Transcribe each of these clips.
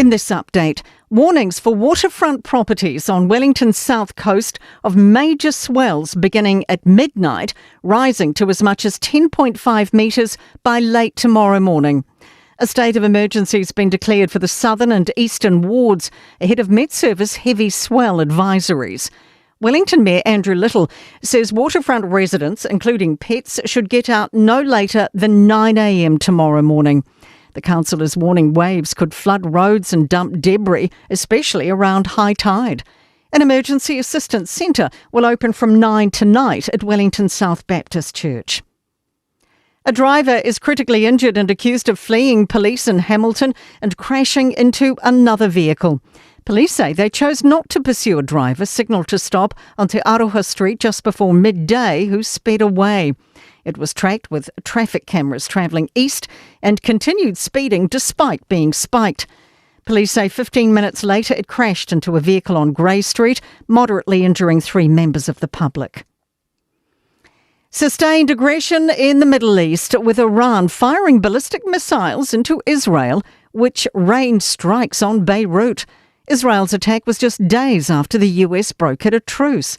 In this update, warnings for waterfront properties on Wellington's south coast of major swells beginning at midnight, rising to as much as 10.5 metres by late tomorrow morning. A state of emergency has been declared for the southern and eastern wards ahead of MetService heavy swell advisories. Wellington Mayor Andrew Little says waterfront residents, including pets, should get out no later than 9 a.m. tomorrow morning. The council is warning waves could flood roads and dump debris, especially around high tide. An emergency assistance centre will open from 9 tonight at Wellington South Baptist Church. A driver is critically injured and accused of fleeing police in Hamilton and crashing into another vehicle. Police say they chose not to pursue a driver signalled to stop on Te Aroha Street just before midday who sped away. It was tracked with traffic cameras travelling east and continued speeding despite being spiked. Police say 15 minutes later it crashed into a vehicle on Grey Street, moderately injuring 3 members of the public. Sustained aggression in the Middle East, with Iran firing ballistic missiles into Israel, which rained strikes on Beirut. Israel's attack was just days after the US brokered a truce.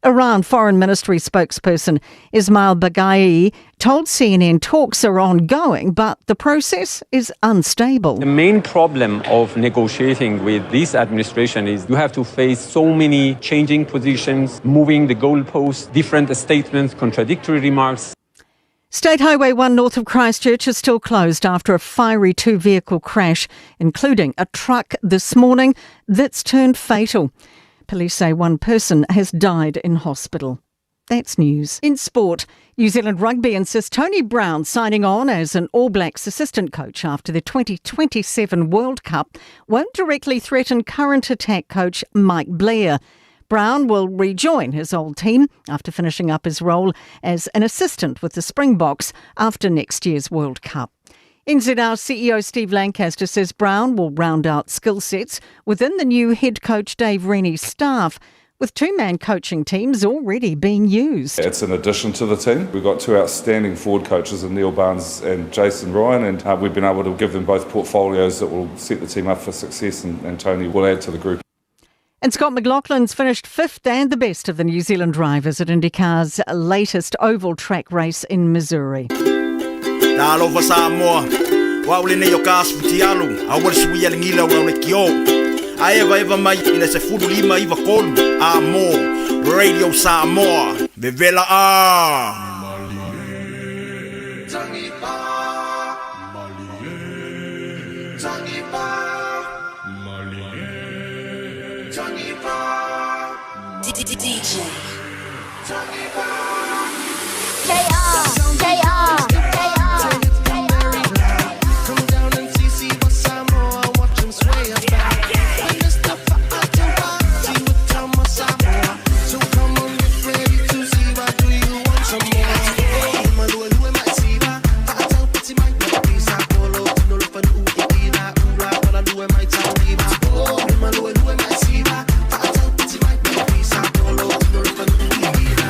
Iran Foreign Ministry spokesperson Ismail Baghaei told CNN talks are ongoing, but the process is unstable. The main problem of negotiating with this administration is you have to face so many changing positions, moving the goalposts, different statements, contradictory remarks. State Highway 1 north of Christchurch is still closed after a fiery 2-vehicle crash, including a truck this morning that's turned fatal. Police say one person has died in hospital. That's news. In sport, New Zealand Rugby insists Tony Brown signing on as an All Blacks assistant coach after the 2027 World Cup won't directly threaten current attack coach Mike Blair. Brown will rejoin his old team after finishing up his role as an assistant with the Springboks after next year's World Cup. NZR CEO Steve Lancaster says Brown will round out skill sets within the new head coach Dave Rennie's staff, with 2-man coaching teams already being used. It's an addition to the team. We've got 2 outstanding forward coaches in Neil Barnes and Jason Ryan, and we've been able to give them both portfolios that will set the team up for success, and Tony will add to the group. And Scott McLaughlin's finished 5th and the best of the New Zealand drivers at IndyCar's latest oval track race in Missouri. Talofa Samoa. Wa ule nei o ka asfutialu. A ua sui ale ngila ua le kio. A eva eva mai ina se fulu lima iwa kolu. A mo. Radio Samoa. Vevela a. DJ. JR, JR, JR. Come down and see, see what Samoa, watch 'em sway about. When it's the fa'atau with Tama Samoa. So come on, get ready to see what do you want some more? Malua lua mai siva, fa'atau piti mai pisa kolo, tino lo fanu i ula wala lua mai tau iva. Malua lua mai siva, fa'atau piti mai pisa kolo, tino lo fanu i ila.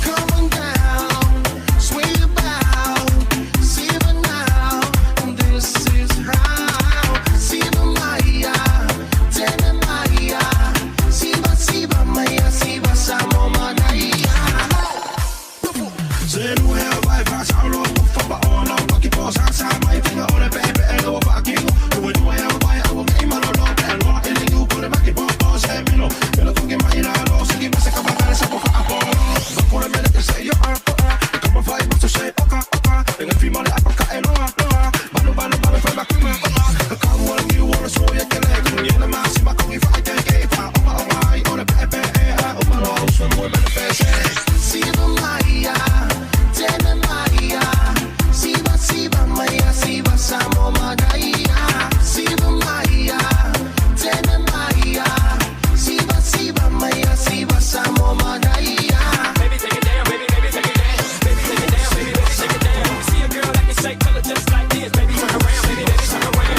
Come on down, sway about, Siva now, and this is how. Siva Maya, Tene Maya, Siva Siva Maya, Siva Samo Manaya. Siva Maya, Tene Maya, Siva Siva Maya, Siva Samo Manaya. Siva Maya, Tene Maya, Siva Siva Maya, Siva Samo Manaya. Baby, take it down, baby, baby, take it down. Baby, take it down, baby, baby, take it down. You see a girl that can shake, tell her just like this. Baby, turn around, baby, baby, turn around.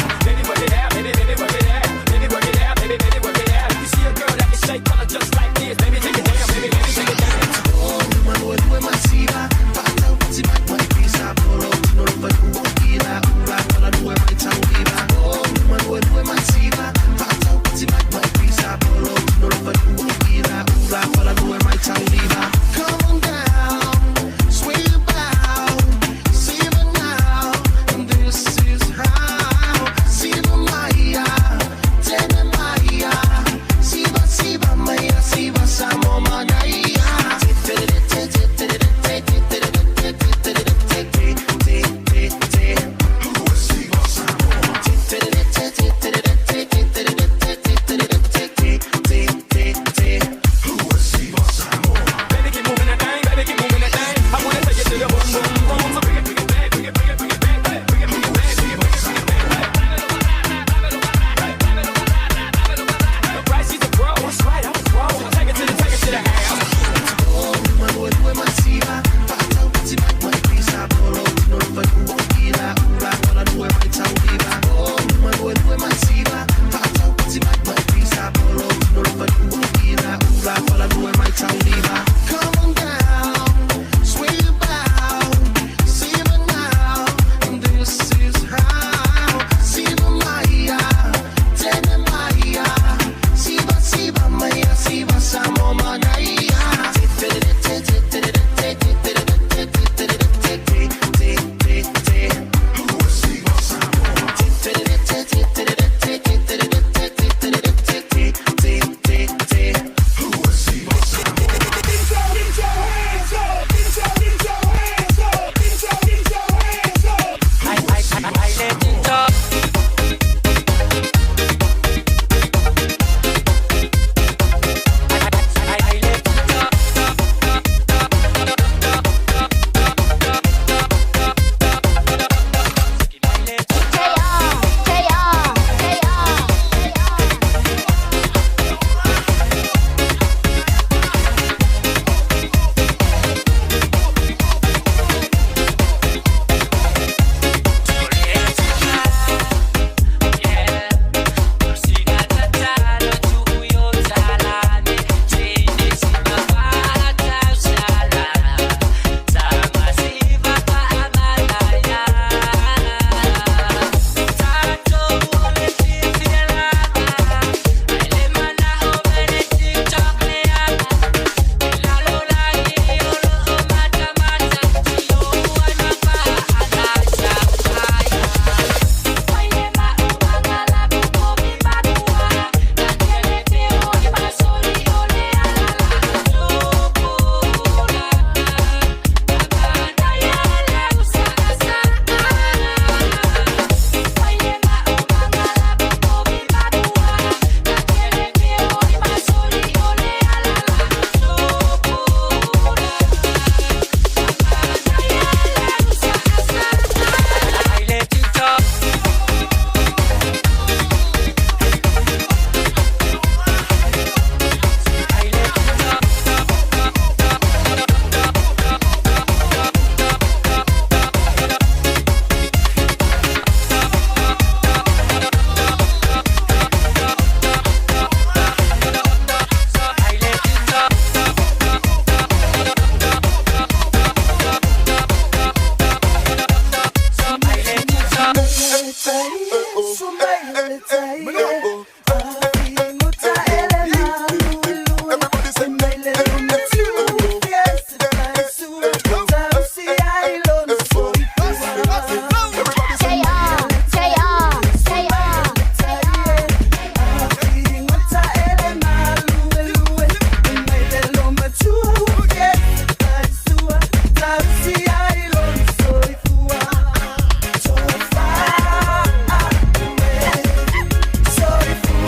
JR, JR, JR, Sorry.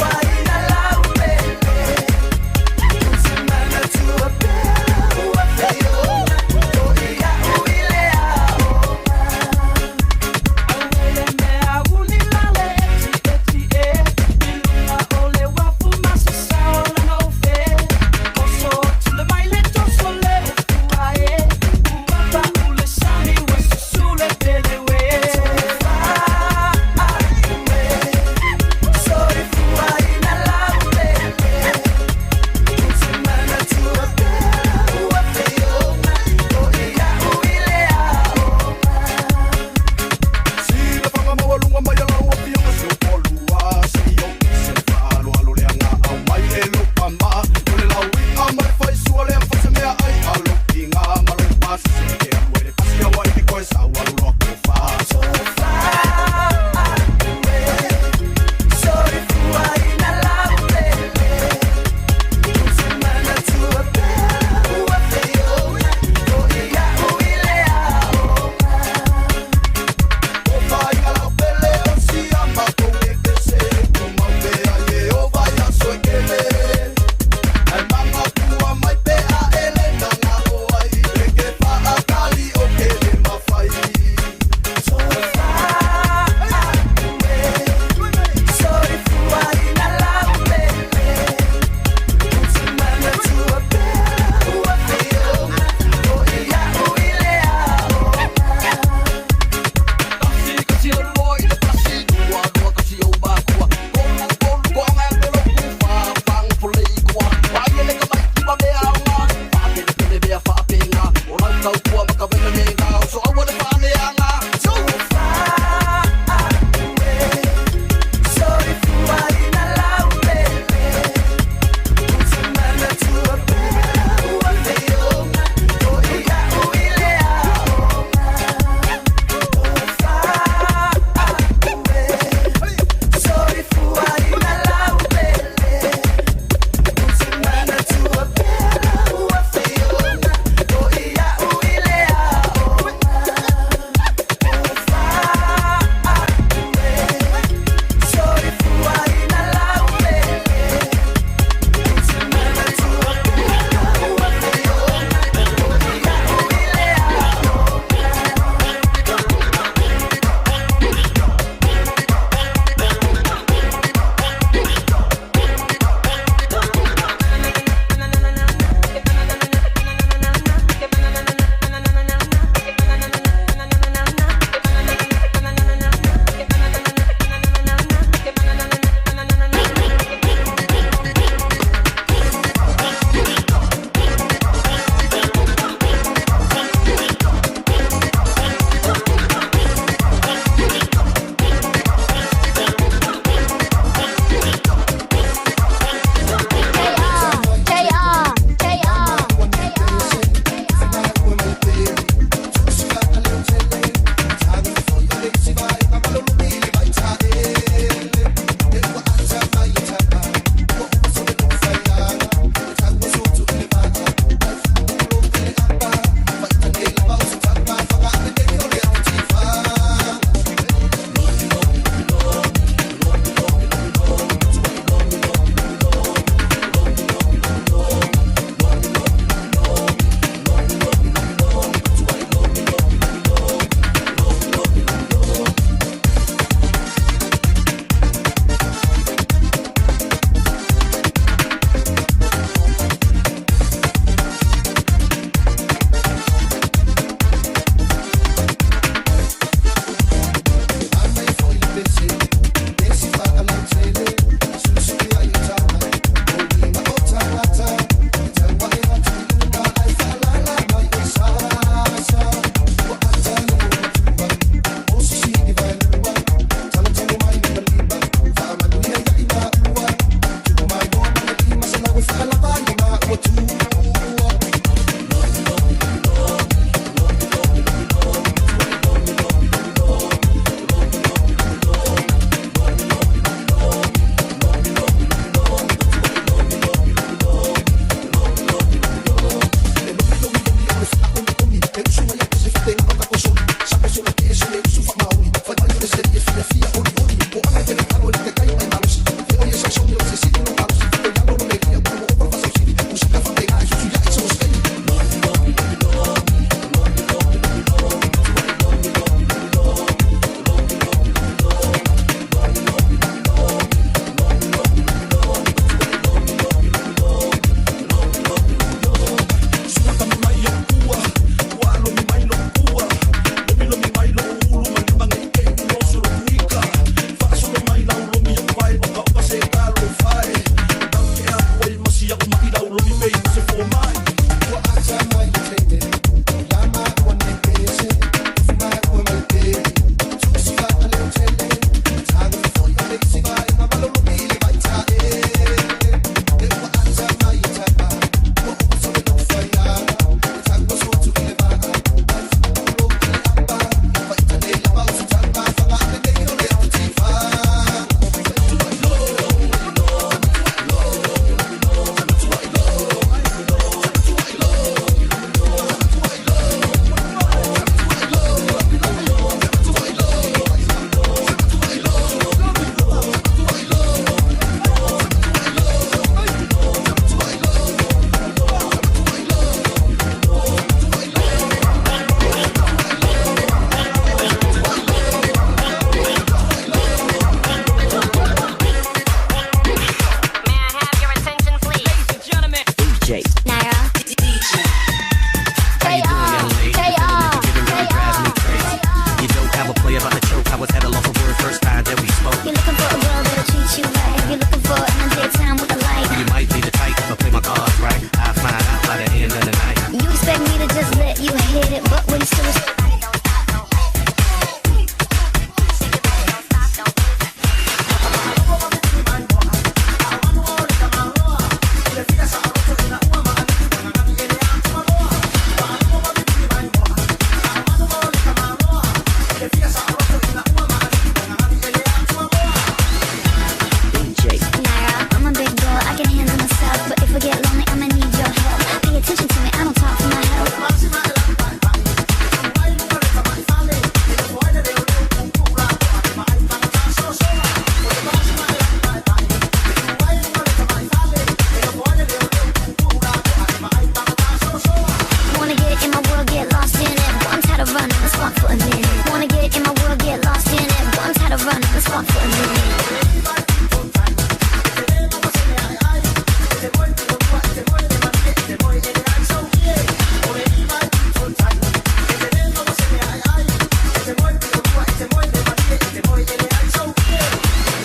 Want for a new me.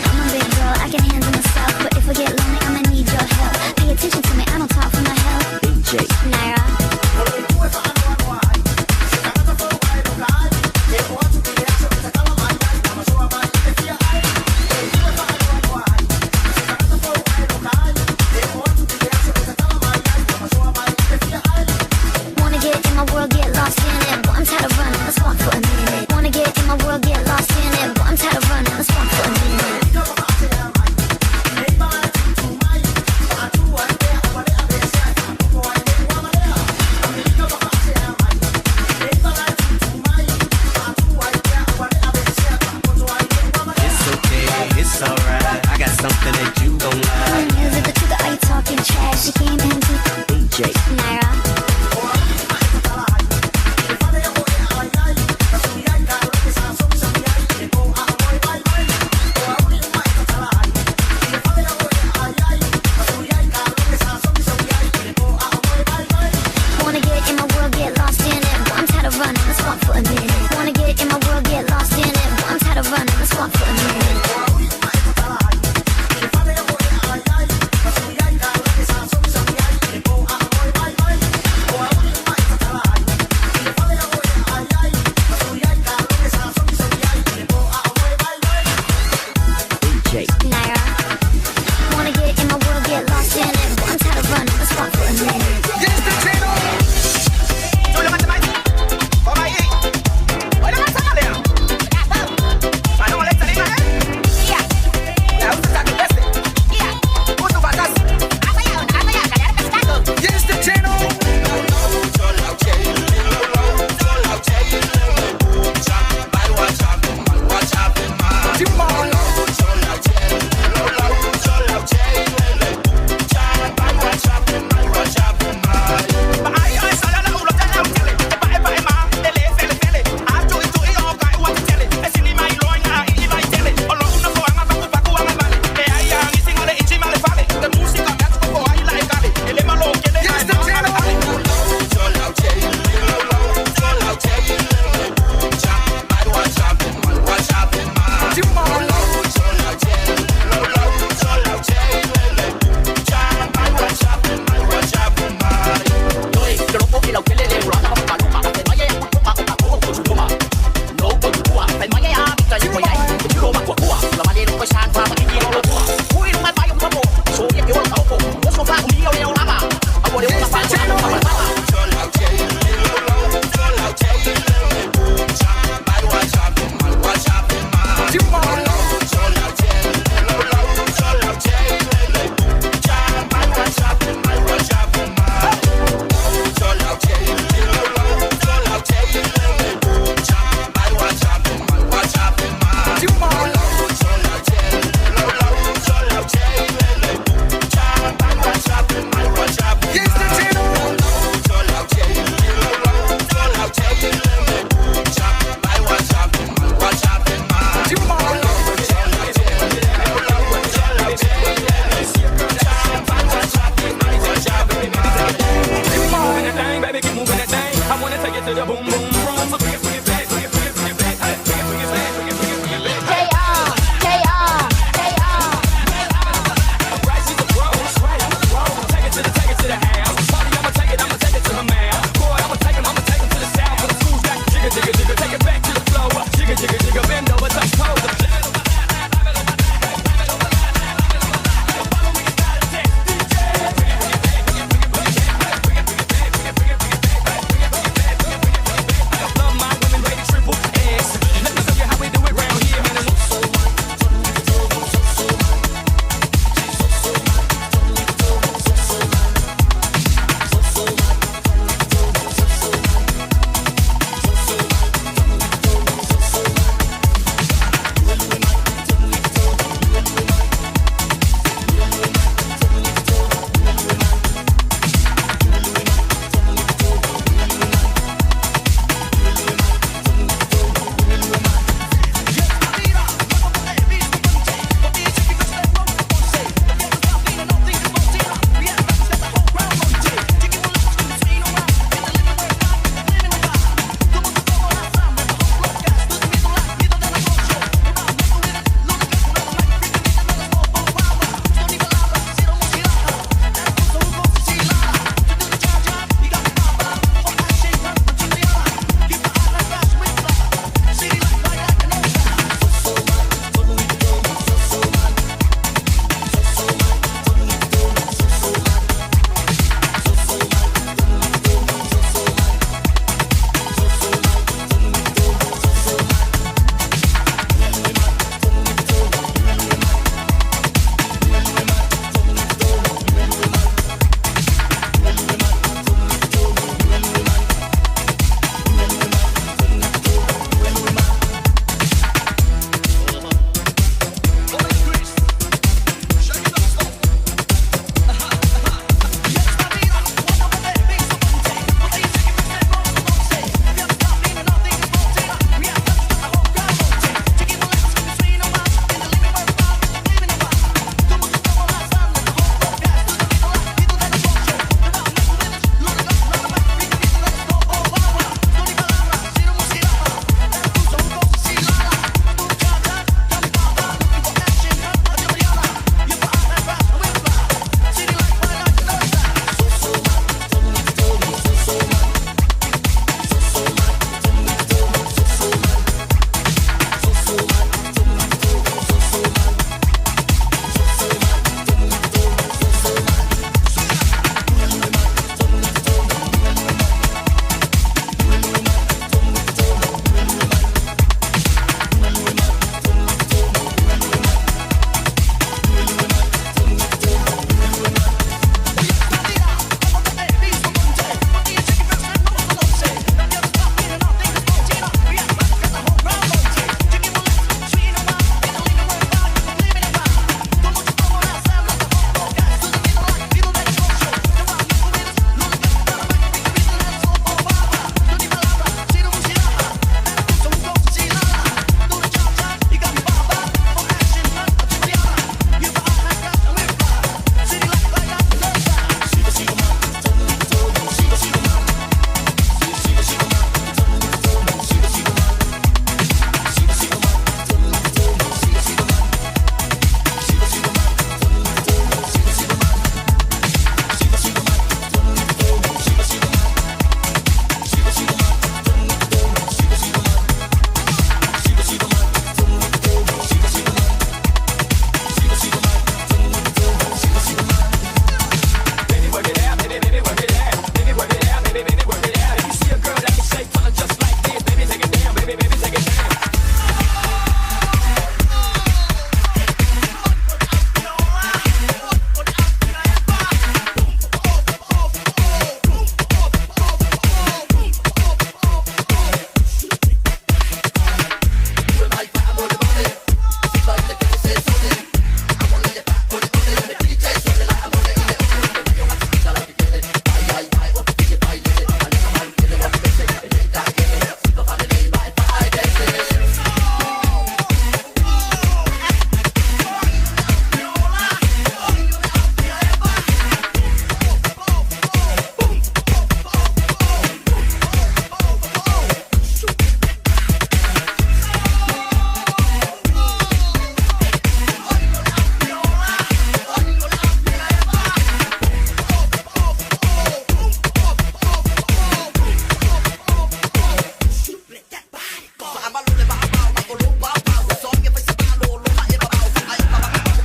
I'm a big girl, I can handle myself. But if I get lonely, I'ma need your help. Pay attention to me, I don't talk for my health. Naira.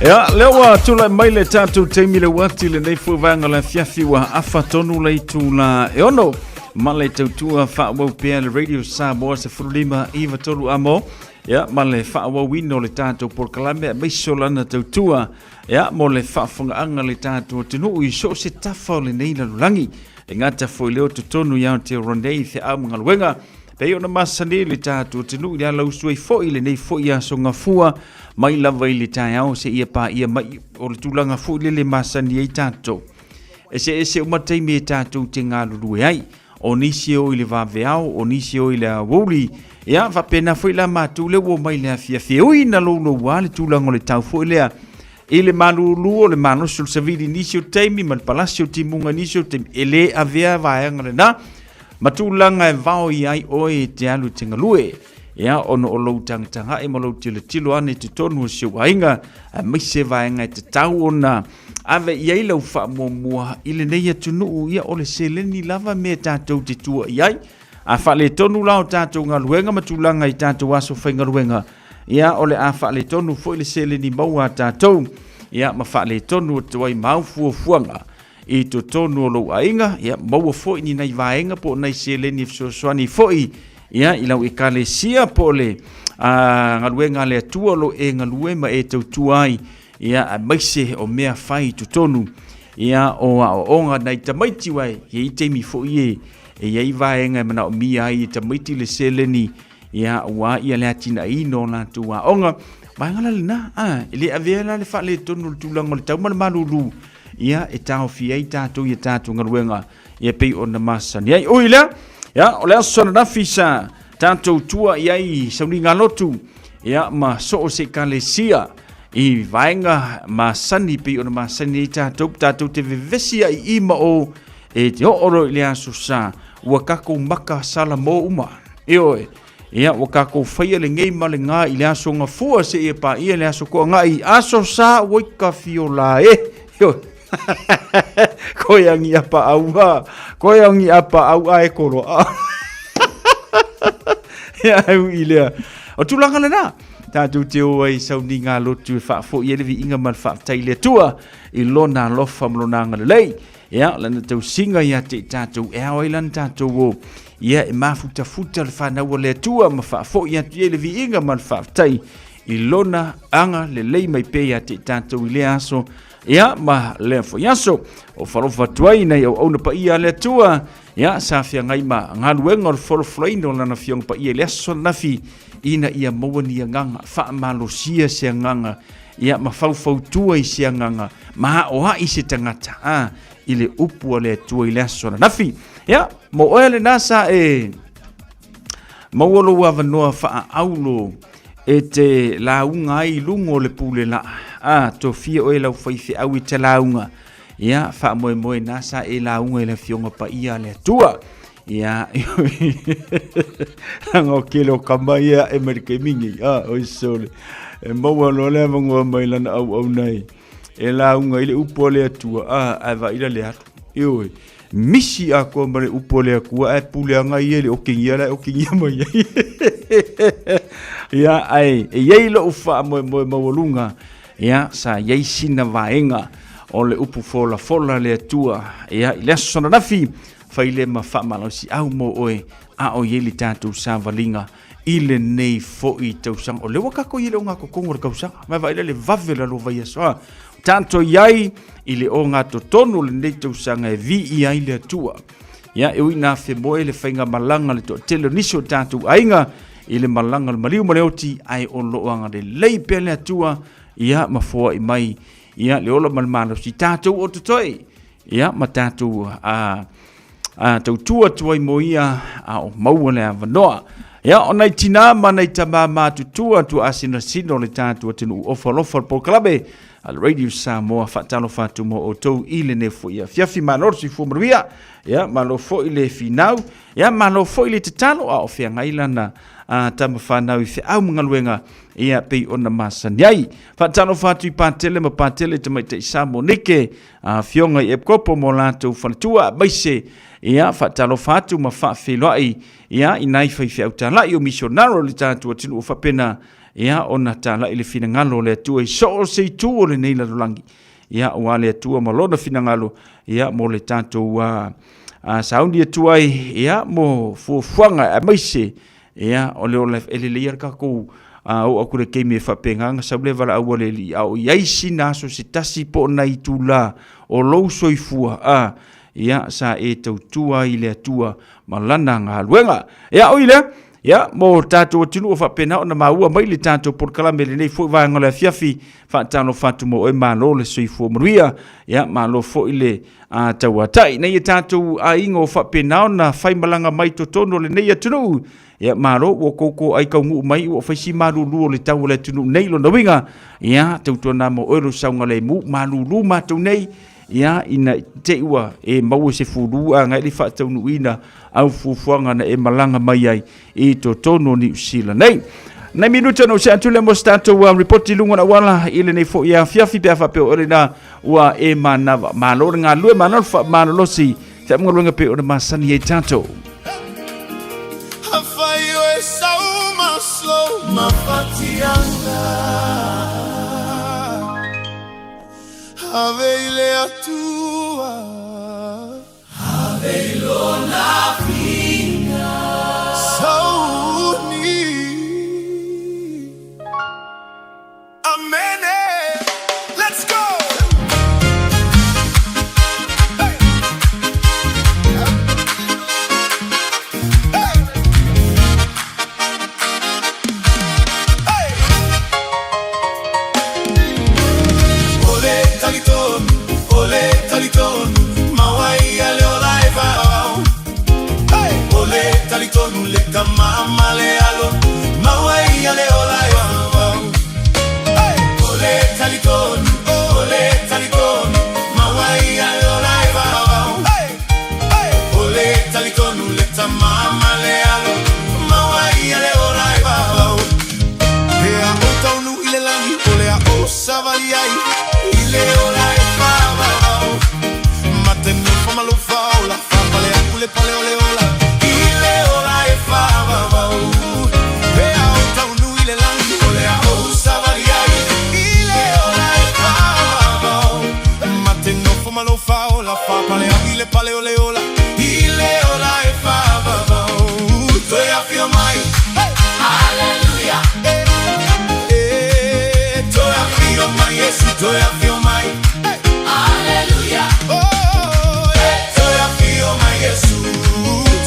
Ia, lea ua tulai mai le tatou taimi le uati lenei foi vaega o le afiafi ua afa tonu le itula e 6 ma le tautua faaauau pea le Radio Samoa 15 93 amo ia ma le faaauauina o le tatou polokalame aemaise o lana tautua ia mo le faafofogaaga a le tatou atunuu i so o se tafa o lenei lalolagi e gata foi lea o totonu i Aotearoa nei i feau ma galuega pei ona masani le tatou atunuu i le alausu ai foi i lenei foi aso gafua mai lava i le taeao seia paia mai o le tulaga foi lele masani ai tatou. Eseese uma taimi e tatou te galulue ai. O nisi e o i le vaveao, o nisi e o i le aoauli. Ia, faapena foi la matou lea ua omai i le afiafi. E ui ina louloua le tulaga o le tau foi lea i le malulu o le malosi o le savili i nisi o taimi ma le palasi o timuga i nisi o taimi, e le avea vaega lena ma tulaga e vao i ai oe e te alu e te galue. Ia, ona o lou tagatagai ma lou tilotilo ane i totonu o si ou aiga, aemaise vaega e tatau ona ave i ai lau faamuamua i lenei atunuu, ia o le seleni lava mea tatou te tua i ai. A faaletonu la o tatou galuega ma tulaga i tatou aso faigaluega, ia o le a faaletonu foi le seleni maua a tatou, ia ma faaletonu atu ai ma au fuafuaga i totonu o lou aiga, ia maua foi ni nai vaega po o nai seleni e fesoasoani foi ia i lau ekalesia po o le galuega a le Atua o lo o e galue ma e tautua ai, ia aemaise o mea fai i totonu ia o aoaoga nai tamaiti aua e i ai taimi foi e e i ai vaega e manaomia ai e tamaiti le seleni ia aua ia le atinaeina o latou aoga. Vaega la lena, e le avea la le faaletonu o le tulaga o le tau ma le malulu ia e taofia ai tatou i a tatou galuega ia pei ona masani ai. Ui lea, ia, o le aso ananafi sa tatou tua i ai i sauniga lotu ia ma so o se ekalesia i vaega masani pei ona masani ai tatou, tatou te vevesi ai i ma o e te oo loa i le aso sa ua tatou maka salamo uma. Ioe. Ia, ua tatou faia lenei ma le gā i le aso gafua seia paia le aso toagai. Aso sa ua i ka fiola e. Ioe. Koe angi apa aua. Koe angi apa au a e kolo. Ia, au i lea. O tulaga lena. Tatou te o ai sauni ngā lotu e faafoi ai le viiga ma le faafetai i le Atua i lona alofa ma lona agalelei. Ia, lana tausiga ia te i tatou e ao ai lana tatou o. Ia, e mafutafuta le fanau a le Atua ma faafoi atu i ai le viiga ma le faafetai i lona aga lelei mai pea ia te i tatou i lea aso, ia, ma lea foi aso. O faalofa atu ai nai auauna paia a le Atua, ia, sa feagai ma galuega o le folafolaina o lana Afioga Paia i le aso ananafi, ina ia maua ni agaga, faamalosia se agaga, ia ma faufautua i se agaga, ma aoai se tagata, a, i le upu a le Atua i le aso ananafi. Ia, mo oe lena sa e maua lou avanoa faaaulo e te lauga ai i luga o le pule laa. A, tofia oe lau faifeau i te lauga. Ia, faamoemoe na sa e lauga i le Afioga Paia a le Atua. Ia, leaga o kele o kama ia e mai le taimi nei, a, oi sole. E maua loa le avanoa mai lana auauna e, e lauga i le upu a le Atua, a, ae vaai la le alu. Ioe, misi atoa ma le upu a le Atua, ae pule aga ia i le okigia la e okigia mai ai. Ia, ae e i ai lou faamoemoe maualuga, ia, sa i ai sina vaega o le upu folafola a le Atua, ia, i le aso ananafi, Fai lea ma faamalosiau mo oe a o i ai le tatou savaliga i lenei foi tausaga. O lea ua tatou i ai i le ogatotonu o le tausaga. Ma vaai lea le vave la lua vaiaso. A, tatou i ai i le ogatotonu o lenei tausaga e viia ai le Atua. Ia, e ui ina afemoe le faigamalaga le toatele o nisi o tatou aiga i le malaga o le maliu ma le oti, ae o lo o agalelei pea le Atua, ia, ma foai mai, ia, le ola ma le malosi. Tatou o totoe, Ia, ma tatou a, a, tautua atu ai mo ia a o maua le avanoa. Ia, o nai tinā ma nai tamā matutua tuaasinasina o le tatou atunuu ofa alofa o le polokalame a le Radio Samoa faatalofa atu mo outou i lenei foi afiafi. Malo le soifua manuia, ia, malo foi le finau, ia, malo foi le tatalo a o feagai lana a, tama fanau i feau ma galuega, ia, pei ona masani ai. Faatalofa atu i Patele ma Patele Tamaitai Sa Monike, Afioga i Epikopo mo latou faletua, aemaise ia faatalofa atu ma faafeiloai ia i nai faifeau talai o misionare o le tatou atunuu faapena ia ona talai le finagalo o le Atua i so o se itu o lenei lalolagi. Ia aua le Atua ma lona finagalo, ia mo le tatou sauni atu ai, ia mo fuafuaga aemaise, ia o le ola e lelei lava le tatou oo atu i le taimi e faapena ona sau le valaau a le Alii, a o i ai sina aso se tasi po o nai itula o lou soifua, ia sa e tautua ai i le Atua ma lana galuega. Ia ui lea, ia mo tatou atunuu o faapena ona maua mai le tatou polokalame i lenei foi vaega o le afiafi, faatalofa atu mo oe, malo le soifua manuia, ia malo foi le tauatai. Nei e tatou aiga o faapena ona faimalaga mai totonu o lenei atunuu, ia malo ua koko ai kaunuu mai ua fai si malulu o le tau o le atunuu nei lona uiga, ia tautuana mo oe lo saogalemu, malulu matou nei, ia ina te i ua e maua se fulu a ngai le faataunuuina au fuafuaga na e malaga mai ai i totonu o Niu Sila nei. Nai minuta na use atu le mo se tatou ripoti i luga o le auala i lenei foi afiafi pe a faapea o lena ua e manava. Malo le galulue, malo le faamalolosi, feamugaluega pe ona masani ai tatou. Ave i le Atua. Ave i lona finga. Sauni. Amene. Let's go. Hey. Hey. Hey. Ole talitonu, ole talitonu, mawai ale ola e vao. Hey! Ole talitonu le kamama le alo, mawai ale ola e vao. Hey! Ole talitonu, ole talitonu, mawai ale ola e vao. Hey! Hey! Ole talitonu le tamama le alo, mawai ale ola e vao. Pea o taunu i le lagi, o lea o savali ai, i le ola e whāwau. Mate nofa malofa ola, whapale aku le pale ole ola, i le ola e whāwau. Pea o taunu i le lagi, o lea o savali ai, i le ola e whāwau. Mate nofo malofa ola, whapale aku le pale ole ola, i le ola e whāwau. Toe awhio mai, hey! Hallelujah. Eh, toe awhio mai, Yesu, toe awhio mai. Hey! Hallelujah. Oh, eh, toe awhio mai, Yesu,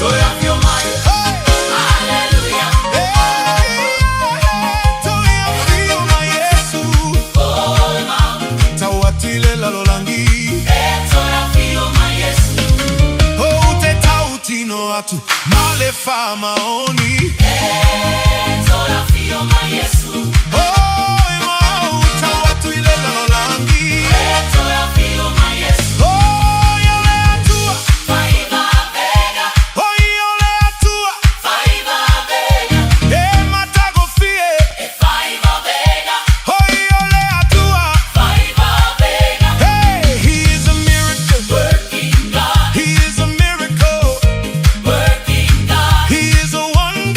toe awhio mai. Hey! Hallelujah. Eh, toe awhio mai, Yesu. Tauatile lalolangi. Oh, te tautino atu, ma le whamaoni. Oh, e mau, tauatu i le lalolangi. Oh, ia le atua. Oh, ia le atua. E matagofie. Oh, ia le atua. Hey, he is a miracle. He is a miracle. He is a wonder.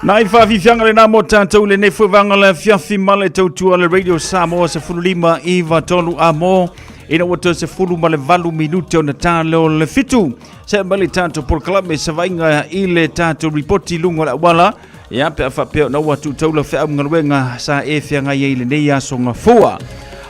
Nai faafiafiaga lenā mo tatou i lenei foi vaega o le afiafi ma le tautua le Radio Samoa 15 iva tolu a mo ina ua toe 18 minute ona ta leo le fitu. Se mai le tatou polokalame savaiga i le tatou ripoti luga o le auala. Ia, pe a faapea ona ua tuutaula feau galuega sa e feagai ai i lenei aso gafua.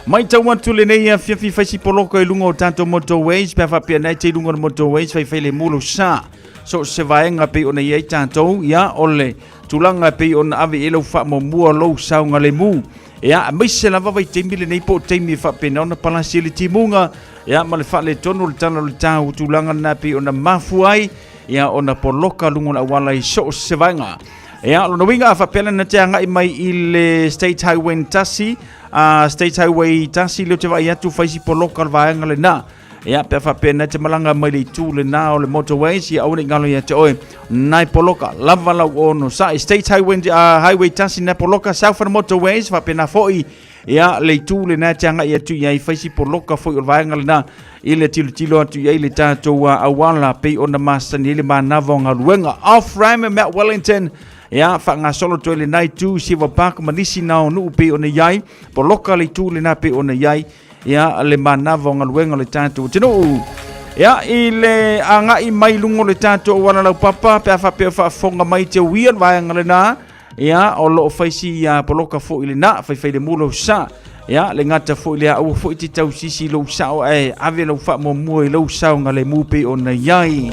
Matau atu lenei afiafi faisi poloka i luga o tatou motorways, pe a faapea na e te i luga o le motorways, faifai le mu lou sa. So se vaega pei ona i ai tatou, ia, o le tulaga pei ona ave i ai lau faamuamua lou saogalemu. Ia, aemaise lava vaitaimi lenei po o taimi e faapena ona palasi ai le timuga, ia, ma le faaletonu o le tala o le tau, tulaga lena pei ona mafua ai, ia, ona poloka luga o le auala i so o se vaega. Ia, o lona uiga a faapea lana te agai mai i le State Highway 1, State Highway 1, lea ou te vaai atu fai si poloka o le vaega lena. Ia, pe a faapea na te malaga mai le itu lena o le motorways, ia aua ne i galo ia te oe, nai poloka, lava lau ono sa'i. State Highway, Highway 1 nai poloka, South of the Motorways, faapena foi, ia, le itu lena te agai atu i ai, fai si poloka foi o le vaega lena, i le tilotilo atu i ai le tatou auala, pei ona masani ai le manava o galuega. Off Ram Mount Wellington, ia, faagasolo atu ai lena itu, Silver Park ma nisi na o nuu pei ona i ai, poloka le itu lena pei ona i ai, ia le manava o galuega o le tatou atunuu. Ia, i le agai mai luga o le tatou auala laupapa, pe a faapea o faafofoga mai te uia le vaega lena, ia, o lo o fai si poloka foi lena, faifai le mu lou sa. Ia, le gata foi lea, aua foi te tausisi i lou sao, ae ave lau faamuamua i lou saogalemu pei ona i ai.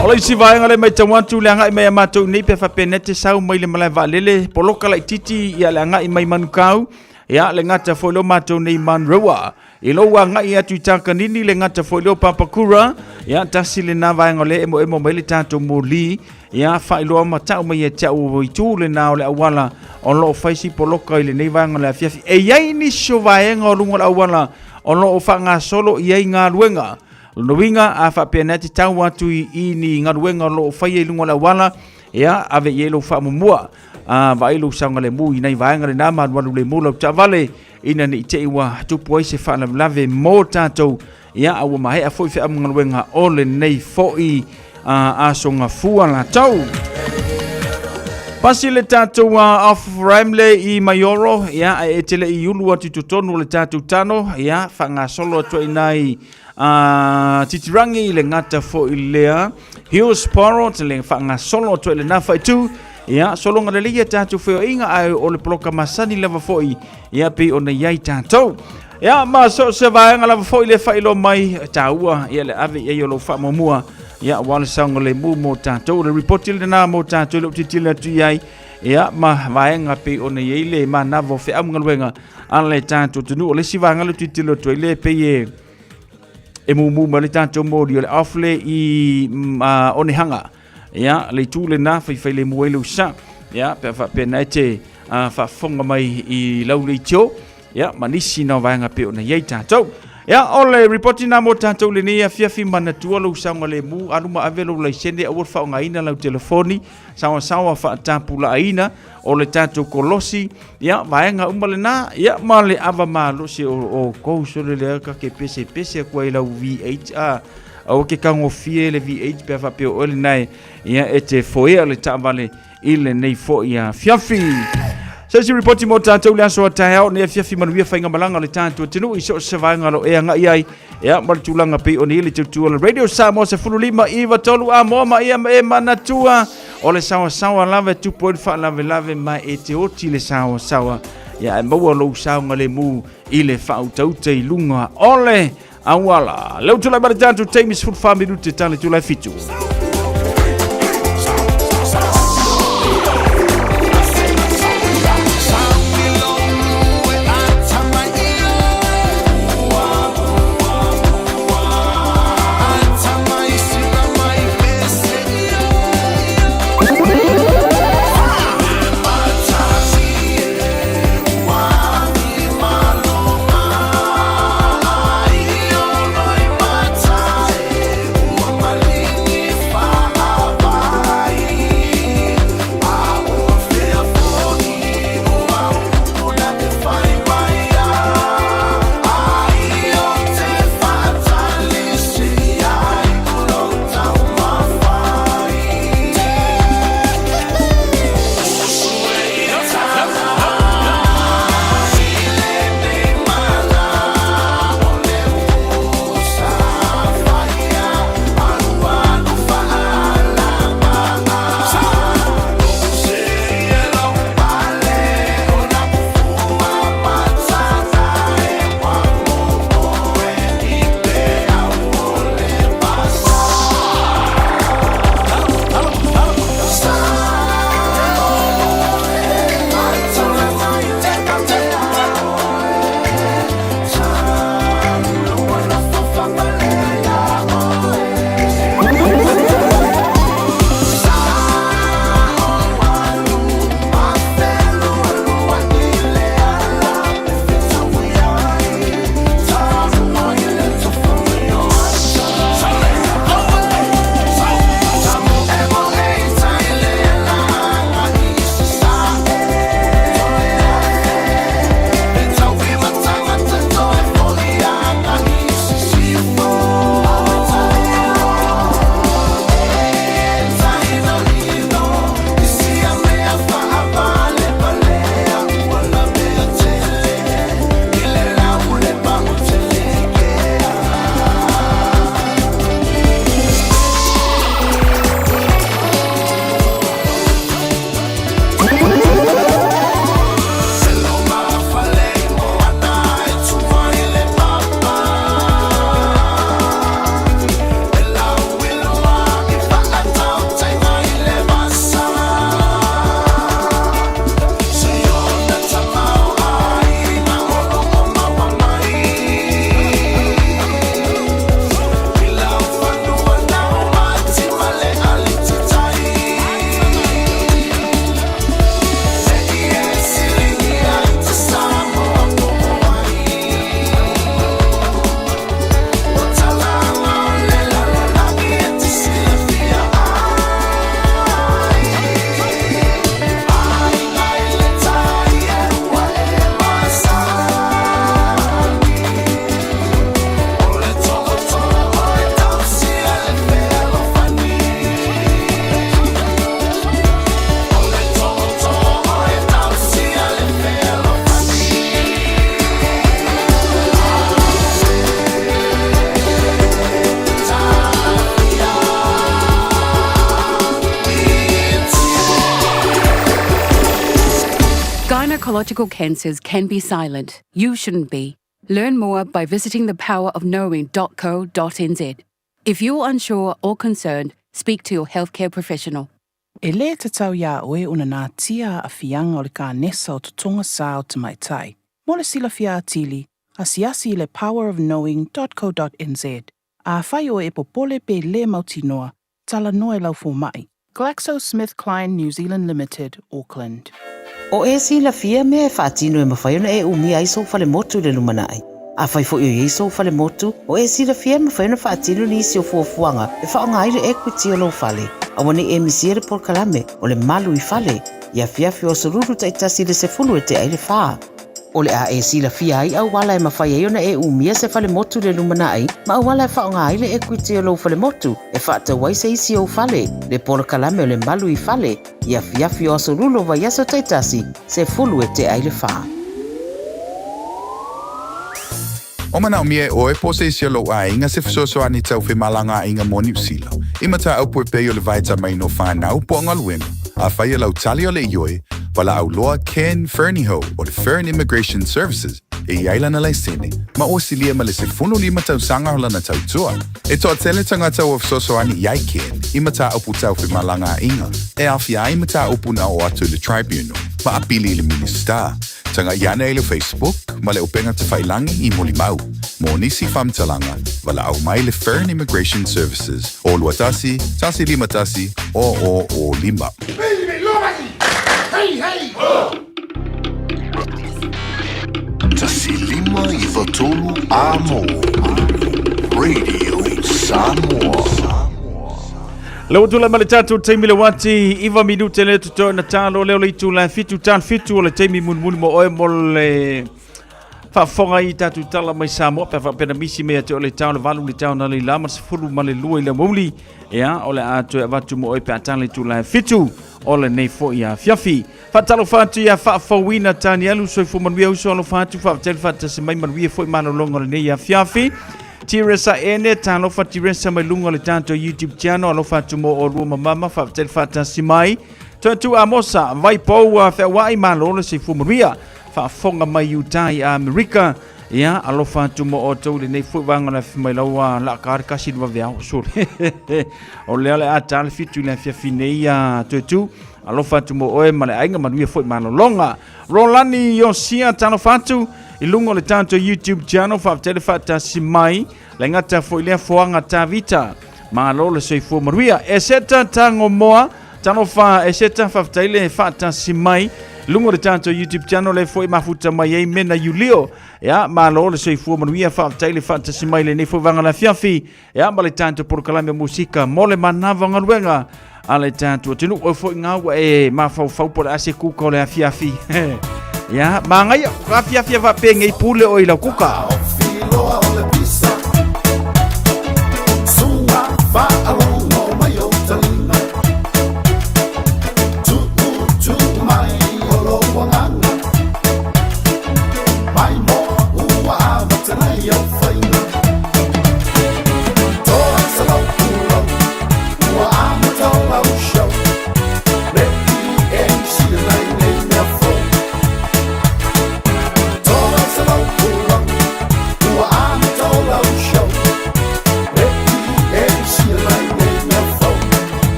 O le isi vaega le matau atu le agai mai a matou nei pe a faapea nei te sau mai le malae vaalele, poloka laitiiti ia le agai mai Manukau, Ia, le gata foi leo matou nei Manroa. I lou agai atu i Takanini, le gata foi leo Papakura. Ia, tasi lena vaega o lea emoemo mai le tatou moli. Ia, faailoa ma tau mai ia te au itu lena o le auala o lo o fai si poloka i lenei vaega o le afiafi. E i ai nisi o vaega o luga o le auala o lo o faagasolo i ai galuega. Lona uiga, a faapea nei te tau atu i ni galuega o lo o faia i luga o le auala, ia, ave i ai lou faamumua. A vaai lou saogalemu i nai vaega lena ma alualu lemu lau taavale ina ne i te i ua tupu ai se faalavelave mo tatou, ia, a ua maea foi feamugaluega o lenei foi aso gafua latou. Pasi le tatou off Ramle i Maioro, ia, ae e te le i ulu atu i totonu o le tatou tano, ia, faagasolo atu ai nai Titirangi i le gata foi lea Hillsborough te le faagasolo atu ai lena faaitu. Ia, sologa lelei ia tatou feoaiga, ae o le poloka masani lava foi, ia, pei ona i ai tatou. Ia, ma so se vaega lava foi le faailoa mai taua, ia, le ave i ai o lou faamuamua, ia, aua le saogalemu mo tatou. O le ripoti lena mo tatou i lou tilotilo atu i ai, ia, ma vaega pei ona i ai le manava o feau ma galuega a le tatou atunuu. O le isi vaega lea ou tilotilo atu ai le pei e mumu mai le tatou moli o le off le i Onehanga. Ia, le itu lena faifai le mu ai lou sa. Ia, pe a faapea na e te faafofoga mai i lau leitio, ia, ma nisi na o vaega pei ona i ai tatou. Ia, o le ripoti nā mo tatou lenei afiafi, manatua lou saogalemu, alu ma ave lou laisene, aua le faaaogaina lau telefoni, saoasaoa faatapulaaina o le tatou kolosi, ia, vaega uma lena, ia, ma le ava malosi o kou sole lea ka ke pese pese aku ai lau V8, a, aua ke taugofie le V8 pe a faapea o oe lena e, ia, e te foea le taavale i lenei foi afiafi. Se isi ripoti mo tatou le aso a taeao nei afiafi, manuia faigamalaga o le tatou atunuu i so o se vaega o lo o e agai ai, ia, ma le tulaga pei ona i ai le tautua le Radio Samoa 15 93 a moa ma ia ma e manatua o le saoasaoa lava e tupu ai le faalavelave ma e te oti le saoasaoa, ia, ae maua lou saogalemu i le faautauta i luga o le auala. Leu tulai mai le tatou taimi 14 minute tale tulai fitu. Gynecological cancers can be silent. You shouldn't be. Learn more by visiting thepowerofknowing.co.nz. If you're unsure or concerned, speak to your healthcare professional. E lē tatau iā oe ona natia aafiaga o le kanesa o totoga sa o tamaitai. Mo le silafia atili, asiasi i le powerofknowing.co.nz. Afai oe e popole pe lē mautinoa, talanoa i lau fomaʻi. GlaxoSmithKline New Zealand Limited, Auckland. O e silafia mea e faatino e mafai ona e umia ai sou falemotu i le lumanai. Afai foi o i ai sou falemotu, o e silafia e mafai ona faatino nisi o fuafuaga e faaaoga ai le equity o lou fale. Aua ne i e misia le polokalame o le Malu i Fale i afiafi o aso Lulu taitasi i le 10 e tea ai le 4. O le a e silafia ai auala e mafai ai ona e umia se falemotu i le lumanai ma auala e faaaoga ai le equity o lou falemotu e faatau ai se isi ou fale, le polokalame o le Malu i Fale i afiafi o aso Lulu o vaiaso taitasi, 10 e tea ai le 4. O manaomia e ʻoe po o se isi o lou ʻaiga se fesoasoani tau femalagaaiga mo Niu Sila, i mataupu e pei o le vaetamaina o whānau po o galuega, afai o lau tali o le ioe, valaau loa Ken Fernihough o le Fern Immigration Services e i ai lana laisene, ma ua silia ma le 15 tausaga o lana tautua. E toatele tagata ua fesoasoani i ai Ken i mataupu tau femalagaaiga, e aofia ai mataupu na oo atu i le Tribunal ma apili i le Minisita. Taga'i ane i le Facebook ma le upega tafailagi i Molimau. Mo nisi faamatalaga, valaau mai le Fern Immigration Services o 21 151 00 05. 1 5 9 3 Amo Radio Samoa. Le ua tulai mai le tatou taimi le uati 9 minute le totoe na talo lea o le itula e 7 talo 7 o le taimi mulimuli mo oe mo le faafofoga i tatou tala mai Samoa pe a faapea na misi mai ia te oe le tao le 8 le tao na le la ma le 12 i le aoauli ia o le a toe avatu mo oe pe a tala itula e 7 o lenei foi afiafi. Faatalofa atu ia Faafouina Tanielu, soifua manuia uso, alofa atu, faafetai le faatasi mai, manuia foi malologa o lenei afiafi. Tiresa Ene, talofa Tiresa mai luga o le tatou YouTube channel, alofa atu mo olua ma mama, faafetai le faatasi mai. Toe atu Amosa, Vaipou, feauai, malo le soifua manuia. Faafofoga mai Utah i Amerika. Ia, alofa atu mo outou i lenei foi vaega o le afi mai lau la ka le kasi le vaveao sole. O lea le a ta le 7 i le afiafi nei a toe tu. Alofa atu mo oe ma le aiga manuia foi malologa. Rolani Iosia, talofa atu i luga o le tatou YouTube channel, faafetai le faatasi mai. Le gata foi lea foaga Tavita. Malo le soifua manuia. Eseta Tangomoa, talofa Eseta, faafetai le faatasi mai. Luga o le tatou YouTube channel le foi mafuta mai ai Mena Iulio. Ia, malo le soifua manuia, faafetai le faatasi mai lenei foi vaega o le afiafi. Ia, ma le tatou polokalame o musika mo le manava galuega a le tatou atunuu. Oe foi ngā ua e mafaufau po o le a se kuka o le afiafi. Ia, magaia, ka afiafi a faapengei pule oe i lau kuka. Filoa o le pisa Sunga faalogo mai o talima Tuu tuu mai o lou agaga Mai mo ua amata nei au faiga Toa salau pulau ua amata o lau show Le i MC nei nei mea fou Toa salau pulau ua amata o lau show Le i MC nei nei mea fou.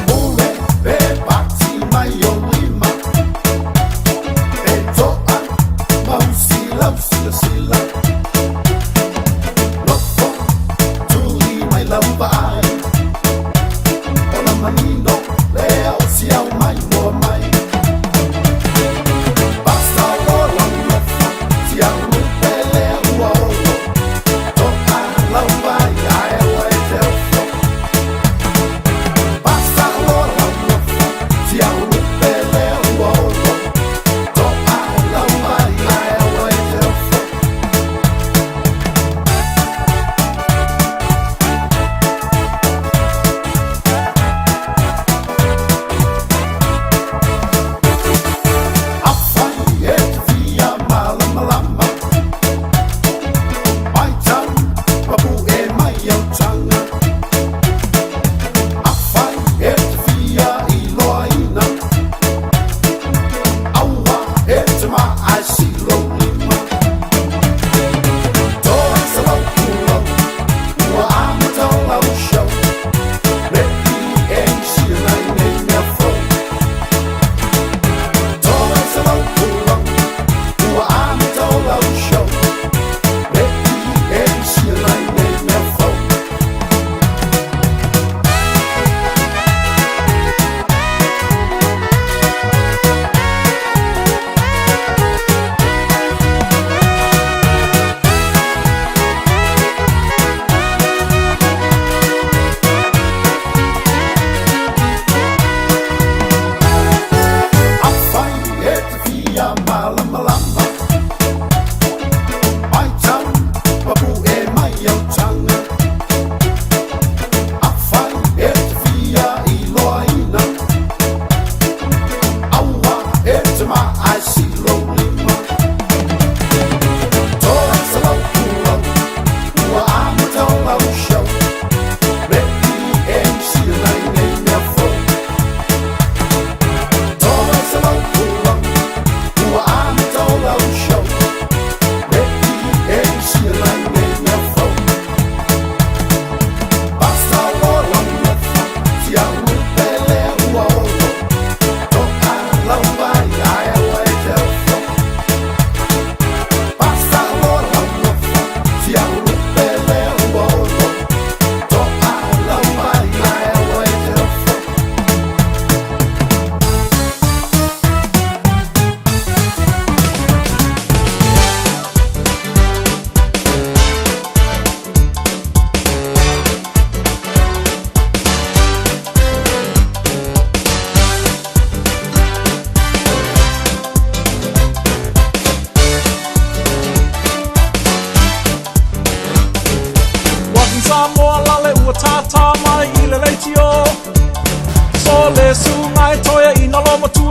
Pule pe pati mai o lima E toa ma usi lau silasila Nofo tuli mai lau vaai Ona manino lea o siau mai moa mai Basta o lau nofo siau lupe lea ua olo Toa lau vaai ae ua e te ofo Basta o lau nofo siau lupe lea ua olo Toa lau vaai ae ua e te ofo.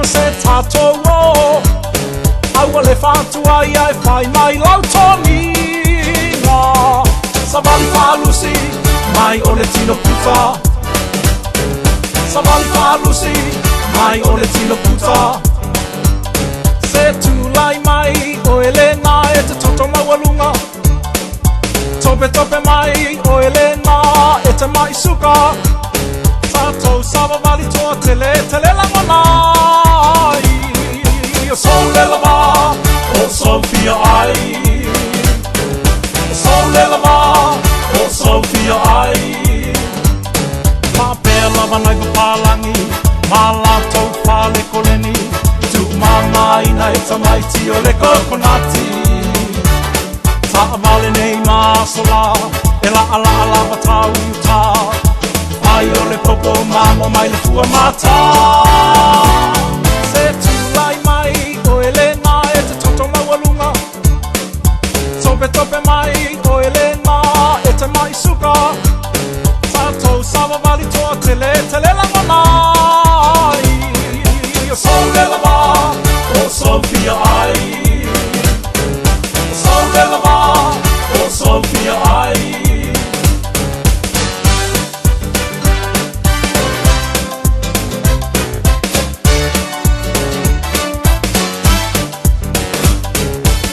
lava se tatou o. A ua le fa'atuai ae fai mai lau toniga. Savali fa'alusi mai o le tino puta. Savali fa'alusi mai o le tino puta. Se tulai mai o elena e te toto maualuga. Tope tope mai o elena e te mai suka. Tatou savavali toa tele tele lagona ai. O sou le lava o Sofia ai. O sou le lava o Sofia ai. Faapea lava nai papalagi ma latou fale koleni. Tuumamaina e tamaiti o le kokonati. Taavale nei ma aso lā e laalaa lava tau i utā. Ai o le popo mamo mai le fua mata. Se tulai mai o elena e te toto maualuga. Tope tope mai o elena e te mai suka. Tatou savavali toa tele tele lagona ai. O sou le lava o Sofia ai. O sou le lava o Sofia ai.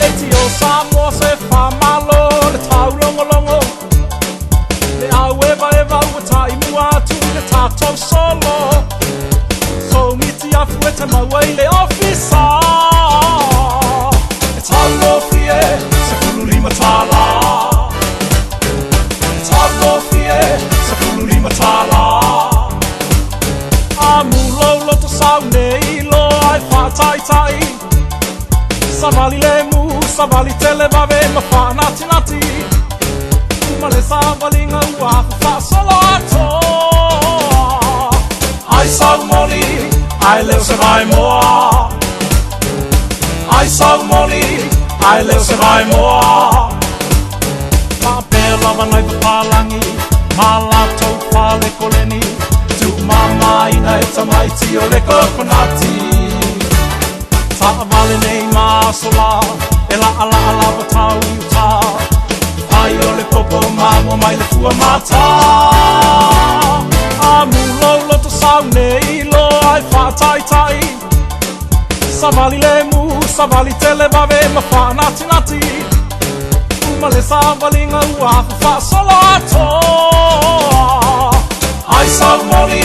Le ti o Samoa se whamalo le taulogologo. Le au eva eva ua tai mua atu i le tatou solo. Soumiti afu e te maua i le ofisa. E taugofie $15. E taugofie $15. A mulou loto sau nei loa e whaataitai. Savali le mu, savali tele vave ma whaanatinati. Uma le savalinga ua afu faasolo atoa. Ai sau moli, ai leo se vai moa. Ai sau moli, ai leo se vai moa. Faapea lava nai papalagi ma latou fale koleni. Tuumamaina e tamaiti o le kokonati. Taavale nei ma aso lā e laalaa lava tau i utā. Ai o le popo mamo mai le fua mata. A mulou loto sau nei loa e whaataitai. Savali le mu, savali tele vave ma whaanatinati. Uma le savalinga ua afu faasolo atoa. Ai sau moli,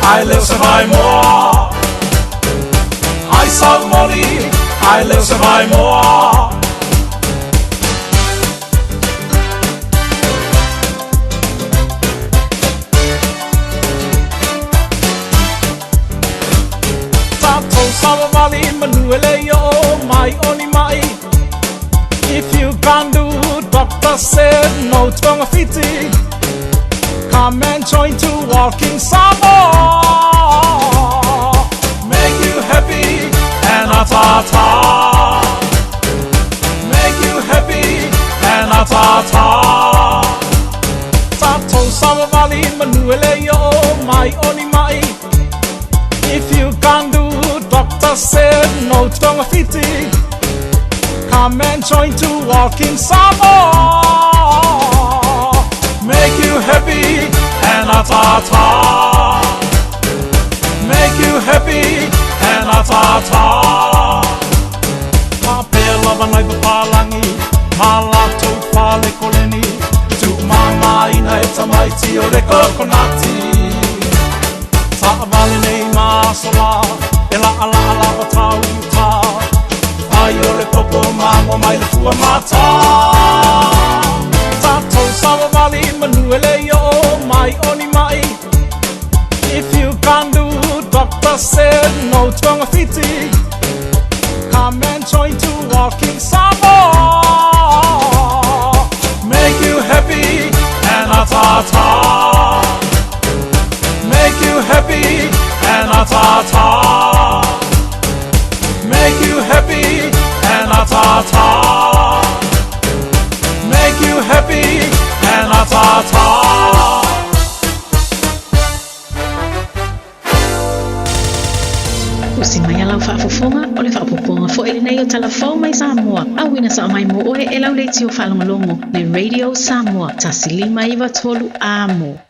ai leo se vai moa. Ai sau moli, ai leo se vai moa. Tatou savavali manu e le o mai oni mai. If you can't do, doctor said no tonga fiti. Come and join to walking Samoa. Make you happy and a ta ta. Make you happy and a ta ta. Tatou savavali manu e le o mai oni mai. If you can't do, doctor said no tonga fiti. Come and join to walking Samoa. Make you happy and a ta ta. Make you happy and a ta ta. Faapea lava nai papalagi ma latou fale koleni. Tuumamaina e tamaiti o le kokonati. Taavale nei ma aso lā e laalaa lava tau i utā. Ai o le popo mamo mai le fua mata. Tatou savavali manu e le o mai oni mai. If you can't do, doctor said no tonga fiti. Come and join to walking Samoa. Make you happy and a ta ta. Make you happy and a ta ta. Make you happy and a ta ta. Make you happy and a ta ta. Tusi mai a lenei o Talafou mai Samoa, auina sao mai mo oe e lau leitio faalogologo le Radio Samoa 1593 amo.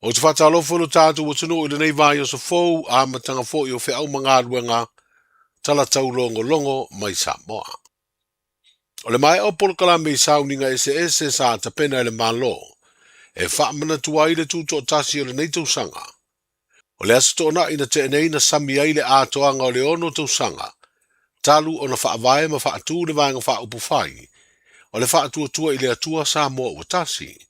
Ou te faatalofa i lo tatou atunuu i lenei vaiaso fou, amataga foi o feau ma galuega talataulogologo mai Samoa. O le maea o polokalame i sauniga eseese sa tapena e le Malo e faamanatu ai le tutoatasi o lenei tausaga. O le Aso Toonai na tea nei na sami ai le atoaga o le ono tausaga talu ona faavae ma faatu le Vaega Faaupufai o le Faatuatua i le Atua Samoa Ua Tasi.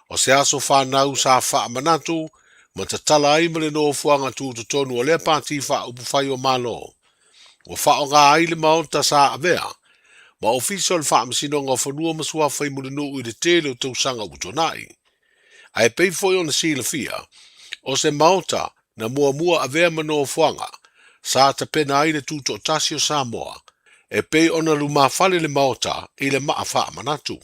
O se aso fanau sa faamanatu ma tatala ai ma le nofoaga tutotonu o lea Pati Faaupufai o Malo, ua faaaoga ai le Maota sa avea ma Ofisa o le Faamasinoga o Fanua ma Suafa i Mulinuu i le tele o tausaga ua tuanai. Ae pei foi ona silafia, o se Maota na muamua avea ma nofoaga sa tapena ai le Tutoatasi o Samoa, e pei ona lumafale le Maota i le maa faamanatu.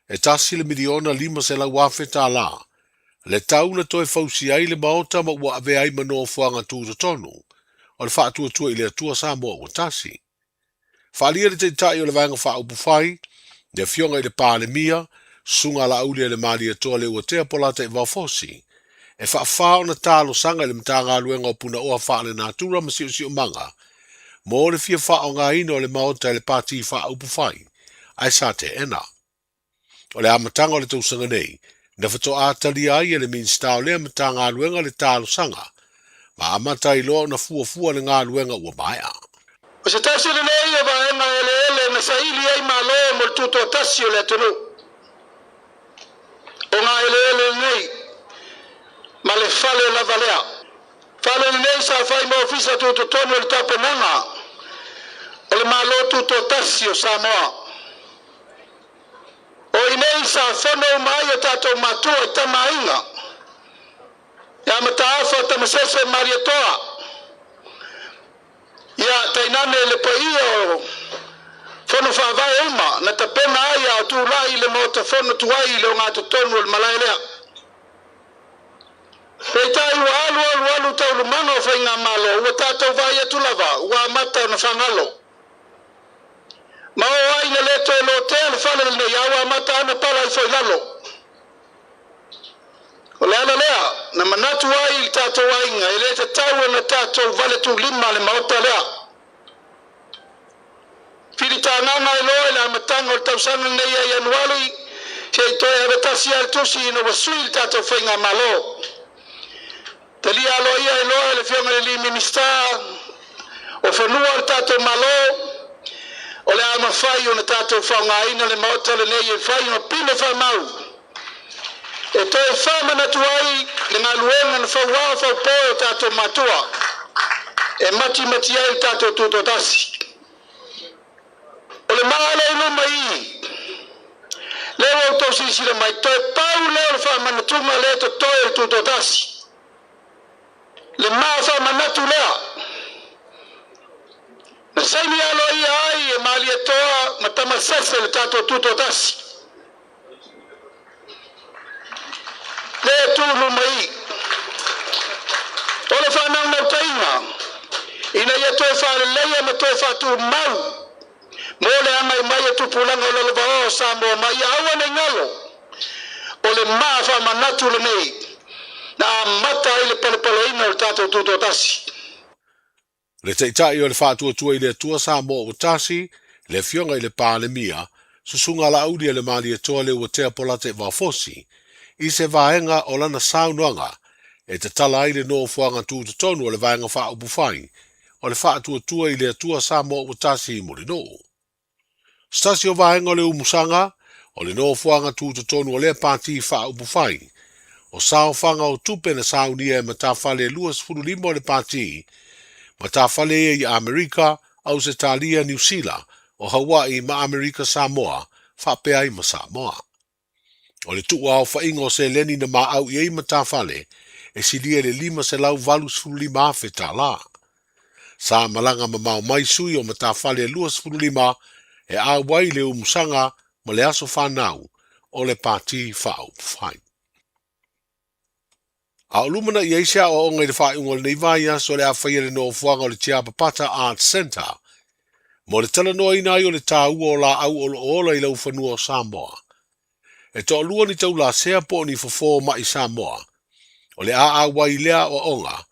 E $1,500,000 le tau na toe fausia ai le Maota ma ua avea ai ma nofoaga tutotonu o le Faatuatua i le Atua Samoa ua Tasi. Faaalia le Taitai o le Vaega Faaupufai, le Afioga i le Palemia, Susuga Laaulialemalietoa Leuatea Polataivao Fosi, e faafā ona talosaga i le Matagaluega o Punaoa Faalenatura ma Siosiomaga mo le fia faaaogaina o le Maota e le Pati Faaupufai, ae sa teena. O le amataga o le tausaga nei, na faatoa talia ai e le Minisita o lea Matagaluega le talosaga, ma amata ai loa ona fuafua le galuega ua maea. O se tasi lenei o vaega eleele na saili ai Malo mo le tutoatasi o le atunuu. O ngā eleele lenei ma le fale lava lea. Fale lenei sa fai ma ofisa tutotonu o le tapenaga o le Malo Tutoatasi o Samoa. O inei sa fono uma ai o tatou matua i Tama Aiga, ia Mataafa, Tamasese, Malietoa, ia tainane le paia o Fono Faavae uma na tapena ai a o tulai i le Maota Fono tuai i le ogatotonu o le malae lea. Peitai ua alu alu alu taualumaga o faigamalo ua tatou vaai atu lava ua amata ona fagalo. Ma oo ai ina le toe lotea le fale lenei a ua amata ona pala ifo i lalo. O le ala lea na manatu ai i le tatou aiga e le tatau ona tatou valetulima le Maota lea. Filitagaga ai loa i le amataga o le tausaga lenei ia Ianuari se i toe avetasi ai le tusi ina ua sui le tatou faigamalo. Talia aloaia ai loa e le Afioga i le alii Minisita o Fanua o le tatou Malo, o le a mafai ona tatou faaaogaina le Maota lenei e fai ma pine faamau e toe faamanatu ai le galuega na fauao faupo e o tatou matua e matimati ai le tatou tutoatasi. O le maa lea i luma i i, lea ua outou silasila mai, toe pau lea o le faamanatuga lea e totoe o le Tutoatasi. Le maa faamanatu lea na saini aloaia ai e Malietoa ma Tamasese le tatou Tutoatasi. Lea e tu i luma i i. O le faanaunautaiga ina ia toe faaleleia ma toe faatumau mo le agai mai o tupulaga o lalovaoa o Samoa ma ia aua nei galo o le maa faamanatu lenei na amata ai le palepaleina o le tatou Tutoatasi. Le Taitai o le Faatuatua i le Atua Samoa ua tasi, le Afioga i le Palemia, Susuga Laaulialemalietoa Leuatea Polataivao Fosi, i se vaega o lana saunoaga e tatala ai le nofoaga tutotonu o le Vaega Faaupufai o le Faatuatua i le Atua Samoa ua tasi i Mulinuu. Se tasi o vaega o le umusaga o le nofoaga tutotonu o lea Pati Faaupufai, o saofaga o tupe na saunia e matafale e 25 o le Pati, matafale ia i Amerika, Ausetalia, Niu Sila, o Hawaii ma Amerika Samoa, faapea ai ma Samoa. O le tuuaofaiga o seleni na maau i ai matafale e silia i le $585,000. Sa malaga mamao mai sui o matafale e 25 e auai i le umusaga ma le aso fanau o le Pati Faaupufai. A o lumanai ai se aoaoga i le faaiuga o lenei vaiaso o le a faia le nofoaga o le Tiapapata Arts Centre. mo le talanoaina ai o le tāua o laau o lo o ola i laufanua o Samoa. E toalua ni taulasea po o ni fofo o maʻi Samoa, o le a auai i lea aoaoga,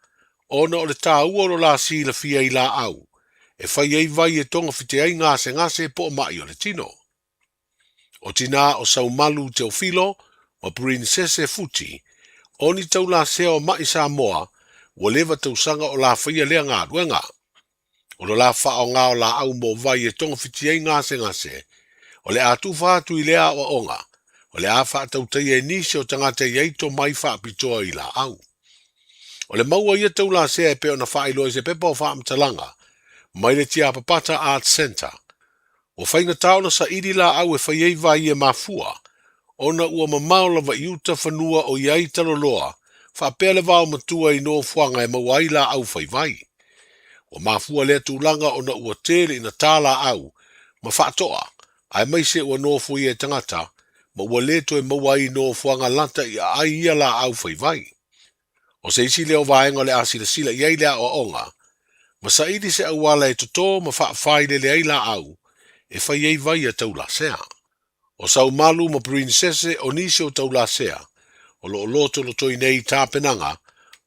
ona o le tāua o lo la silafia i laau, e fai ai vai e togafiti ai gasegase po o maʻi o le tino. O tinā o Saumalu Teofilo ma Purinisese Futi, o ni taulasea o maʻi Samoa, ua leva tausaga o la faia lea galuega. O lo la faaaoga o laau mo vai e togafiti ai gasegase, o le a tufa atu i lea aoaoga, o le a faatautaia e nisi o tagata i ai tomai faapitoa i laau. O le maua ia taulasea e pei ona faailoa i se pepa o faamatalaga mai le Tiapapata Arts Centre, Ua faigata ona saili laau e fai ai vai e mafua, ona ua mamao lava i uta fanua o i ai taloloa, faapea le vao matua i nofoaga e maua ai laau fai vai. Ua mafua lea tulaga ona ua tele ina tā laau ma faatoa, aemaise ua nofoia e tagata, ma ua le toe maua ai i nofoaga lata i aai ia laau fai vai. O se isi lea o vaega o le a silasila i ai le aoaoga, ma saili se auala e totō ma faafailele ai laau e fai ai vai a taulasea. O Saumalu ma Prinsese o nisi o taulasea o lo o lotolotoi nei i tapenaga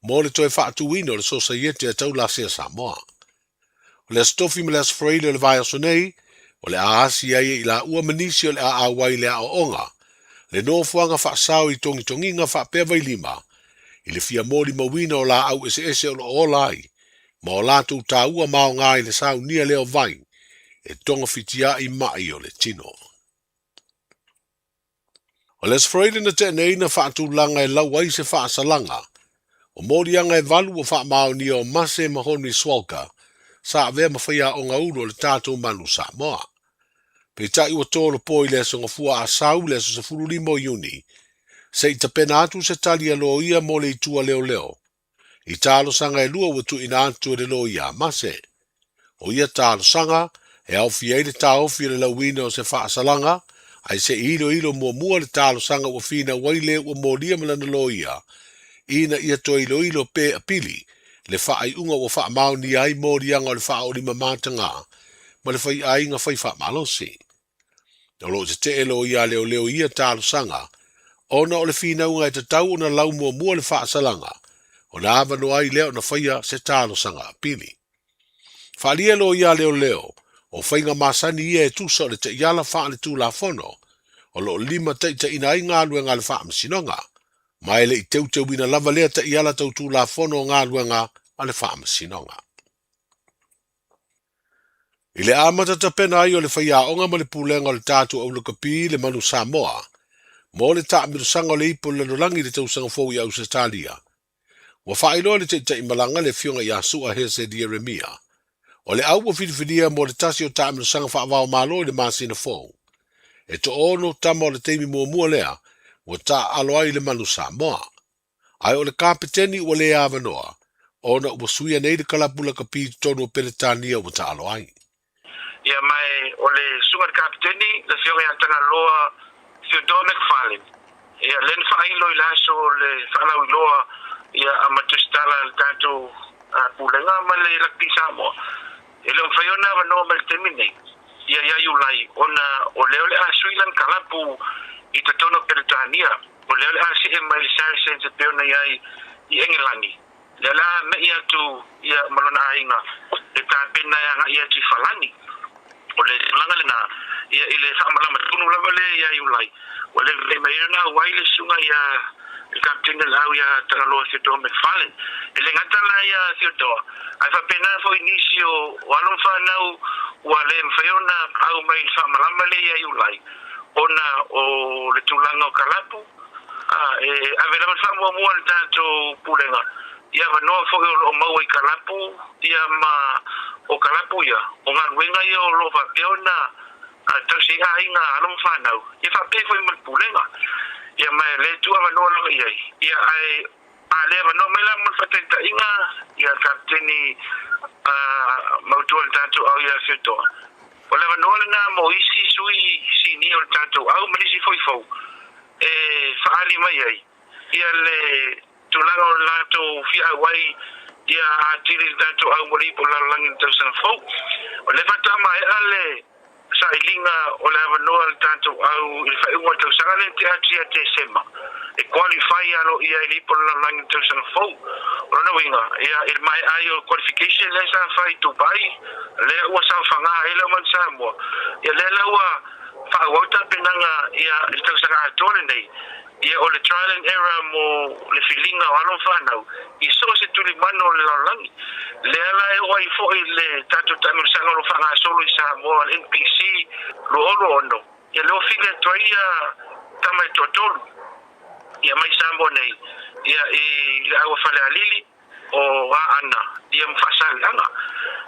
mo le toe faatuina o le Sosaiete a Taulasea Samoa. O le Aso Tofi ma le Aso Faraile o le vaiaso nei, o le a asi ai e i laua ma nisi o le a auai i le aoaoga, le nofoaga faasao i togitogiga faapea vailima, i le fia molimauina o laau eseese o lo o ola ai, ma o latou taua ma aoga i le saunia lea o vai e togafitiaʻi maʻi o le tino. O le Aso Faraile na tea nei na faatulaga e lau ai se faasalaga o moliaga e valu ua faamaonia o Mase ma Henry Swalka sa avea ma faiaoga ulu o le tatou Manu Samoa. Peitai ua tolopo i le Aso Gafua a Sau le aso 15 o Iuni se i tapena atu se tali a loia mo le itu a leoleo i talosaga e lua ua tuuina atu e le loia a Mase. O ia talosaga e aofia ai le taofi o le lauina o se faasalaga, ae se i iloilo muamua le talosaga ua finau ai le ua molia ma lana loia, ina ia toe iloilo pe apili le faaiuga ua faamaonia ai moliaga o le faaolima mataga ma le faiaiga fai faamalosi. O lo o tetee loia a leoleo i ia talosaga, ona o le finauga e tatau ona lau muamua le faasalaga, ona avanoa ai lea ona faia se talosaga apili. Faaalia loia a leoleo, o faiga masani ia e tusa o le taiala faaletulafono, o lo o limataitaiina ai galuega a le Faamasinoga, ma e le i teuteuina lava lea taiala tau tulafono o galuega a le Faamasinoga. I le amata tapena ai o le faiaoga ma le pulega o le tatou aulakapi le Manu Samoa mo le taamilosaga o le ipu o le lalolagi i le tausaga fou i Ausetalia, ua faailoa e le taitaimalaga le Afioga ia Sua Hese Ieremia, o le au ua filifilia mo le tasi o taamilosaga faava-o-Malo i le masina fou. E toaono tama o le taimi muamua lea ua taaalo ai le Manu Samoa. Ae o le kapeteni ua le avanoa, ona ua suia nei le kalapu lakapi i totonu o Peretania ua taalo ai. Ia ma o le susuga i le kapeteni, le Afioga ia Tagaloa Theodore McFarlane, ia lea na faailo i le aso o le faalauiloa ia a ma tusitala a le tatou Pulega ma le Lakapi Samoa. E le o mafai ona avanoa mai i le taimi lenei ia ia Iulai ona o lea o le a sui lana kalapu i totonu o Peretania. O lea o le a see mai le Saracens e pei ona i ai i Engelani. Lea o le a me'i atu ia ma lona aiga e tapena e agai atu i Falani. O le tulaga lena ia i le faamalama tonu lava lea ia Iulai. Ua le mafai mai ai ona auai le susuga ia le Kapeteni o le Au ia Tagaloa Theodore McFarlane. E le gata la ia Theodore, ae faapena foi nisi o alo ma fanau ua le mafai ona au mai i le faamalama lea ia Iulai ona o le tulaga o kalapu, a, e ave lava le faamuamua a le tatou Pulega i avanoa foi o lo o maua i kalapu ia ma o kalapu ia, o galuega ia o lo o faapea ona tausi ai aiga, alo ma fanau, ia faapea foi ma le Pulega. Ia ma e le tuu avanoa lava i ai, ia ae a le avanoa mai la mo le faataitaiga ia Kapeteni mautu o le tatou au ia Fiotoa, o le avanoa lena mo isi sui sinia o le tatou au ma nisi foi fou e faaali mai ai ia le tulaga o le latou fia auai ia atili le tatou au mo le ipu o le lalolagi i le tausaga fou. O lea faatoa maea le sailiga o le avanoa a le tatou au i le faaiuga o le tausaga lea na tea atu ia Tesema e qualify aloaia i le Ipu o le Lalolagi i le tausaga fou. O lona uiga, ia, i le maea ai o le qualification lea sa fai i Dubai, lea ua saofaga ai le aumanu Samoa, ia lea la ua faaauau tapenaga ia i le tausaga atoa lenei. Ia o le trial and error mo le filiga o alo ma fanau i so o se tulimanu o le lalolagi. Lea la e oo ai foi le tatou taamilosaga o lo o faagasolo i Samoa le NPC 2026, ia lea ua fili atu ai ia tama e toatolu ia mai Samoa nei ia i le au a Falealili, o Aana ia ma Faasaleleaga.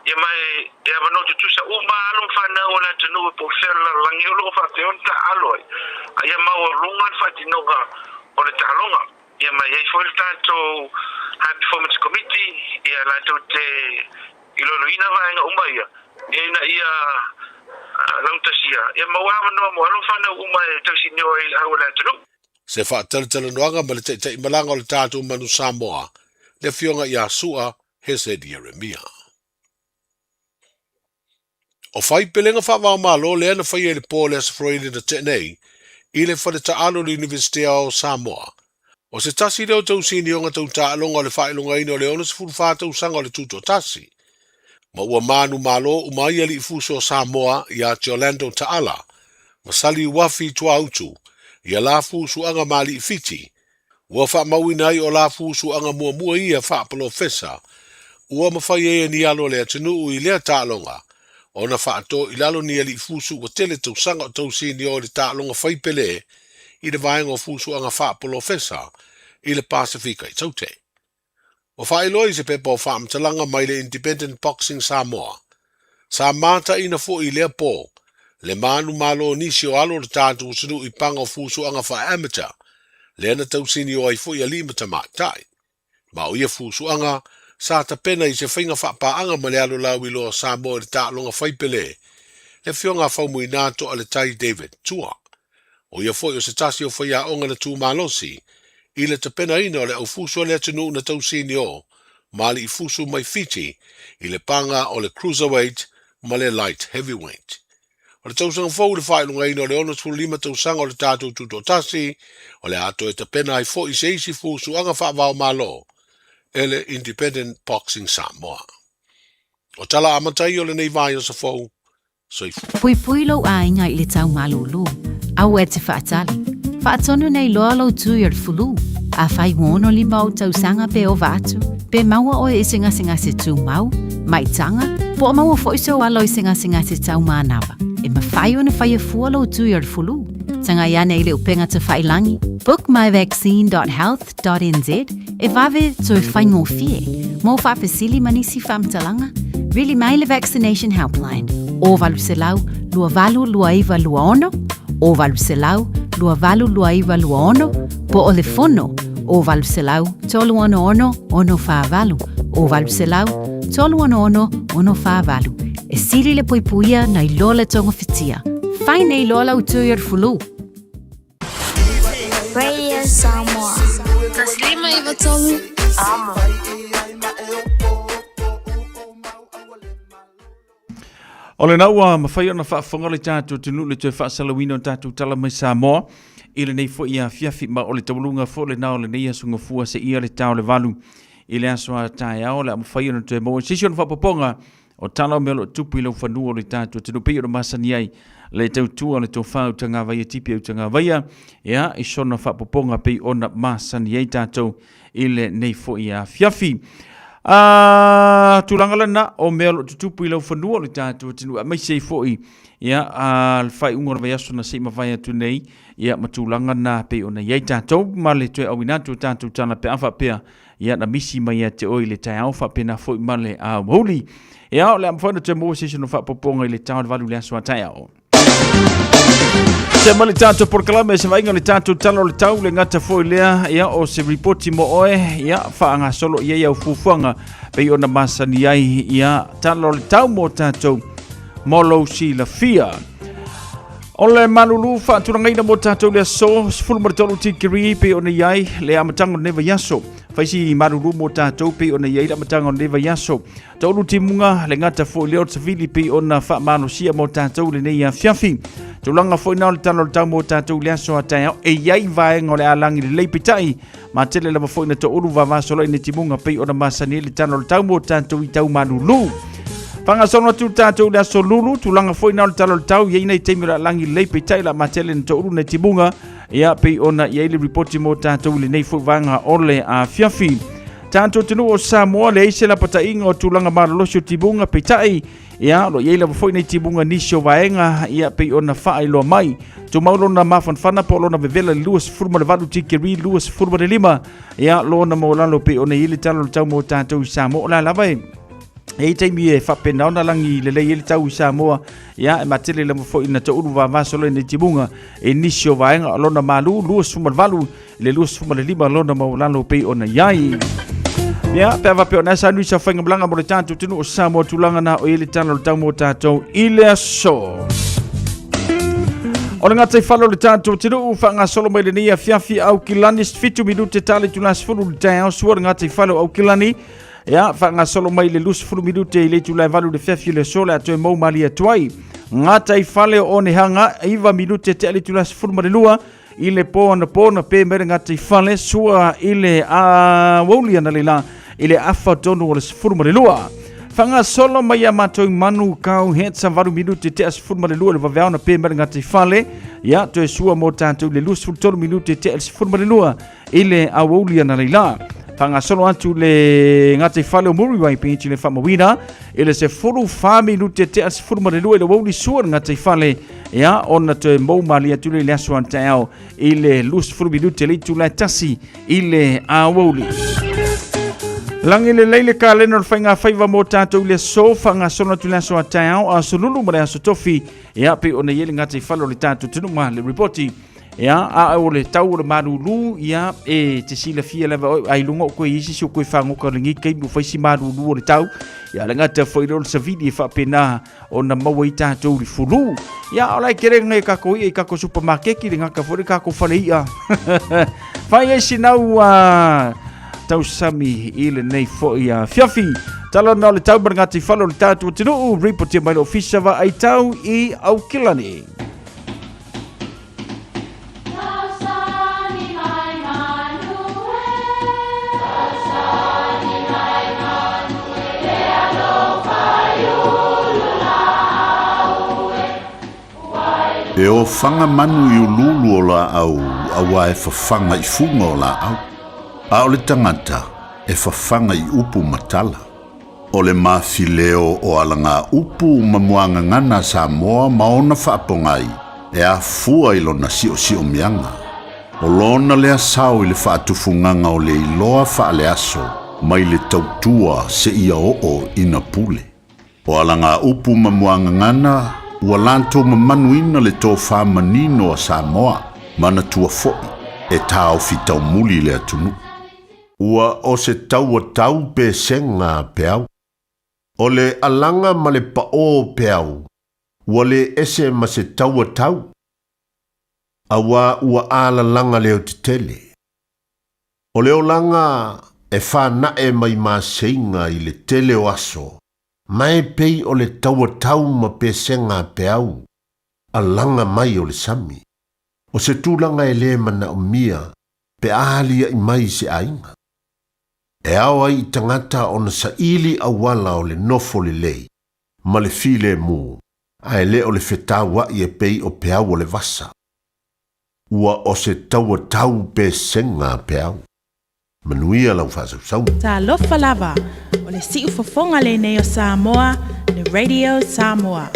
Ia ma e avanoa tutusa uma alo ma fanau o le atunuu po o fea o le lalolagi o lo o faapea ona taaalo ai, a ia maualuga le faatinoga o le taaloga. Ia ma e i ai foi le tatou High Performance Committee ia latou te iloiloina vaega uma ia, ia ina ia laugatasia ia maua avanoa mo alo ma fanau uma e tausinio ai i le au o le atunuu. Se faatalatalanoaga ma le taitaimalaga o le tatou manu Samoa, le Afioga ia Sua Hesed Ieremia. O faipelega faavaomalo lea na faia i le po o le Aso Faraile na tea nei i le fale taalo o le Iunivesite o Samoa. O se tasi lea o tausinioga tau taaloga o le faailogaina o le 64 tausaga o le Tutoatasi, ma ua manumalo uma ai alii fuso o Samoa ia Jolando Taala ma Sali Uafi i Tuaautu ia la fusuaga ma alii Fiti, ua faamauina ai o la fusuaga muamua ia faapolofesa ua mafai ai e ni alo o le atunuu i lea taaloga ona faato i lalo ni alii fusu ua tele tausaga o tausinio i le taaloga faipele i le vaega o fusuaga faapolofesa i le Pasefika i Taute. Ua faailoa i se pepa o faamatalaga mai le Independent Boxing Samoa, sa mataina foi i lea po le manumalo o nisi o alo o le tatou atunuu i paga o fusuaga faa-amateur, lea na tausinio ai foi alii ma tamaitai. Ma o ia fusuaga, sa tapena i se faiga faapaaga ma le alo lauiloa o Samoa i le taaloga faipele, le Afioga a Faumuina Toaletai David Tua. O ia foi o se tasi o faiaoga na tu malosi i le tapenaina o le aufusu a le atunuu na tausinio ma aliifusu mai Fiti i le paga o le cruiserweight ma le light heavyweight. O le tausaga fou i le faailogaina o le 65 tausaga o le tatou Tutoatasi, o le a toe tapena ai foi se isi fusuaga faava-o-Malo e le Independent Boxing Samoa. O tala amata ia o lenei vaiaso fou, Soifua. Puipui lou aiga i le tau malūlū. Aua e te faatali. Faatonu nei loa lou tui o le fulu. Afai ua 65 ou tausaga pe ova atu, pe maua oe i se gasegase tumau, maitaga, po o maua foi sou alo i se gasegase tau manava, e mafai ona faia fua lou tui o le fulu. Tagai ane i le upega tafailangi, bookmyvaccine.health.nz, e vave toe faigofie. Mo faafesili ma nisi faamatalaga, vili mai le Vaccination Helpline, o 800 282926, o 800 282926, po o le fono, o 800 366 648, o 800 366 648. E sili le puipuia nai lo le togafitia. Fai nei loa lau tui o le fulu. Radio Samoa. 153 Amo. O lena ua mafai ona faafofoga le tatou atunuu i le toe faasalauina o tatou tala mai Samoa i lenei foi afiafi ma o le taualuga foi lena o lenei aso gafua seia le tao le valu i le aso a taeao o le a mafai ona toe maua se isi ona faapopoga o tala o mea o lo o tupu i laufanua o le tatou atunuu pei ona masani ai le tautua le tofa Utagavaia Tipi Utagavaia ia i sona faapopoga pei ona masani ai tatou i lenei foi afiafi. A tulaga lena o mea o lo o tutupu i laufanua o le tatou atunuu aemaise ai foi ia a le faaiuga o le vaiaso na se i mavae atu nei ia ma tulaga na pei ona i ai tatou ma le toe auina atu o tatou tala pe a faapea ia na misi mai ia te oe i le taeao faapena foi ma le aoauli. Ia o le a mafai ona toe maua se isi ona faapopoga i le tao o le valu i le aso a taeao. Se ma le tatou polokalame se vaaiga o le tatou tala o le tau le gata foi lea ia o se ripoti mo oe ia faagasolo i ai au fuafuaga pei ona masani ai ia tala o le tau mo tatou mo lou silafia. O le malulu faatulagaina mo tatou le aso 13 tikiri pe ona i ai le amataga o lenei vaiaso. Faisi malulu mo tatou pe ona i ai le amataga o lenei vaiaso. Taulu timuga le gata foi lea o le savili pe ona faamalosia mo tatou lenei afiafi. Tulaga foi na o le tala o le tau mo tatou le aso a taeao e i ai vaega o le alagi lelei peitai ma tele lava foi na toulu vavasolo i ne timuga pei ona masani ai le tala o le tau mo tatou i tau malulu. Whangasolo atu tātou le aso lulu, tulaga foi na o le tala o le tau, iai nei taimi o le alagi lelei peitai la matele na toulu nei timuga, ia pei ona i ai le ripoti mo tātou i lenei foi vaega o le afiafi. Tātou atunuu o Samoa, leai se lapataiga o tulaga malolosi o timuga, peitai, ia, o lo o i ai lava foi nei timuga nisi o vaega, ia, pei ona faailoa mai. Tumau lona mafanafana po o lona vevela i le 28 tikeri 25, ia, lona maualalo pei ona i ai le tala o le tau mo tātou i Samoa. O le a lava e E i taimi e faapena ona lagi lelei ai le tau i Samoa, ia e matele lava foi ina toulu vavasolo i nei timuga e nisi o vaega o lona malu 28 i le 25 lona maualalo pei ona i ai. Ia, pe a faapea o na sa nui sa whainga mo le tātou tunu o Samoa tulaga na o i le tala o le tau mō tātou i le aso. O le ngatai falo le tātou atunuu whaangasolo mai lenei afiafi Aukilani 7 minute tale tula 10 le taeao sua le ngatai falo Aukilani. Ia, faagasolo mai le 20 minute i le itula e 8 le fiafi o le aso le a toe mou malie atu ai. Gatai fale o Onehanga, 9 minute tea le itula 12 i le po anapo na pe mai le gatai fale sua i le aoauli analeila i le afa tonu o le 12. Faagasolo mai a matou manu kau hetsa 8 minute tea 12 le vaveao na pe mai le gatai fale. Ia, toe sua mo tatou i le 23 minute tea le 12 i le aoauli analeila. Faagasolo atu le gataifale o Muriwai Beach i le faamauina i le 14 minute tea 12 i le aoauli sua le gataifale ia ona toe mou malie atu le i le aso a taeao i le 20 minute le itula e tasi i le aoauli. Lagi lelei le kalena o le faiga faiva mo tatou i le aso faagasolo atu le aso a taeao, aso lulu ma le aso tofi ia pei ona i ai le gataifale o le tatou atunuu ma le ripoti. Ia, a o le tau o le malulu, ia, e te silafia lava oe, ai luga o koe isi si o koe whangoka o lenei taimi o whaisi malulu o le tau. Ia, le ngata foi leo le savili e whaapena o na maua i tātou le fulu. Ia, o lai kere ngai kako ia i kako supermarketi, le ngaka foi le kako whale ia. Whai ai sinau a tausami i lenei foi a fiafi. Tala na o le tau ma le ngati whalo o le tātou atunuu, ripotia mai le ofisa wa ai tau i Aukilani. E ofaga manu i uluulu o laau auā e fafaga i fuga o laau, a o le tagata e fafaga i upu ma tala. O le mafileo o alagaupu ma muagagana a Samoa ma ona faapogai e afua i lona siosiomiaga. O lona lea sao i le faatufugaga o le iloa faaleaso mai le tautua seia oo ina pule. O alagaupu ma muagagana ua latou mamanuina le tofa manino a Samoa, manatua foi e taofi taumuli le atunuu. Ua o se taua tau pesega a peau. O le alaga ma le paʻō o peau, ua lē ese ma se taua tau, auā ua alalaga leotetele. O le olaga e fanaʻe mai maseiga i le tele o aso, ma e pei o le taua tau ma pesega a peau, alaga mai o le sami. O se tulaga e lē manaomia pe a aliaʻi mai i se aiga. E ao ai i tagata ona saili auala o le nofo lelei ma le filemu, ae le o le fetauaʻi e pei o peau o le vasa. Ua o se taua tau pesega a peau. Manuia lau faasausauga. Talofa lava, o le siufofoga lenei o Samoa, le Radio Samoa.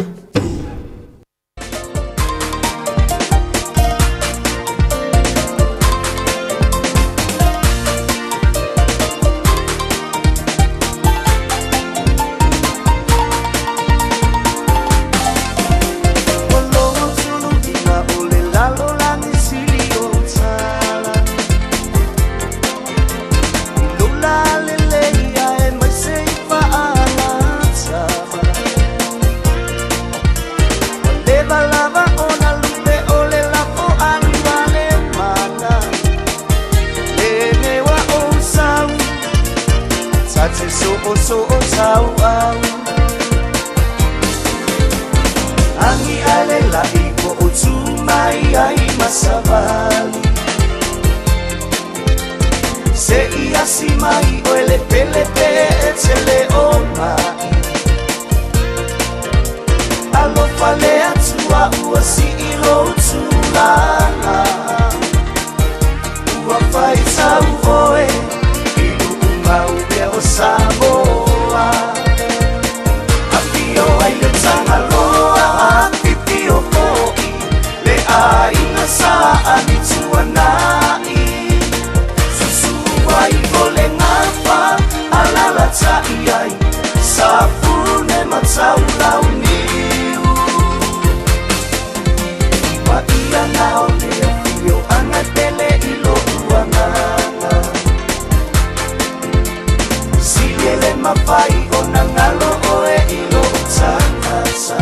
mai ma savali. Se i asi mai oe le pele pe e tele o mai. Alofa le atua ua si i lou tulaga. Ua faitau oe i luu mau mea o Samoa. Afio ai le Tagaloa, afifio fo'i le aiga sa Amituanai. Susu ai o le gafa alalatai ai Safune ma Taulauniu. Paia na o le afioaga tele i lou agaga. Sili e le mafai ona galo oe i lou tagata.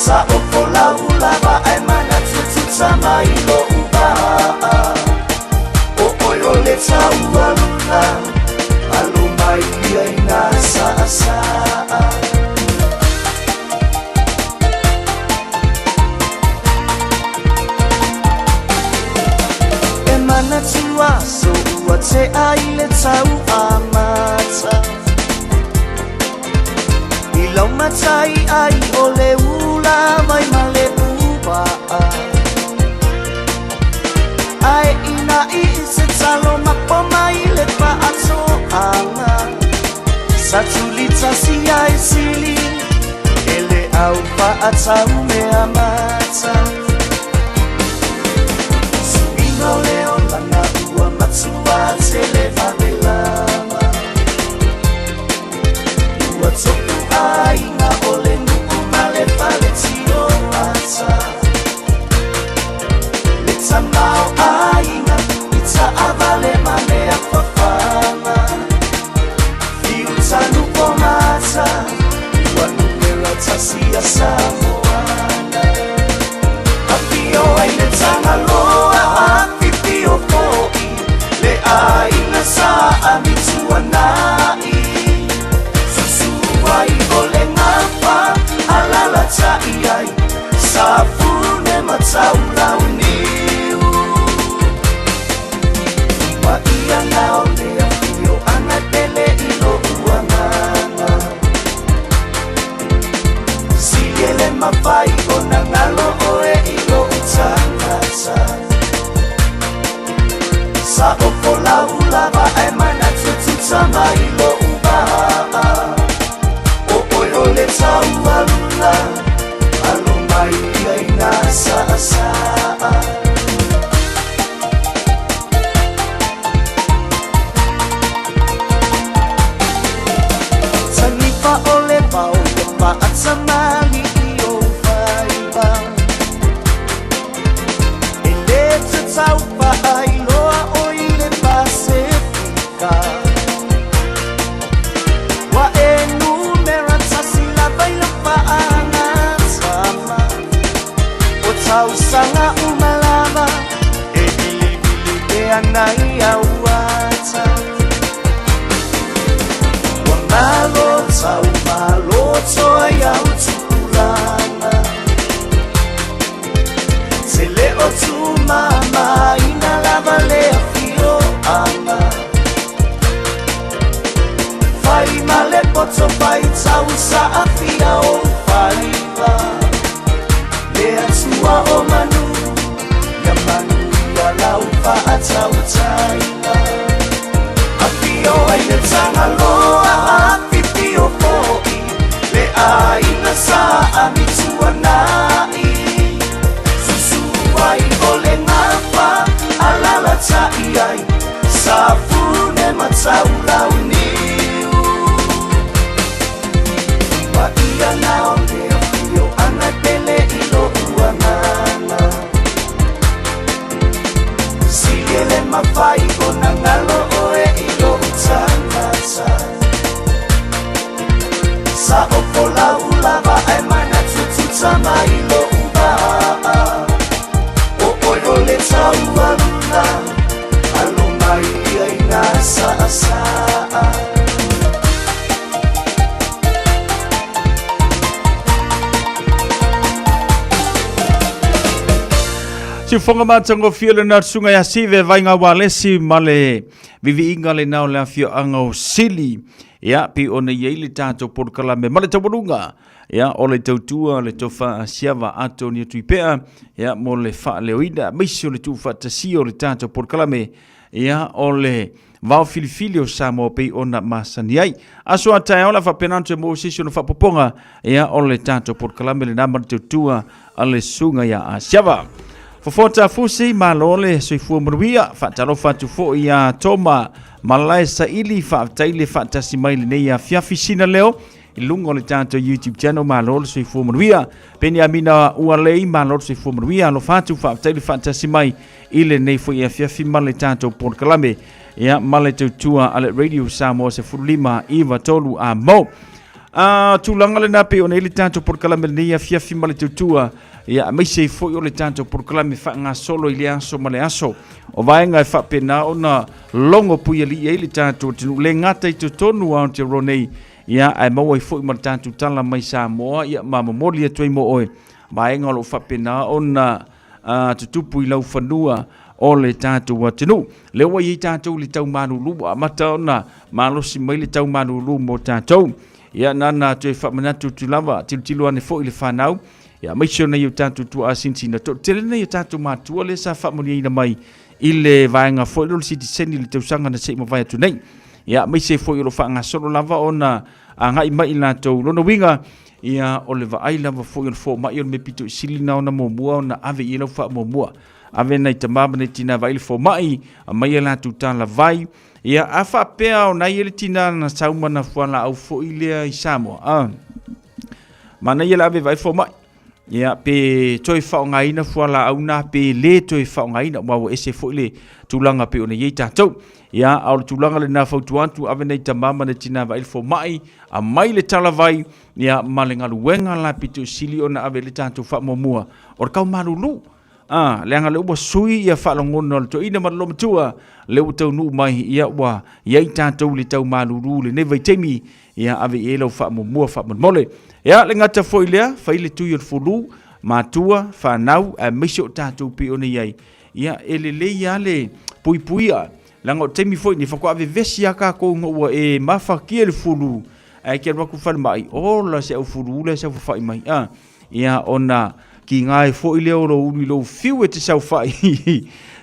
Sa ofo laulava ae manatu tama i lou vaa. O oe o le taualuna alo mai ia i nā saasaa. E manatu aso ua tea i le tau amata. I lau matai ai o le ula mai ma le puvaa. Ae ina i se talo mapo mai le faatoaga. Sa tulitasi ai sili e le au faatau mea mata. Suiga o le olaga ua matua tele favelava. Ua topu aiga o le nuu ma le fale tioata. Le tamao aiga i taavale ma mea fafaga. Fiutanu po mata ua numera tasi a Samoana. Afio ai le Tagaloa, afifio fo'i le aiga sa Amituanai. Susu ai o le gafa alalatai ai Safune ma Taulauniu. Paia na o le afioaga tele i lou agaga. Sili e le mafai ona galo oe i lou tagata. Sa ofo laulava ae manatu tama i lou vaa. O oe o le taualuna alo mai ia i nā saasaa. Tanifa o le vao le faatamali i ou faiva. E le tatau faailoa o i le Pasefika. Ua e numera tasi lava i le faagatama. O tausaga uma lava e vilivili pea nai au ata. Ua malo tau malo toa i au tupulaga. Se le o tumamaina lava le afioaga. Fai ma le poto fai tau saafia o faiva. Le atua o manu, ia manu ia lau faatautaiga. Afio ai le Tagaloa, afifio fo'i le aiga sa Amituanai. Susu ai o le gafa alalatai ai Safune ma Taulauniu. Paia na o le afioaga tele i lou agaga. Sili e le mafai ona galo oe i lou tagata. Sa ofo laulava ae manatu tama i Siufoga matagofie lena o le susuga ia Sive Vaiga Walesi ma le viviiga lena o le afioaga o Sili. Ia, pei ona i ai le tatou polokalame ma le taualuga. Ia, o le tautua le tofa a Siava Antonio Tuipea, ia, mo le faaleoina, aemaise o le tuufaatasia o le tatou polokalame, ia, o le vao filifili o Samoa pei ona masani ai. Aso a taeao la faapena ona toe maua se isi ona faapopoga, ia, o le tatou polokalame lena ma le tautua a le susuga ia Asiava. Fofoa Tafusi, malo le soifua manuia, faatalofa atu foi ia Toma Malae Saili, faafetai le faatasi mai lenei afiafi sina leo i luga o le tatou YouTube channel, malo le soifua manuia. Peniamina Ualei, malo le soifua manuia, alofa atu, faafetai le faatasi mai i lenei foi afiafi ma le tatou polokalame, ia, ma le tautua a le Radio Samoa 15 93 a mo. A tulaga lena pei ona i le tatou polokalame lenei afiafi ma le tautua, ia, aemaise ai foi o le tatou polokalame faagasolo i le aso ma le aso. O vaega e faapena ona logo puialii ai le tatou atunuu, le gata i totonu o Aotearoa nei, ia, ae maua ai foi ma le tatou tala mai Samoa, ia, ma momoli atu ai mo oe vaega o lo o faapena ona tutupu i laufanua o le tatou atunuu. Lea ua i ai tatou i le tau malulu, ua amata ona malosi mai le tau malulu mo tatou. Ia, na ona toe faamanatu atu lava, tilotilo ane foi i le fanau, ia, aemaise o nai o tatou tuaa sinasina. Toatele nai o tatou matua lea sa faamanuiaina mai i le vaega foi lea o le sitiseni i le tausaga na se i mavae atu nei. Ia, aemaise foi o lo o faagasolo lava ona agai mai i latou. Lona uiga, ia, o le vaai lava foi o le fomai o le mea pito i sili na ona muamua ona ave i ai lau faamuamua. Ave nai tama ma nai tina vaai le fomai, aumai a latou talavai. Ia, a faapea o na i ai le tina na sau ma na fualaau foi lea i Samoa, a, manaia le ave vaai le fomai. Ia, pe toe faaaogaina fualaau na, pe le toe faaaogaina, aua ua ese foi le tulaga pei ona i ai tatou. Ia, a o le tulaga lena fautua atu, ave nai tama ma nai tina vaai le fomai, aumai le talavai, ia, ma le galuega la pito i sili ona ave i le tatou faamuamua, o le taumalulu. A, leaga lea ua sui ia faalogona o le toeaina ma le olomatua, lea ua taunuu mai, ia, ua i ai tatou i le taumalulu i lenei vaitaimi, ia ave i ai lau faamuamua faamolemole. Ia, le gata foi lea, fai le tui o le fulu, matua, fanau, aemaise o tatou pei ona i ai, ia, e lelei lava le puipuia, leaga o le taimi foi lenei faatoa vevesi lava tatou ina ua e mafatia i le fulu, ae te alu atu i le falemai, ola se aufulu lea e saofafai mai, a. Ia, ona kiga ai foi lea o lou ulu i lou fiu e te saofai,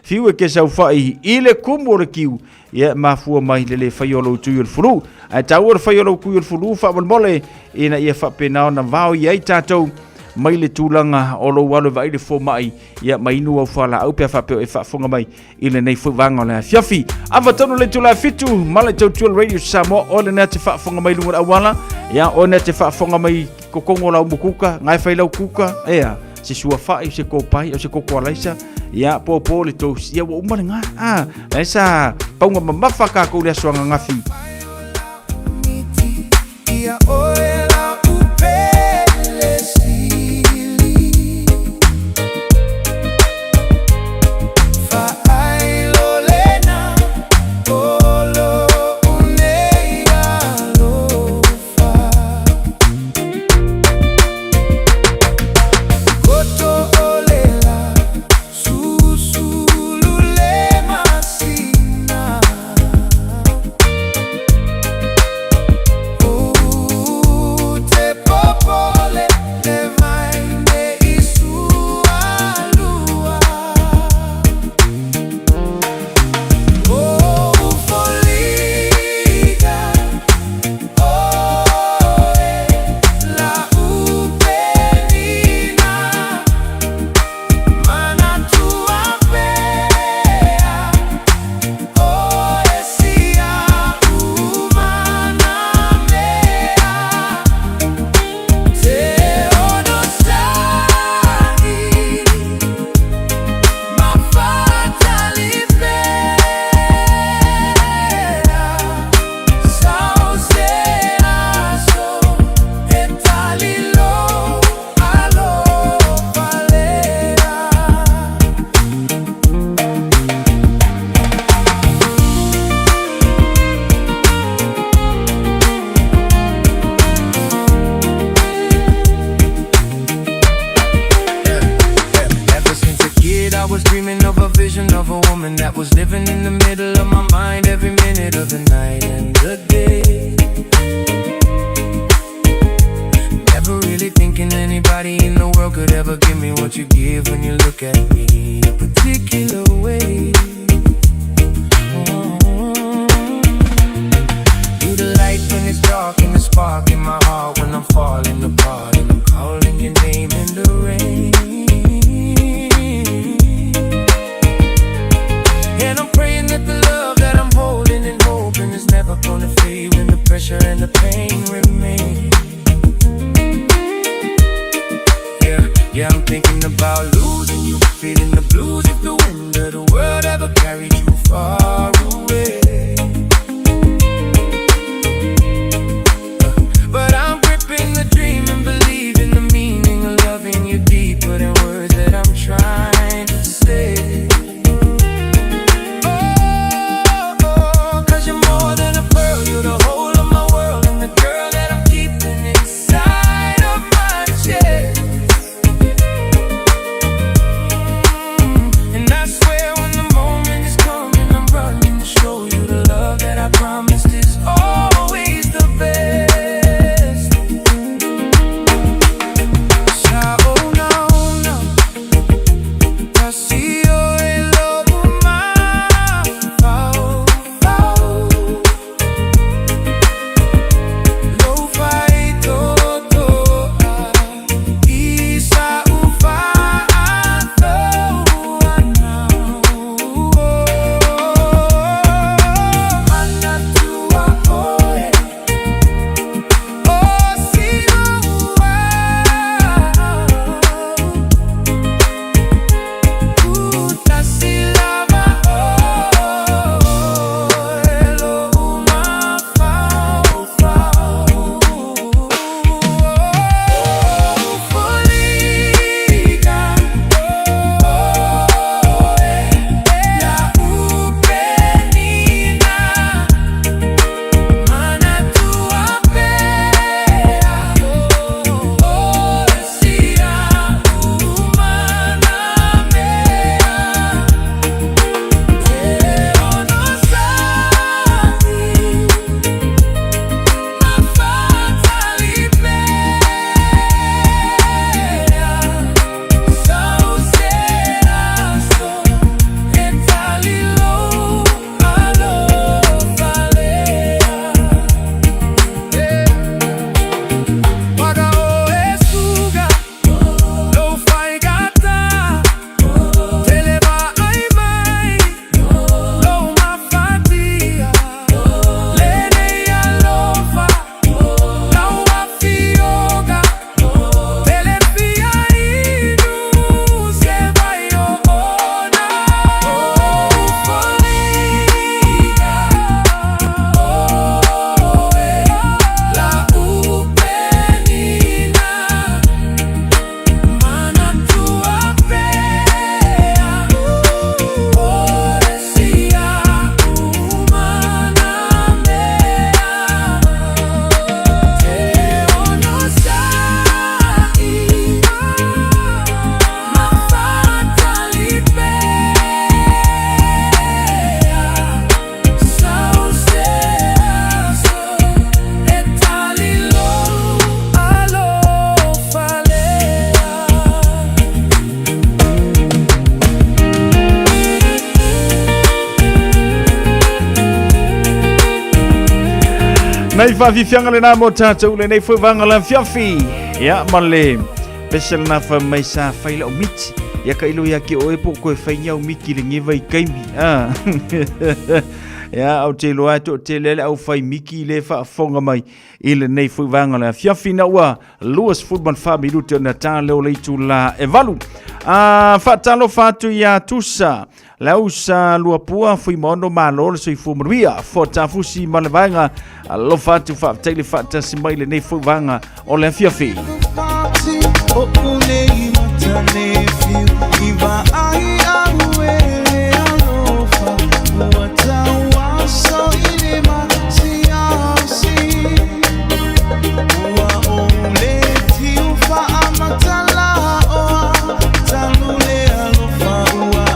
fiu e te saofai i le kumu o le kiu, ia e mafua mai le le faia o lou tui o le fulu. Ae taua le faia o lou tui o le fulu faamolemole, ina ia faapena ona vaoi ai tatou mai le tulaga o lou alo e vaai le fomai, ia ma inu au fualaau pe a faapea o e faafofoga mai i lenei foi vaega o le afiafi. Ava tonu le itula e 7, ma le tautua Radio Samoa, o lenei te faafofoga mai luga o le auala, ia o lenei te faafofoga mai kokongo lau mukuka, ngai fai lau kuka, ea, se suafa'i, se kopai, o se kokoalaisa, ia, pōpō le toast, ia ua uma le ngā, ah, e sa paunga mamafa kākou le aso ananafi. Ia oe la upele sili Faailo lena o lou nei alofa Koto o le la susulu le masina. was dreaming of a vision of a woman that was living in the middle of my mind every minute of the night and the day. Never really thinking anybody in the world could ever give me what you give when you look at me a particular way. You the light when it's dark and the spark in my heart when I'm falling apart and I'm calling your name in the rain. And I'm praying that the love that I'm holding and hoping is never gonna fade when the pressure and the pain remain. Yeah, yeah, I'm thinking about losing you, feeling the blues if the wind of the world ever carried you far away. But I'm gripping the dream and believing the meaning of loving you deeper than words that I'm trying to say. Oh, oh, 'cause you're more than a pearl, you're the whole of my world, and the girl that I'm keeping inside of my chest. And I swear when the moment is coming, I'm running to show you the love that I promised is always the best. Sa ona ona, tasi oe lo'u mafaufau. Lou faitotoa i sa'u faatoatoa. Manatua oe o si o'u Tasi lava oe lo'u mafaufau. Foliga oe la'u penina, manatua pea o si a'u mana mea. Te onosa'i ma fa'atali pea, so se aso e tali lou alofa lea. Paga oe suga, lou faigata, tele vaai mai, lou mafatia, lenei alofa, lau afioga, tele fia inu se vai o ona. Foliga oe la'u penina, manatua pea o si a'u mana mea. Te onosa'i ma fa'atali pea, so se aso e tali lou alofa lea. Nei faafiafiaga lenā mo tatou lenei foi vaga o le afiafi. Ia ma le pese lena fai mai sa fai lau miti. Ia ka ilo ia ke oe po koe fai ni au miki le ngeva i kaimi. Ah. Ia au te iloa e toatele ai le aufai miki le faafofoga mai i lenei foi vaega o le afiafi ina ua 24 minute ona ta leo le itula e valu. A faatalofa atu ia Tusa Lausa Luapua Fuimaono malo le soifua manuia Fotafusi ma le vaega alofa atu faafetai le faatasi mai lenei foi vaega o le afiafi. O unei matane fiu i vaai au e le alofa ua tauaso i le masiasi ua ou le tiu faamatala oa talu le alofa ua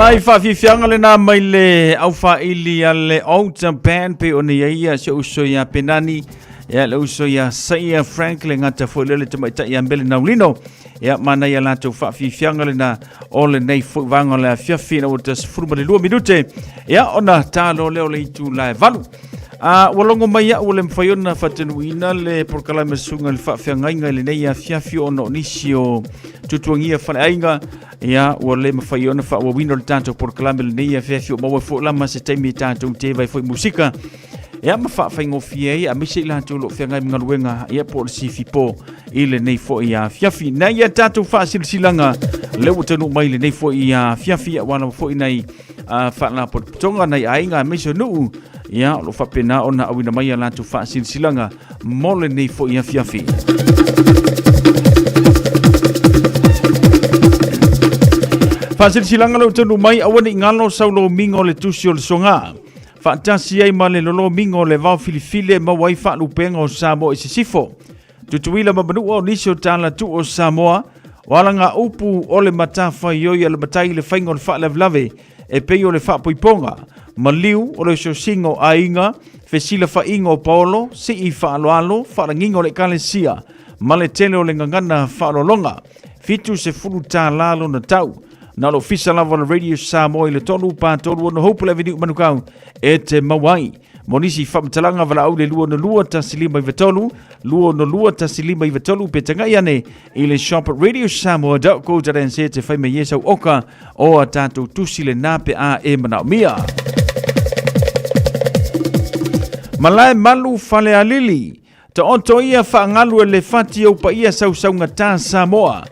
Nai faafiafiaga lena mai le aufaili a le Alta Band pe ona i ai ia si ou uso ia Penani, ia le uso ia Saia Frank le gata foi lea le tamaitai ia Mele Naulino. Ia manaia latou faafiafiaga lena o lenei foi vaega o le afiafi ina ua 12 minute. Ia ona talo lea o le itula e 8. A ua logo mai au ua le mafai ona faatanuuina le polokalame susuga i le faafeagaiga i lenei afiafi ona o nisi o tuatuagia faleaiga. Ia ua le mafai ona faaauauina le tatou polokalame lenei afiafi o maua foi la ma se taimi e tatou te vai foi musika. Ia ma faafaigofie ai aemaise i latou o lo o feagai ma galuega ia po o le sifipo i lenei foi afiafi. Nai ia tatou faasilasilaga lea ua taunuu mai i lenei foi afiafi aua lava foi nai faalapotopotoga nai aiga aemaise o nuu ia o lo o faapena ona auina mai a latou faasilasilaga mo lenei foi afiafi. Faasilasilaga lea ua taunuu mai aua ne i galo sau lomiga o le tusi o le soga. Faatasi ai ma le lolomiga o le vao filifili e maua ai faalupega o Samoa i sisifo. Tutuila ma Manua o nisi o tala tuu o Samoa, o alaga upu o le matafaioi a le matai i le faiga o le faalavelave e pei o le faapoipoga, maliu o le osiosiga o aiga, fesilafaiga o paolo, sii faaaloalo, faalagiga o le ekalesia, ma le tele o le gagana faaaloaloga. $70 lona tau. Na o le ofisa lava o le Radio Samoa i le 3 pa 36 Hope Avenue Manukau e te maua ai. Mo nisi faamatalaga valaau le 262 1593, 262 1593 pe tagai ane i le shop at radiosamoa.co.nz te fai mai e sau oka o a tātou tusi le nā pe a e manaomia. Malae malu Falealili. Taoto ia faagalu e le fati ou paia sausaugata Samoa.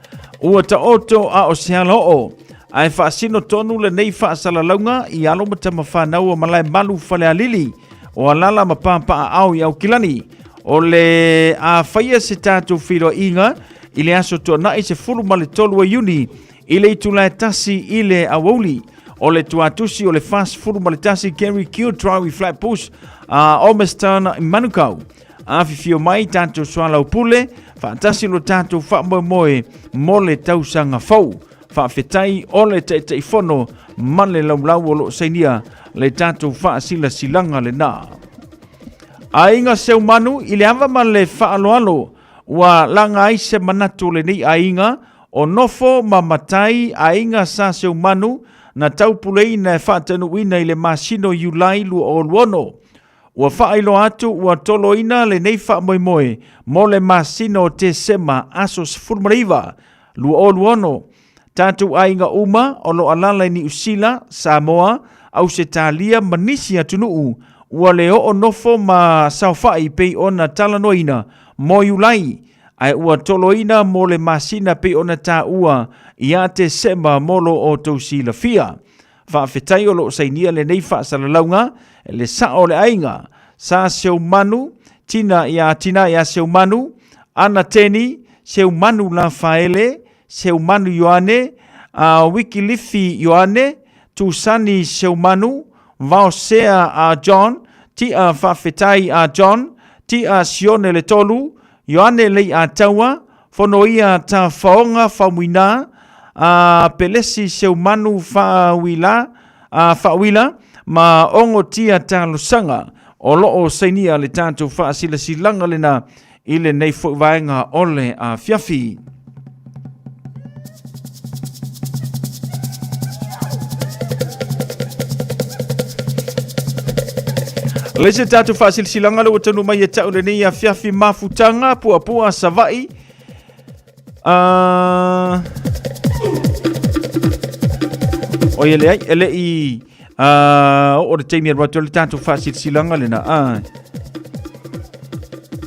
Ua taoto a o se alaoo. Ae faasino tonu lenei faasalalauga i alo ma tama fanau o Malae Malu Falealili, o Alala ma Papaaao i Aukilani. O le a faia se tatou feiloaiga i le aso Tuanai 13 o Iuni i le itula e 1 i le aoauli. O le tuatusi o le 41 Gary Q Drive Flatbush a Ormiston i Manukau. Afifio mai tatou soalaupule, faatasi lo tatou faamoemoe mo le tausaga fou. Faafetai o le Taitaifono ma le laulau o lo o sainia le tatou faasilasilaga lena. Aiga Seumanu i le ava ma le faaaloalo ua laga ai se manatu o lenei aiga o nofo ma matai aiga Sa Seumanu na taupuleina e faatanuuina i le masina o Iulai 2026. Ua faailoa atu ua toloina lenei faamoemoe mo le masina o Tesema aso 19, 2026. Tatou aiga uma o lo alala i Niu Sila, Samoa, Ausetalia ma nisi atunuu ua le oo nofo ma saofai pei ona talanoaina mo Iulai, ae ua toloina mo le masina pei ona taua ia Tesema mo lo outou silafia. Faafetai o lo o sainia lenei faasalalauga e le sao o le aiga, Sa Seumanu, Tina ia Tina ia Seumanu, Ana Teni, Seumanu Lafaele, Seumanu Ioane, a Wikilifi Ioane, Tusani Seumanu, Vaosea a John, Tia Faafetai a John, Tia Sione Le Tolu, Ioane Leiataua, Fonoia Tafaoga Faumuina, a Pelesi Seumanu Faauila, a Faauila, ma Ogo Tia Talosaga, o lo o sainia le tatou faasilasilaga lena i lenei foi vaega o le afiafi. Le se tatou faasilasilaga le ua taunuu mai e tau lenei afiafi mafutaga puapua Savaii. Oi e leai, e le i oo le taimi e alu atu ai le tatou faasilasilaga lena.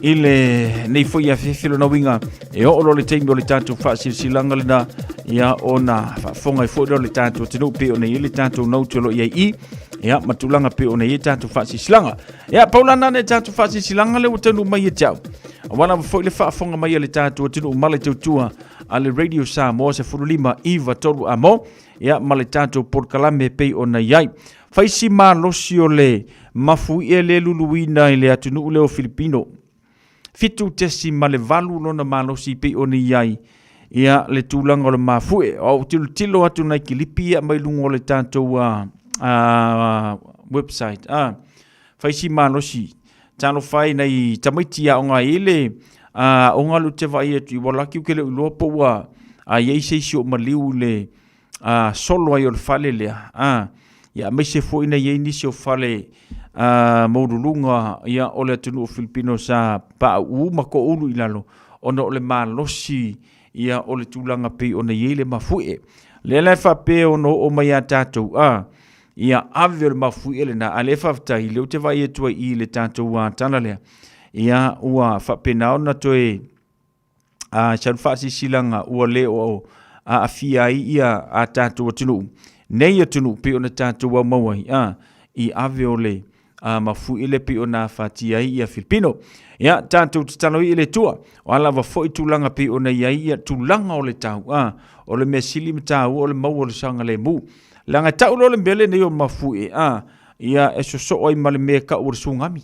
I le nei foi afiafi lona uiga e oo loa le taimi o le tatou faasilasilaga lena ia ona faafofoga ai foi lea o le tatou atunuu pei ona i ai le tatou note o lo o i ai i ia ma tulaga pei ona i ai tatou faasilasilaga. Ia pau lana le tatou faasilasilaga lea ua taunuu mai ia te au. Aua lava foi le faafofoga mai a le tatou atunuu ma le tautua a le Radio Samoa 15 9 3 amo ia ma le tatou polokalame pei ona i ai. Fai si malosi o le mafuie le luluina i le atunuu lea o Filipino. 7.8 lona malosi pei ona i ai ia le tulaga o le mafuie. O au tilotilo atu nai kilipi ia mai luga o le tatou website. Fai si malosi. Talofa e nai tamaiti aoga ai le aoga lea ou te vaai atu i ua laki ou te le o iloa po ua a i ai se isi o maliu i le solo ai o le fale lea. Ia aemaise foi na i ai nisi o fale maualuluga ia o le atunuu o Filipino sa pauu ma toulu i lalo ona o le malosi ia o le tulaga pei ona i ai le mafuie. Lea la e faapea ona oo mai ia tatou, a, ia ave o le mafuie lena, a lea faafetai, lea ou te vaai atu ai i le tatou tala lea, ia ua faapena ona toe sau le faasilasilaga ua le o aafia ai ia a tatou atunuu, nei atunuu pei ona tatou aumau ai, a, i ave o le mafuie lea pei ona afatia ai ia Filipino. Ia, tatou tatalo i le Atua, o a lava foi tulaga pei ona i ai ia tulaga o le tau, a, o le mea sili ma taua o le maua o le saogalemu. Leaga e tau loa le mea lenei o mafuie, a, ia e sosoo ai ma le mea e tau o le tsunami.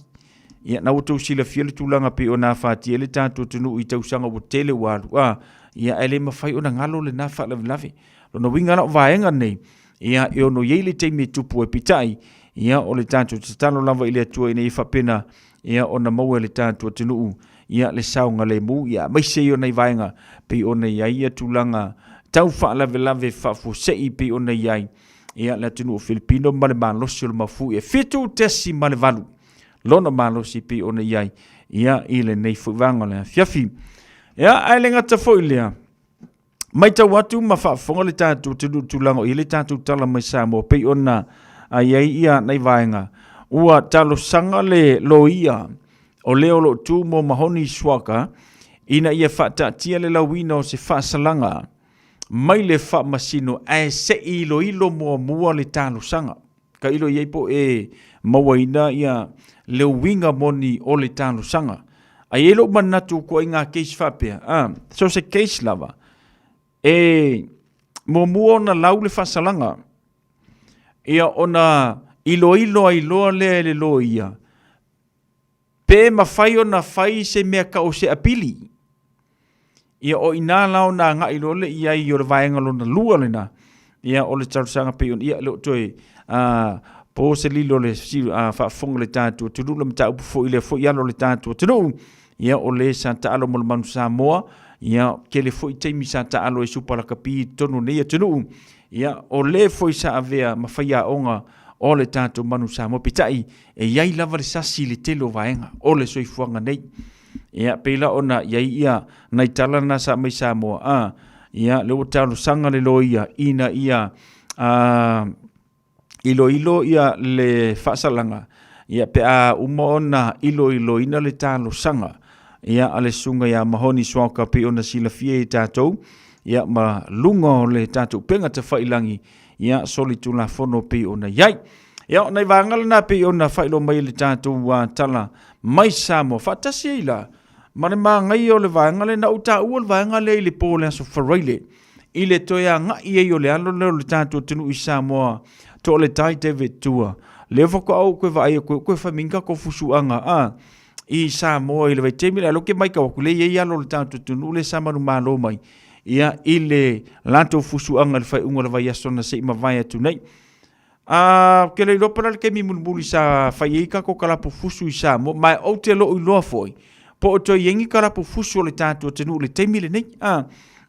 Ia, na ua outou silafia le tulaga pei ona afatia ai le tatou atunuu i tausaga ua tele ua alu, a, ia ae le mafai ona galo lena faalavelave. Lona uiga la o vaega nei, ia e ono i ai le taimi e tupu ai peitai, ia o le tatou tatalo lava i le Atua ina ia faapena ia ona maua e le tatou atunuu ia le saogalemu, ia aemaise ia o nai vaega pei ona i ai ia tulaga tau faalavelave faafuasei pei ona i ai ia le atunuu o Filipino ma le malosi o le mafuie 7.8 lona malosi pei ona i ai ia i lenei foi vaega o le afiafi. Ia ae le gata foi lea, Matau atu ma faafofoga le tatou atunuu i le tulaga o i ai le tatou tala mai Samoa pei ona i ai ia nai vaega ua talosaga le loia o le o lo o tu mo Mahoni Swaka ina ia faataatia le lauina o se faasalaga mai le faamasino ae se i iloilo muamua le talosaga. Tailo i ai po e mauaina ia le uiga moni o le talosaga. Ae i ai lou manatu ko ai ngā case faapea, a, so se case lava, e muamua ona lau le faasalaga, ia ona iloilo ai loa lea e le loia, Pe mafai ona fai se mea tau o se apili. Ia o i ina la ona agai loa lea i ai o le vaega lona lua lena, ia o le talosaga pei ona, ia e le o toe po se lilo le faafofoga o le tatou atunuu, le mataupu foi lea foi alo o le tatou atunuu, ia o le sa taalo mo le Manu Samoa, ia tele foi taimi sa taalo ai Supa Lakapi i totonu o nei atunuu, ia o le foi sa avea ma faiaoga o le tatou Manu Samoa. Peitai, E i ai lava le sasi i le tele o vaega o le soifuaga nei. Ia, pei la ona i ai ia nai tala na sa mai Samoa, a, ia, lea ua talosaga le loia ina ia a, iloilo ia le faasalaga, ia, pe a uma ona iloiloina le talosaga, ia, a le susuga ia Mahoni Swalka pei ona silafia e tatou, ia, ma luga o le tatou upega tafailangi, ia, solitulafono pei ona i ai. Ia, o nai vaega lena pei ona faailoa mai e le tatou tala mai Samoa. Faatasi ai la ma le magaia o le vaega lea. Na ou taua le vaega lea i le po o le Aso Faraile i le toe agai ai o le alo lea o le tatou atunuu i Samoa, Toaletai David Tua. Lea faatoa ou toe vaai atu, toe fai mai ni tatou fusuaga a i Samoa i le vaitaimi lea. Lea ou te matau atu, lea e i ai alo o le tatou atunuu lea sa manumalo mai ia i le latou fusuaga i le faaiuga o le vaiaso na se i mavae atu nei. A, ou te le iloa po o le a le taimi mulimuli sa fai ai tatou kalapu fusu i Samoa, ma ou te le o iloa foi po o toe i ai ni kalapu fusu o le tatou atunuu i le taimi lenei. A,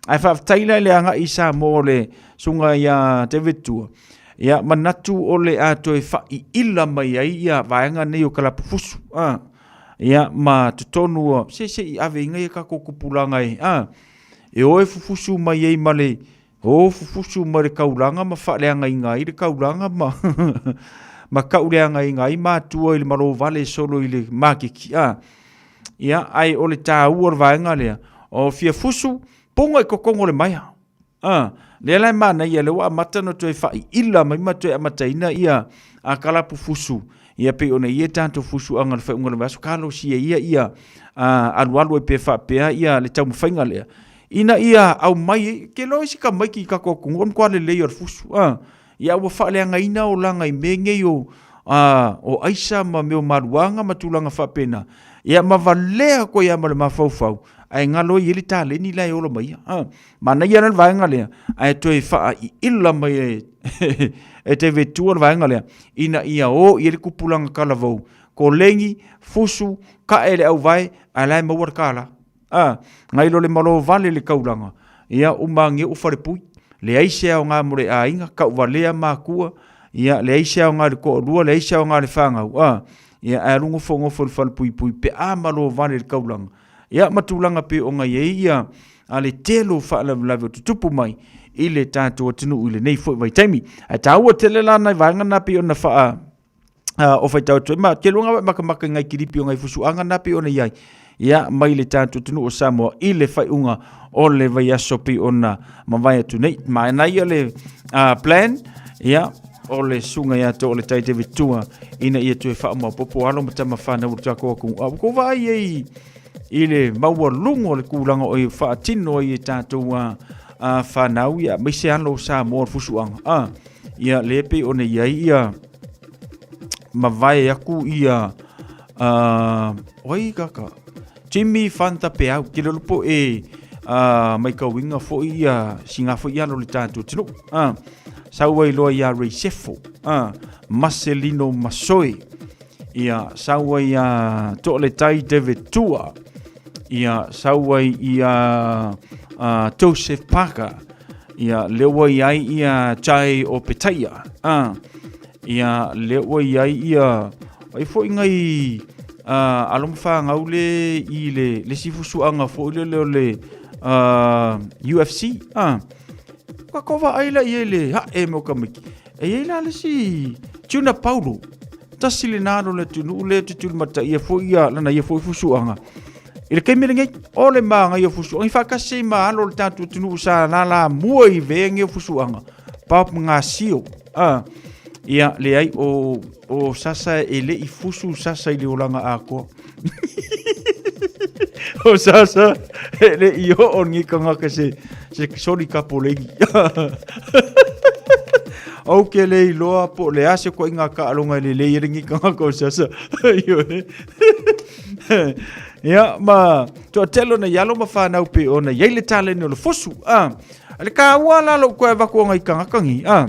ae faafetai la i le agai i Samoa o le susuga ia David Tua, ia manatu o le a toe faaiila mai ai ia vaega nei o kalapu fusu. A, ia ma totonu o, se se i ave inga ia tatou tupulaga e, a, e o e fufusu mai ai ma le O fufusu mai le kaulaga ma faaleagaina ai le kaulaga ma ma tauleagaina ai matua i le malovale solo i le maketi a. Ia, ai o le taua o le vaega lea, o fia fusu, puga i totonu o le maea. A, lea la e manaia, lea ua amata ona toe faaiila mai ma toe amataina ia a kalapu fusu, ia pei ona i ai tatou fusuaga i le faaiuga o le vaiaso, talosia ia ia alualu ai pea faapea ia le taumafaiga lea. Ina ia aumai ai, ke loa isi tamaiti i tatou atunuu o le matua lelei o le fusu, a, ia ua faaleagaina olaga i mea nei o, a, o aisa ma mea o maluaga ma tulaga faapena, ia ma valea atu ai lava ma le mafaufau, Ae galo ai i ai le taleni la e ola mai ia. A, manaia la le vaega lea, ae toe faaiila mai e, e David Tua le vaega lea, ina ia o i ai le tupulaga talavou, kolegi, fusu, kae le auvae, ae la e maua le kālā. A, nai lo le malo vale le taulaga, ia uma agi ua falepui, leai se aoga mo le aiga, tauvalea matua, ia leai se aoga i le toalua, leai se aoga i le fanau, a, ia ae alu nofonofo i le falepuipui pe a malo vale le taulaga. Ia ma tulaga pei ona i ai ia a le tele o faalavelave o tutupu mai i le tatou atunuu i lenei foi vaitaimi. Ae taua tele la nai vaega na pei ona faa o faitau atu ai ma te luga wa makamaka i ngai kilipi o ngai fusuaga na pei ona i ai ia mai le tatou atunuu o Samoa i le faaiuga o le vaiaso pei ona mavae atu nei. Manaia le plan ia o le susuga ia Toaletai David Tua ina ia toe faamaopoopo alo ma tama fanau o le tatou atunuu. A ua tou vaai ai i le maualuga o le tulaga o e faatino ai e tatou fanau ia aemaise alo o Samoa o le fusuaga. Ia lea pei ona i ai ia mavae aku ia oi kaka Jimmy Fanta Peau ke lolo po e mai kauinga foi ia singa foi ia lo le tatou atunuu. Sau ai loa ia Ray Sefo, Marcelino Masoe, ia sau ai ia Toaletai David Tua, ia sau ai ia Joseph Parker, Ia, lea ua i ai ia Jai o Petaia. Ah, ia, lea ua i ai ia, ai foi ngai alo ma fanau le i le, le si fusuaga foi le le o le UFC. Ah, ka ko vaai la i ai le hae mo ka miki. E i ai la le si Tuna Paulo. Tasi le nalo le atunuu le tutuli mataia foi ia lana ia foi fusuaga. I le taimi lenei, o le māngai o fusuaga, i faatasi ai ma alo o le tatou atunuu sa lalamua i vege o fusuaga, Bob Ngasio. Ah, ia, leai, o, o Sasa e le i fusu Sasa i le olaga atoa. o Sasa e le i oo ni kangaka se, se soli kapolegi. Au ke le iloa po le ase ko inga ka alonga le le i lengi kangaka o Sasa. Ia, ma toatele ona i alo ma whanau pe ona i ai le taleni o le fosu. A, le ka ua la lou koe vaku o ngai kangaka ngi. A,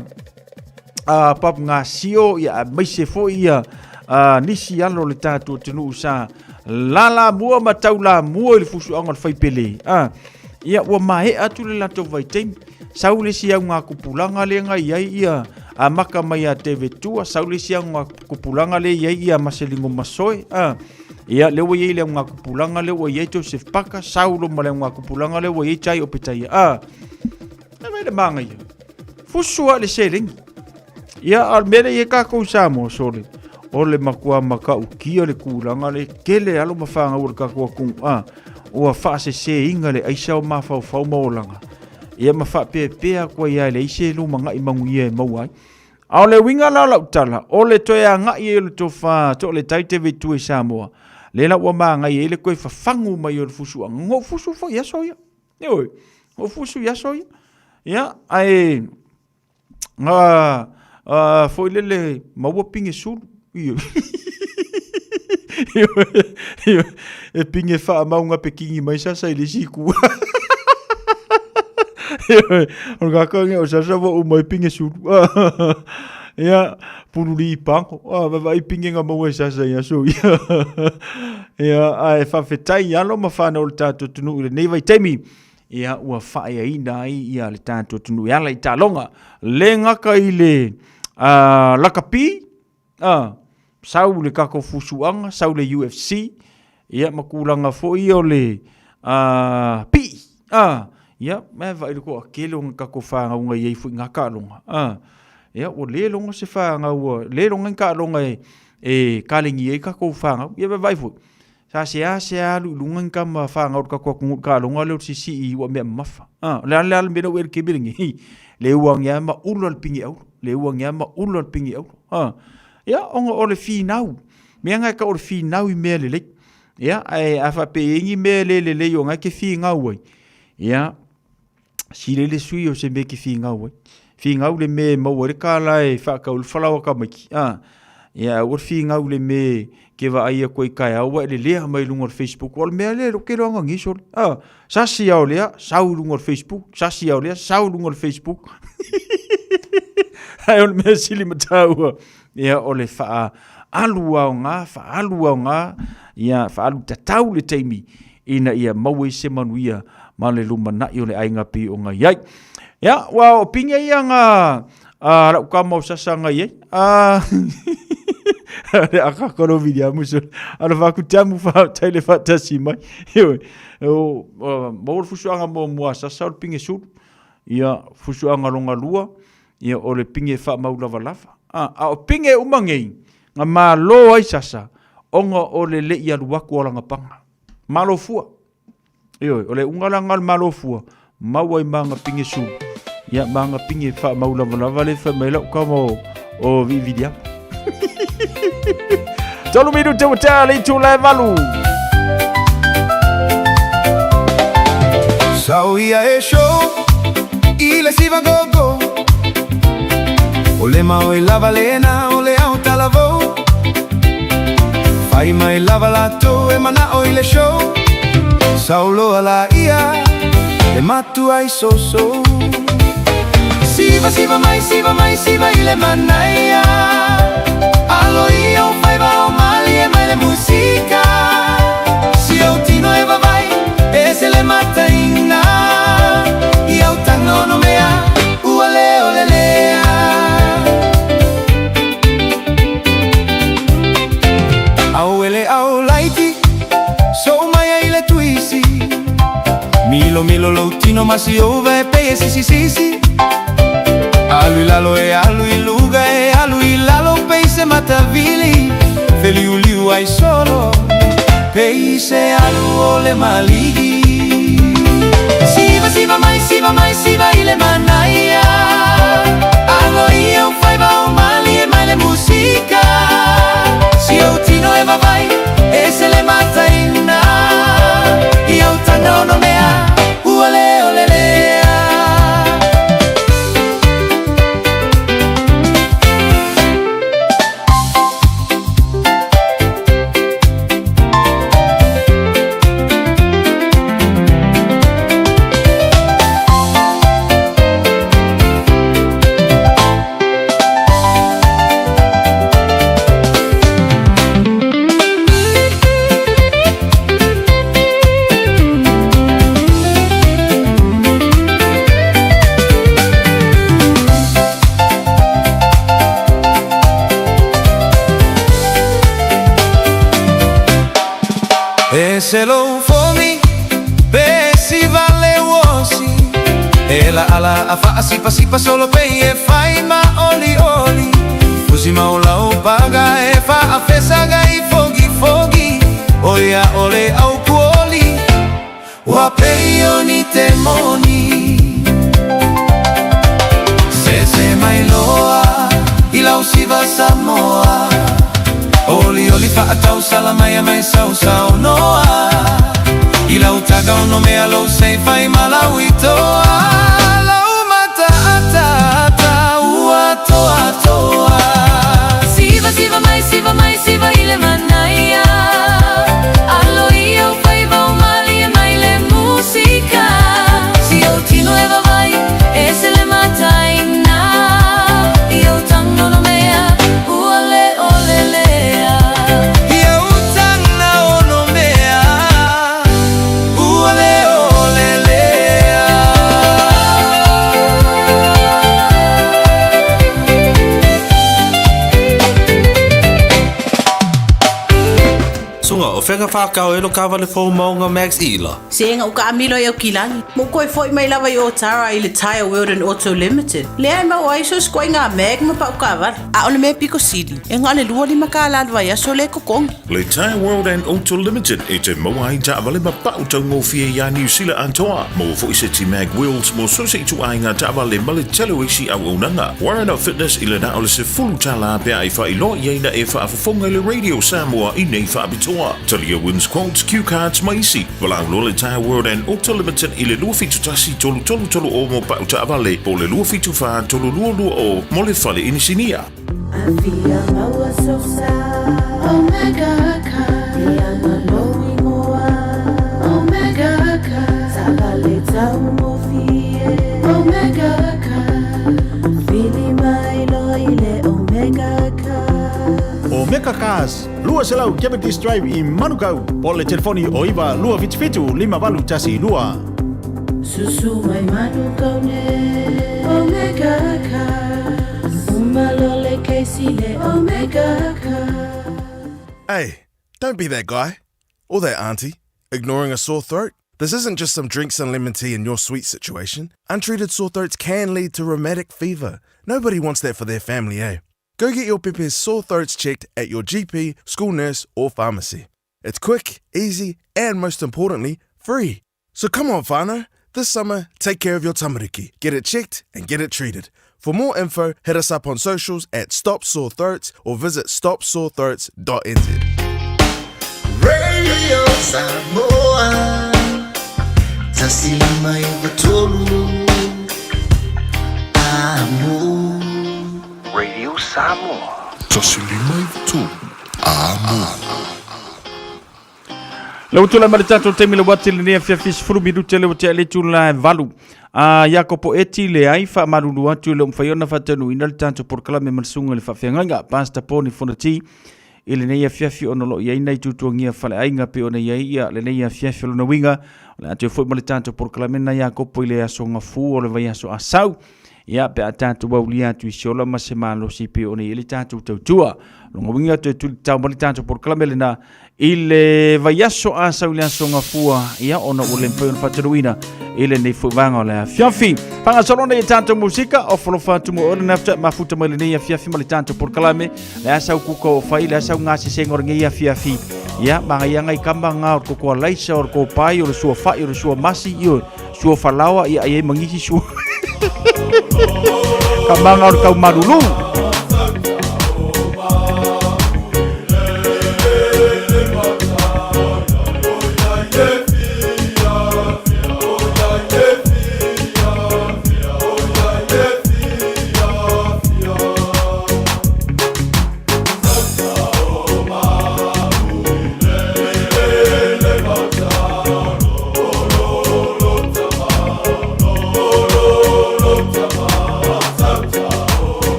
a pap ngā sio, ia, a maise foi ia, a, nisi alo le tātou atunuu sa lala mua ma tau la mua i le fusuaga o le whaipele. A, ia, ua maea atu le latou vaitaimi. Sau le isi au ngā kupulanga le ngai ai ia a maka mai a te vetua, sau le isi au ngā kupulanga le i ai ia Maselingo Masoe, a, ia, le ua i ai le au ngā kupulanga le ua i ai Joseph Paka, sau lo ma le au ngā kupulanga le ua i ai Jai Opetaia, a, e vai le māngaia. Fusu a le selengi. Ia, a le mea le i e kākou Samoa, sole, o le makua makaukia le kūlanga le kele alo ma whāngau o le kākou atunuu, a, ua whaasesēinga le aisa o mafaufau ma olaga. Ia ma whaapeapea atu ai a le aise e lumangai manuia e maua ai. A o le uiga la o lau tala, o le toe agai ai o le tofa toaletai te vetu i Samoa, le la ua magai ai le toe fafagu mai o le fusuaga. Ngou fusu foi i aso ia. Ioe, ngou fusu i aso ia. Ia, ae nga foi lele maua pinge sulu. Ioe. Ioe, e pinge whaamau nga pekingi mai sasa i le isi ku. Ioe, o le kākau nge o sasa wa umai pinge sulu. Ia, pululi i pango. Ah, vavai pinge nga maua i sasa i aso ia. Ia, ae whawhetai alo ma whanau o le tātou atunuu i lenei vaitaimi. Ia, ua whaeaina ai ia le tātou atunuu e ala i tālonga. Le ngaka i le lakapi, sau le kako fusuaga, sau le UFC, ia ma kulaga foi ia o le pii, ia, me vaai le toatele o kako whāngau i ai foi ngā kaaloga, ia, ua le loga se whāngau, ua le loga ni kaaloga e kalengi ai kako whāngau, ia vaai foi. Sa se a se a alu i luga ni kama whāngau le kako atunuu i kaaloga lea o le sisii ua mea mamafa. O le a le a le mea lea ua e le keme lenei, le uagia ma ulu a le pigi auro, le uagia ma ulu a le pigi auro. Ia, ona o le finau, mea nga e tau o le finau i mea lelei. Ia, ae a faapea e i ai ni mea le lelei o na e te finau ai, ia, sili ai le sui o se mea e te finau ai. Finau le mea e maua ai le kālā e faatau ai le falaoa tamaiti. Ia, aua le figau i le mea ke vaai aku ai taeao ua e lelea mai luga o le Facebook. O le mea lea ke loaga ngi sole. Ah, sasi ao lea, sau i luga o le Facebook, sasi ao lea, sau i luga o le Facebook. Ae o le mea sili ma taua, ia o le faaalu aoga, faaalu aoga, ia faaalu tatau le taimi ina ia maua ai se manuia ma le lumanai o le aiga pei ona i ai. Ia, ua o pinge ia nga a lau kama o sasa nga i ai. A le aka kolo viliamu so ala fa ku tamu fa tai le fa tasi mai. Ioe. O mo le fusuaga mo mua sasa o le pinge sulu. Ia fusuaga longa lua ia o le pinge faamau lavalava. A, a o pinge uma nei, nga malo ai sasa, ona o le le i alu atu o lana paga. Malo fua. Ioe, o le uga la nga o le malo fua, mau ai ma nga pinge sulu. Ia, ma nga pinge faamau lavalava le fai mai lau kama o, o Vivilia. Tolu minute ua tea le itu la e valu. Sau ia e show i le siva gogo O le mau e lava lena o le au talavou Fai mai lava latou e manao i le show Sau loa la ia le matua i soso Siva siva mai siva mai siva i le manaia Alo ia o faiva o malie mai le musika Si au tino e vavai e se le mataina I au taga ono mea ua le o le lea Au ele au laiti so mai ai le tuisi Milo milo lou tino ma si ova e pei e sisi sisi Alu i lalo e alu i luga e alu i lalo pei se matavili Feliuliu ai solo pei se alu o le maligi Siva siva mai siva mai siva i le manaia Alo ia o faiva o malie mai le musika Si ou tino e vavai e se le mataina I au taga ono mea ua le o le lea E se lou fomi pe si vale uosi E la ala a faasipasipa solo pei e fai ma oli oli Fusi mau lau paga e faafesaga i fogi fogi O ia o le au kuoli Ua pei o ni te moni Sese mai loa i lau siva Samoa Olioli faatausala mai a mai sausaunoa I lau taga ono mea lou sei fai ma lau itoa Lau mataataata ua toatoa Siva siva mai siva mai siva i le manaia Alo ia o faiva o malie mai le musika Si ou tino e vavai e se le mataina I ou taga ono mea ua le o le lea I ou taga ono mea ua le o le lea Suga, o fea nga whakao e lo kawale fou maunga Max Ila? Se nga uka amilo i au kilagi. Mo koe foi mai lava i Otara i le Tyre World and Auto Limited. Lea e mau ai so skoe ngā mag ma pau kawara. A o le mea piko sili, e ngā le 25 kāla le vaiaso le kokongi. Le Tyre World and Auto Limited e te maua ai taavale ma pau taugofie iā Niu Sila atoa. Maua foi se ti mag wheels mo so se ituaiga taavale ma le tele o isi auaunaga. Warren of Fitness i le na o le sefulu tālā pe a e faailoa i ai na e faafofoga i le Radio Samoa i nei faapitoa. Talia wins quotes, cue cards ma isi. Valaau loa le Tyre World and Auto Limited i le 271 3330 mo pau taavale po o le 274 3220 mo le fale inisinia. Afia maua sosa Omega Car Ianga lou ingoa Omega Car Taavale taugofie Omega Car Vili mai loa i le Omega Car. Omega Cars, 200 Cavendish Drive i Manukau, po o le telefoni o 9 277 5812. Susu mai Manukau nei Omega Cars. Uma loa le kesi i le Omega Cars. Hey, don't be that guy. Or that auntie, ignoring a sore throat. This isn't just some drinks and lemon tea in your sweet situation. Untreated sore throats can lead to rheumatic fever. Nobody wants that for their family, eh? Go get your pepe's sore throats checked at your GP, school nurse, or pharmacy. It's quick, easy, and most importantly, free. So come on, whānau. This summer, take care of your tamariki. Get it checked and get it treated. For more info, hit us up on socials at Stop Sore Throats or visit stopsorethroats.nz. Radio Samoa 153 Amo. Radio Samoa. 153 Amo. Le ua tulai mai le tatou taimi le uati lenei afiafi 10 minute le ua tea le itula e valu. A Iakopo Eti leai faamalulu atu e le o mafai ona faataunuuina le tatou polokalame ma le susuga i le faafeagaiga Pastor Poni Fonoti i lenei afiafi ona o lo o i ai nai tuatuagia faleaiga pei ona i ai ia lenei afiafi. O lona uiga o le a toe foi ma le tatou polokalame na Iakopo i le aso Gafua o le vaiaso Asau. Ia, pe a tatou aulia atu i se ola ma se malosi pei ona i ai le tatou tautua. Lona uiga toe tuli tatau mai le tatou polokalame lena i le vaiaso Asau i le aso Gafua, ia, ona ua le mafai ona faatanuuina i lenei foi vaega o le afiafi. Faagasolo nei e tatou musika, o falofa atu mo oe lena mafuta mai lenei afiafi ma le tatou polokalame. Le a sau kuka o fai, le a sau gasesega o lenei afiafi. Ia, magaiaga i kama ngā o le koko alaisa, o le kopai, o le suafa'i, o le suamasi, ioe, suafalaoa, ia, ai ai mangisi sua. Kamaga o le taumalulu.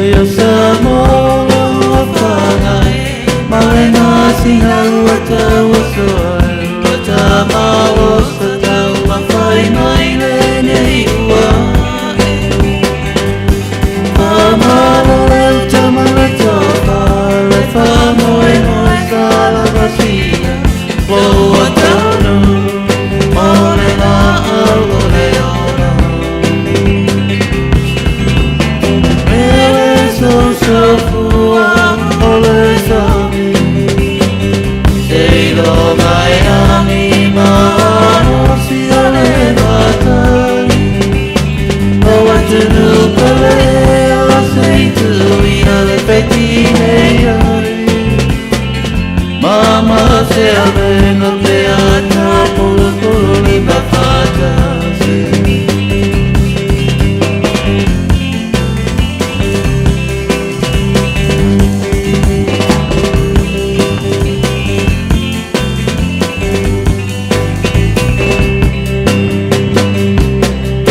Radio Samoa ua fana e Ma le masina ua tauoso ai Ua tamalo sa tau mafai mai lenei ua e Famalo le uta ma le tofa Le faamoemoe sa lavasia Ua taunu o le laau o le ola Ele sosofua o le sami Seiloga e agi malosi o le matai O atunuu pele o se itu ia le fetinei ai Mama se avega pe ata pulupulu lima fatasi.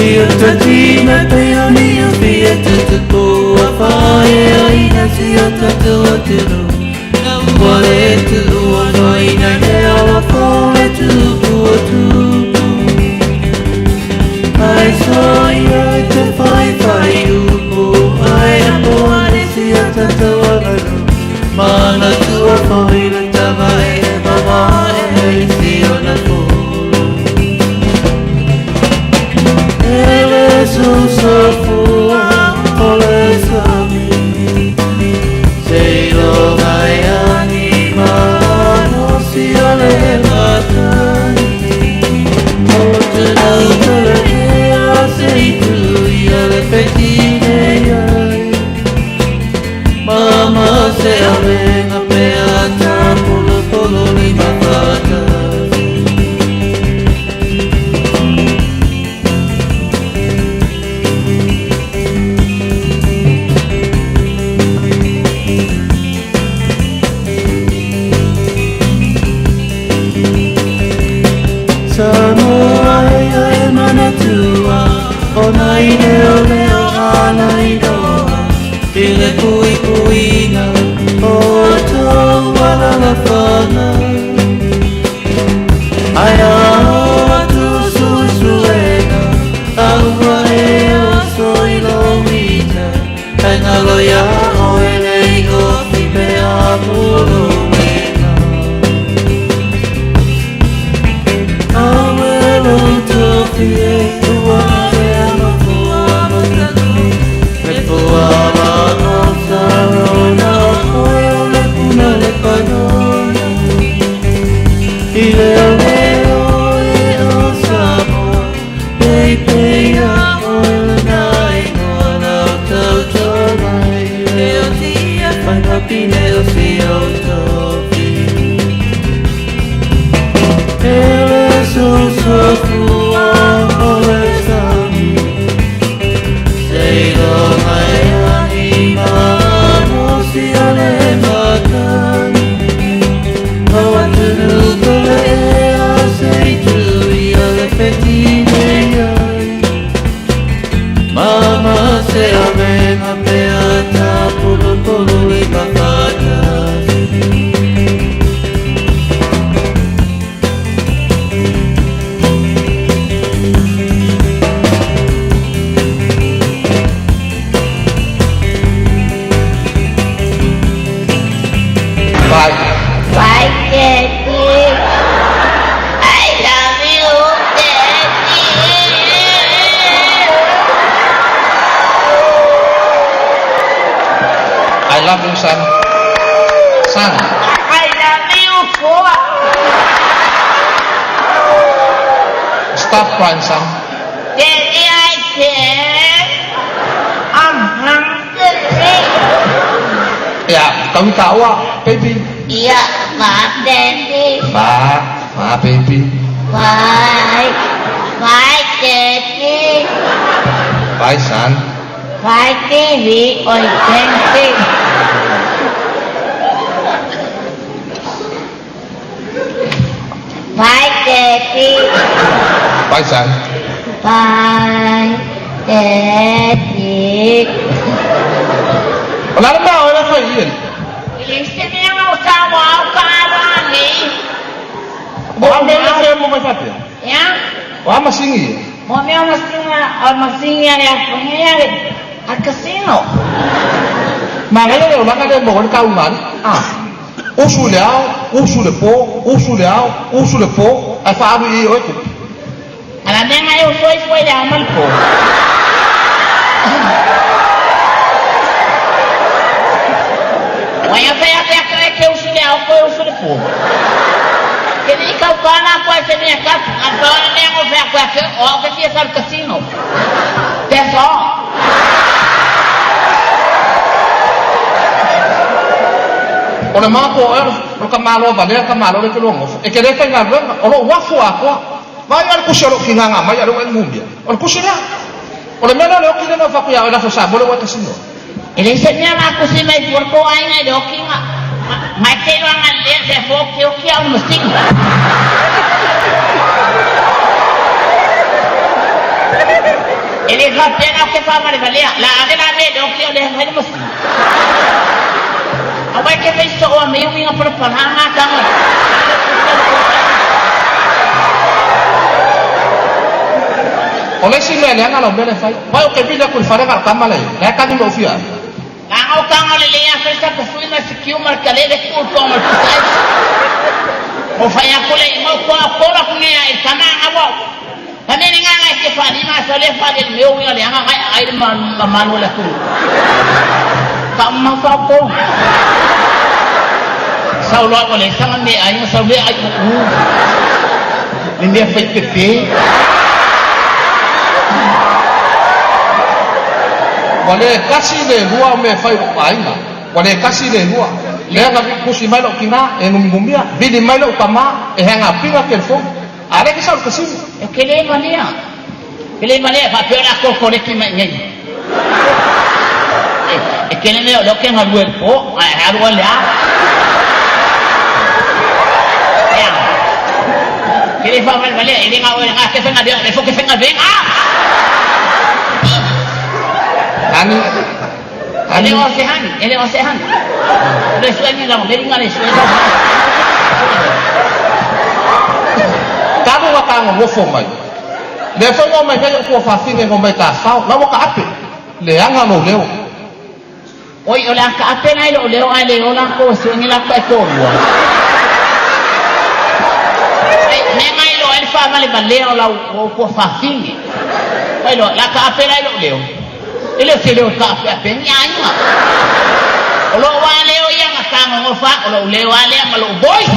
Ia tatina te ani o fia te te pua whae aina si o tatou atunuu. Ua le tuua noina le ala fole tupu o tupu. Ai soia i te whai whai upu ai apo ane si o tatou aganuu. Mana tua foi le tama e e mama e i si ona fulu. Ele sosofua o le sami Seiloga e agi malosi o le matai O atunuu pele ea se itu ia le fetinei ai Mama se avega pe ata pulupulu lima fatasi. Samoa e e manatua o nai leo leo ala iloa i le puipuiga o tou alalafaga. Ae ao atu suesuega a ua e oso i lou ita e galo iā oe le iofi pe a puluina. Awe lou tofi e ua ea mafua matanu Le fua ma o sarona o oe o le puna le panona I leo leo e o Samoa Pei pei a oe lana ingoa lau tautoa mai Leo tia whaipapine o si o tofi Ele sosofua o le sami Seiloga e agi malosi o le matai O atunuu pele ea se itu ia le fetinei ai Mama se avega pe ata pulupulu lima fatasi. Bye. Bye, Daddy. I love you, Daddy. I love you, son. Son. I love you, four. Stop crying, son. Daddy, I can. I'm hungry. Ya, kau tahu ah, baby. Yeah, bye, Daddy. Bye, bye, baby. Bye. Bye, Daddy. Bye, son. Bye, TV. Oi, thank Bye, Daddy. Bye, son. Bye, Daddy. O le a le mea a oe la e fai i i alii? E leai se mea na o sa ua ao ka alo anei. O a mea ia e fai mai faapea? Ia? O a masini ia? Mo mea o masini o masini a le afone a le a casino. Manaia le olaga lea e maua ai le kauga alii. A. Usu i le ao, usu i le po, usu i le ao, usu i le po, ae faaalu i i oe tupe. A la mea na e usu ai fua i le ao ma le po. Ua ia fai ake ake e ke usu i le ao koe usu i le po. Ke ni kau pa na koe se mea kapu. A pa ona mea ngo fai koe ake o au ke fia sa le casino. That's all. O le mapo o oe o le tamaloa valea le tamaloa lea e te lua nofo. E te le faigaluega, o lou afu atoa. Vaai la le tusi o lou kinaga mai a o lea ua e numia. O le tusi lea. O le mea lea o le oki lea na ou fai atu ia oe le Aso Samoa lea ua e kasino ai. E leai se mea la tusi mai fua le tou aiga i le okiga. Mai te iloa galilea se fo oki oki au le masini. E le faapea na o ke faavalevalea. La ave la mea i le oki o lea fai le masini. Aua e te fai soo a mei uiga palapala nga tanga. O le isi mea leaga lau mea lea e fai, vaai ou te vili atu i le fale na o le tama lea i ai, la e tagi lou fia ave. Langa o tanga o le lea fai sa pasui ma sikiu ma le kalele ku le toa ma le pusai. O fai aku le ingo koa kola ku nea i tama nga wau. Ka mea ni nga ngai ke whalima sa le whale le meo winga le anga ngai ai le ma manu le tu. Ka ma fa ko. Sau loa o le sanga me ai ma sau le ai u. Le mea fai pepe. Ua le tasi le lua o mea e fai i lou aiga. Ua le tasi le lua. Lea na tusi mai lou tina e numinumia, vili mai lou tama e hanga pina telefoni. A lea ke sau i le kasino. E ke le valea. Ke le valea faapea o le a kolekoleki mai i nei. E tele mea o lea ou te galue i le po, ae alu ai le a. Ea. Ke le faavalevalea, e le na oe na ke faigaluega, o lea foi ou te faigaluega. Hani. E le o se hani, e le o se hani. O le sue ni lava, meri nga le sue sau. Talu na ta nonofo mai. Lea foi na omai nei ou tuafafine no mai tafao. La ua taape. Leaga lou leo. Oi, o le a taape la i lou leo ae le o latou e sue ni latou taitoalua. Ai, mea nga iloa ai le faavalevalea o lau o tuafafine. Oi loa, la taape la i lou leo. E le o se leo e taapeape ai ni aiga. O lou lava leo ia na ta nonofa, o lou leo lava lea ma lou voice.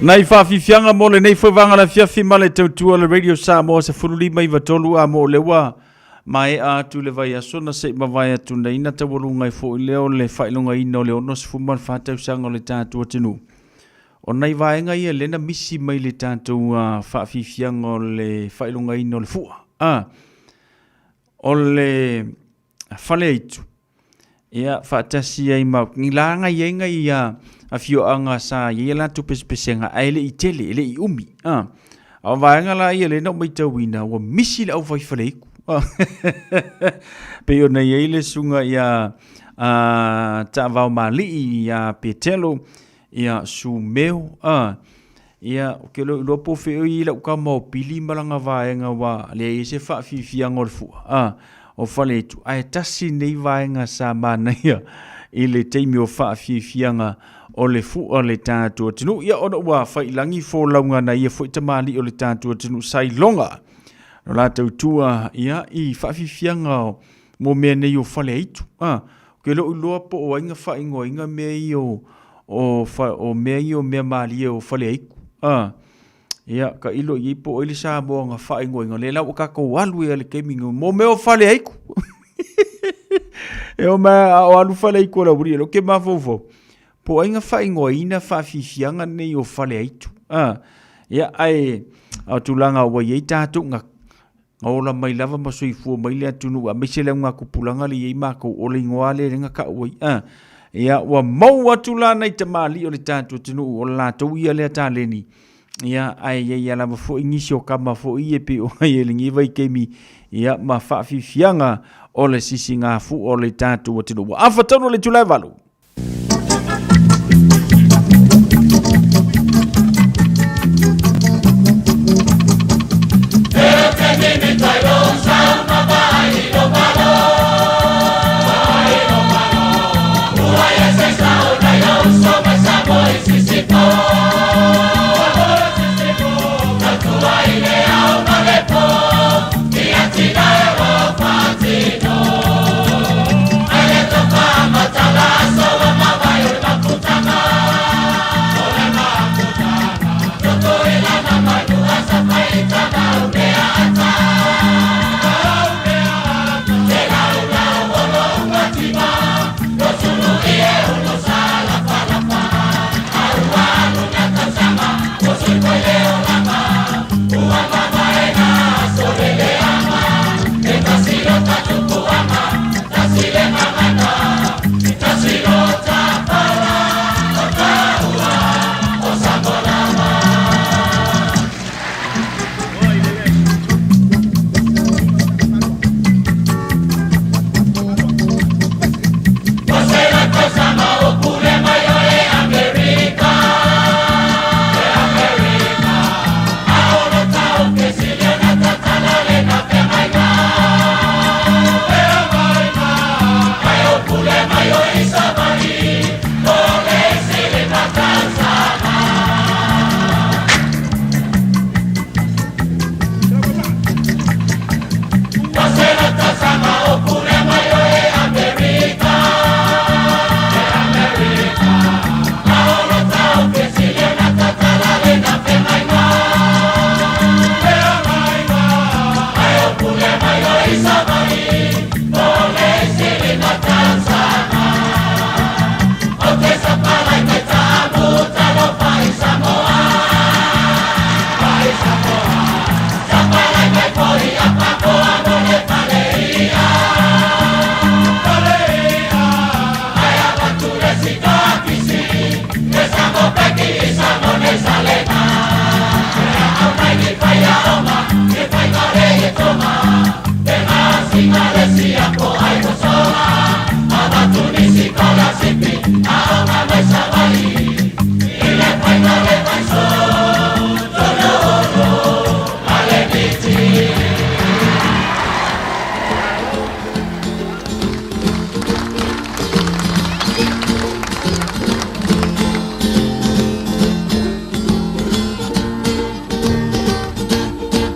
Nai faafiafiaga mo lenei foi vaega o le afiafi ma le tautua o le Radio Samoa 15 93 a mo le ua maea atu le vaiaso na se i mavae atu nei na taualuga ai foi lea o le faailogaina o le 64 tausaga o le tatou atunuu. O nai vaega ia lea na misi mai le tatou faafiafiaga o le faailogaina o le fua. O le faleaitu, ia faatasi ai ma ni laga i ai nai afioaga sa i ai a latou pesepesega ae le i tele, e le i umi. A o vaega la ia lea na ou matauina ua misi le aufai faleiku. Pei ona i ai le susuga ia Taavaomalii ia Petelo ia Sumeo a ia ou te iloa po o fea o i ai lau tama o Pili ma lana vaega ua leai ai se faafiafiaga o le fua a o Faleitu ae tasi lenei vaega sa manaia i le taimi o faafiafiaga o le fua le tatou atunuu. Ia ona ua faiilagi folauga na ia foi tamalii o le tatou atunuu sa iloga no latou tua ia i faafiafiaga mo mea nei o Faleaitu. A, ou te le o iloa po o ai na faaigoaina mea ia o mea ia o mea malie o Faleaitu. A, ia tailo i ai po o ai le Samoa na faaigoaina, lea la ua tatou alu ai lava i le taimi lenei mo mea o Faleaitu. E oma a o alu Faleaitu a le aualii, o lea ou te mafaufau, po o ai na faaigoaina faafiafiaga nei o Faleaitu. A, ia ae o tulaga ua i ai tatou na Na ola mai lava ma soifua mai le atunuu aemaise le augatupulaga lea e i ai matou, o le igoa lea na tau ai. A, ia, ua mou atu la nai tamalii o le tatou atunuu, o le latou ia lea taleni, ia, ae i ai lava foi nisi o tama foi ia pei ona i ai i lenei vaitaimi, ia, ma faafiafiaga o le sisigafua o le tatou atunuu. Ua afa tonu le itula e 8.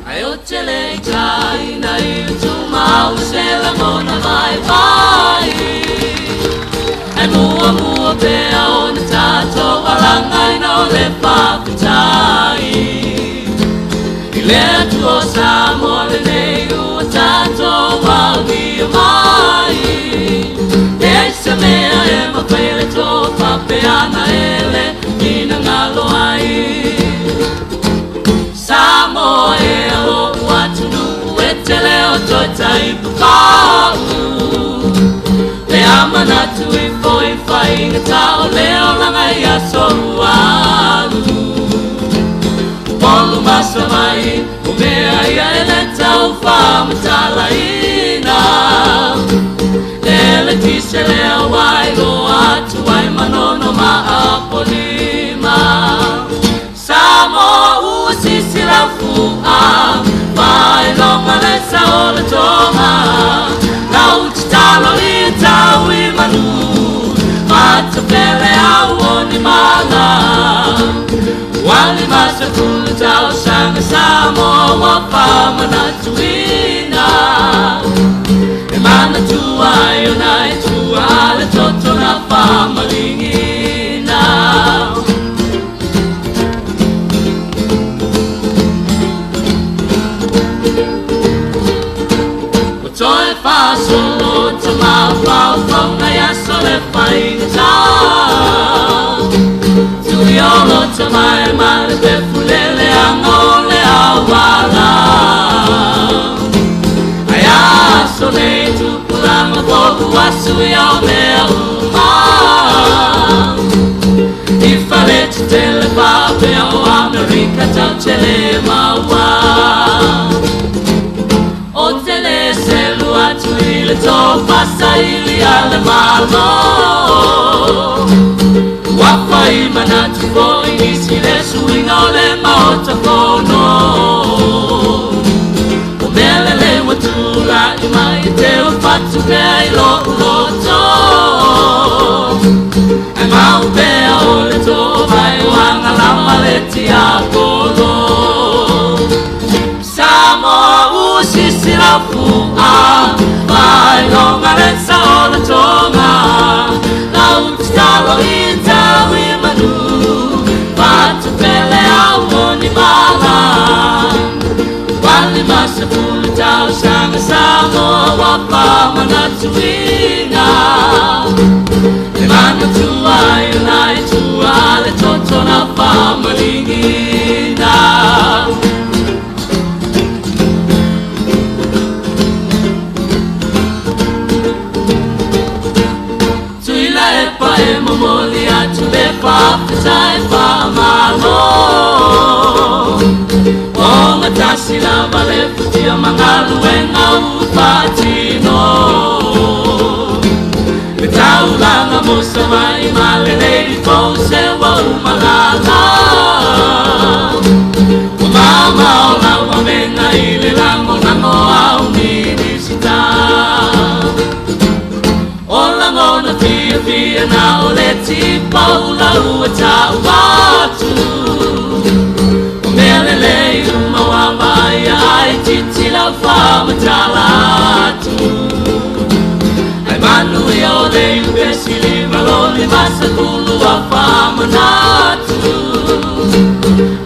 Ai o te le tai na i tu mau se la ngona mai vai. Ai mua mua pea o na tātou alanga i na o le whakatai. I le atua o Samoa le nei ua tātou au ni mai. E ai se mea e mawhai le tō papeana e le ina ngalo ai. Samoa e o atunu e te leo toi tai papau. Le amana tu i foi whainga ta o leo langa i aso alu. Polu masa mai, o mea ia e le tau whamatalaina. Le le tise lea wai lo atu ai manono ma apolima. Samoa usisi la fua, vai longa le sa o le tonga. Lau titalo i tau i manu, matapele au o ni mana. Wali masa kulu tau sanga Samoa wa whamanatuina. E mana tua e ona e tua le toto na whamalingina. O toe whasolo te mawhau whaunga ia so le whainga. Tui olo te mai mai le pefulele anga o le awala. Ai aso nei tupulanga poku asu ia o mea uma. I whare te tele papea o Amerika tau tele maua. O tele selu atu i le tō whasaili a le malo. Wapa i manatu fo i nisi le suinga o le maota fono. O mele le watula i mai te o whatu pea i lo uloto. E mau pea o le tō vai o anga lama le tiapolo. Samoa usisi la fua, vai longa le sa o le tonga. Lau titalo i tau i manu, patupele au o ni mala. Wali masa pulu tau sanga Samoa wa whamanatuina. E mana tua i lai tua le toto na whamalingina. Tuila e pa e momoli atu le whawhita e whamalo. O ngatasi lava le futia mangalu e ngau whatino. Le taulanga mosa mai malele i pose wa umalala. O mama o lawa menga i le lango lango au minisita. O langona fia fia na o le tipaula ua tau atu. O mele le i uma wa vai ai titi la whamatala atu. Ai manu ia o le iubesili maloli masakulu wa whamanatu.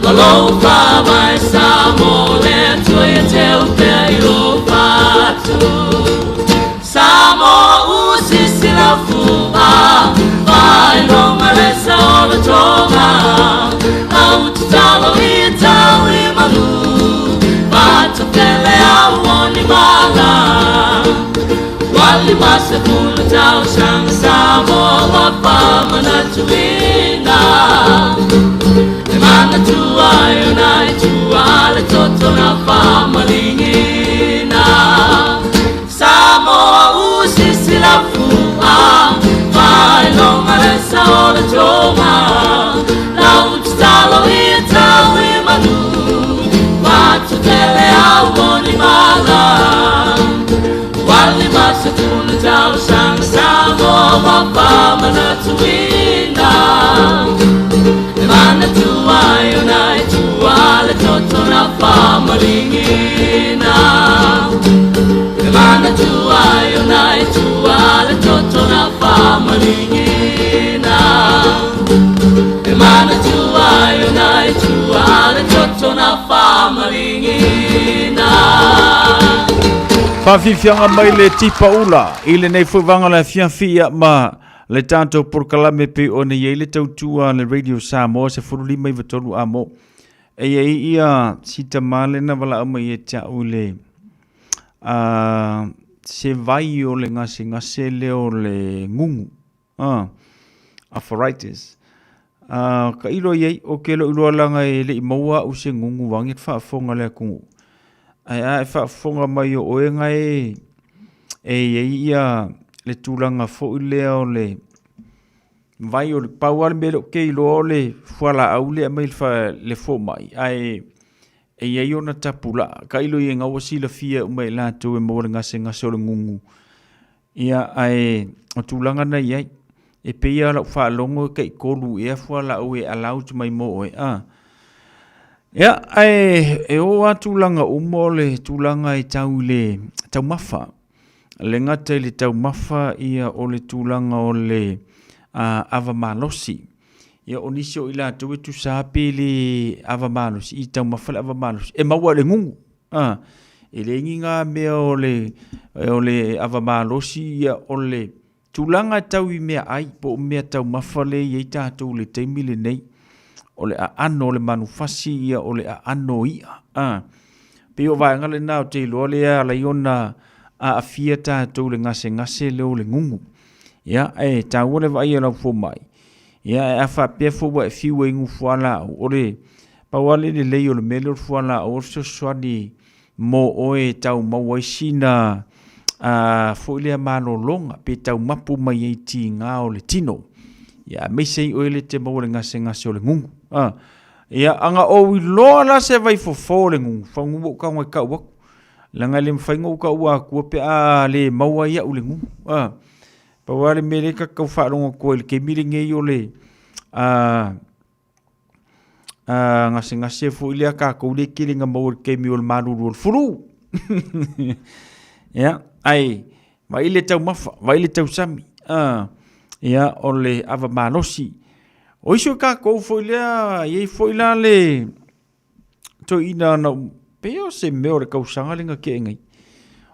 Malo whamai Samoa le atua ia te upea i lo whatu. Samoa usisi la fua, vai longa le sa o le tonga. Au tatalo i tau i manu, patupele au o ni mala. Wali masa kulu tau sanga Samoa wa whamanatuina. E mana tua e ona e tua le toto na whamalingina. Samoa usisi la fua, vai longa le sa o le tonga. Lau tatalo i tau i manu, patupele au o ni mala. Wali masa kulu tau sanga Samoa wa whamanatuina. manatuina E manatua ai ona e tua le toto na whamaringina E manatua ai ona e tua le toto na whamaringina E manatua ai ona e tua le toto na whamaringina. Faafiafiaga mai le tipaula i lenei foi vaega o le afiafi ia ma le tatou polokalame pei ona i ai le tautua a le Radio Samoa 15 93 amo. E i ai ia si tamā lena valaau mai ia te au i le a se vai o le gasegase lea o le gugu a arthritis. A ka ilo i ai, o ke loʻu iloa laga e le i maua au se gugu vaeane le faafofoga a le atunuu. Ae a e faafofoga mai o oe ga e e i ai ia le tulaga foi lea o le vai o le pau lava le mea lea ou te iloa o le fualaau lea e aumai le fomai ae e i ai ona tapulaa. Tailo i ai ua silafia uma e latou e maua le gasegase o le gugu. Ia, ae o tulaga na i ai. E pei lava o lau faalogo e taitolu ea fualaau e allowed mai mo oe, a. Ia, ae e oo lava tulaga uma o le tulaga e tau i le taumafa. E le gata i le taumafa ia o le tulaga o le ava malosi. Ia o nisi o i latou e tusa lava pe le ava malosi i taumafa le ava malosi, e maua i le gugu. A, e leai ni ngā mea o le, o le ava malosi, ia, o le tulaga e tau i mea ai, po o mea taumafa lea e i ai tatou i le taimi lenei, o le aano o le manufasi, ia, o le aano o i'a. A, pei o vaega lena ou te iloa lea e ala ai ona aafia tatou i le gasegase lea o le gugu. Ia, e taua le vaai a lau fomai, ia, ae a faapea foi ua e fiu e inu fualaau, o le Pau lava le lelei o le mea lea o le fualaau o le fesoasoani mo oe e tau maua ai sina foi lea malologa pe tau mapu mai ai tiga o le tino. Ia aemaise ai oe le te maua le gasegase o le gugu. Ia aga ou iloa la se vaifofo o le gugu, fagu ua ou tago e tau atu. Leaga e le mafai ona ou taua atua pe a le maua ai au le gugu. Pau lava le mea lea ta te tau faalogo atu ai i le taimi lenei o le gasegase foi lea tatou lea tele na maua i le taimi o le malulu o le flu. Ia, ae vaai le taumafa, vaai le tausami, ia, o le ava malosi. O isi o tatou foi lea, e i ai foi la le toeaina na ou, pei o se mea o le tausaga lea na tea nei.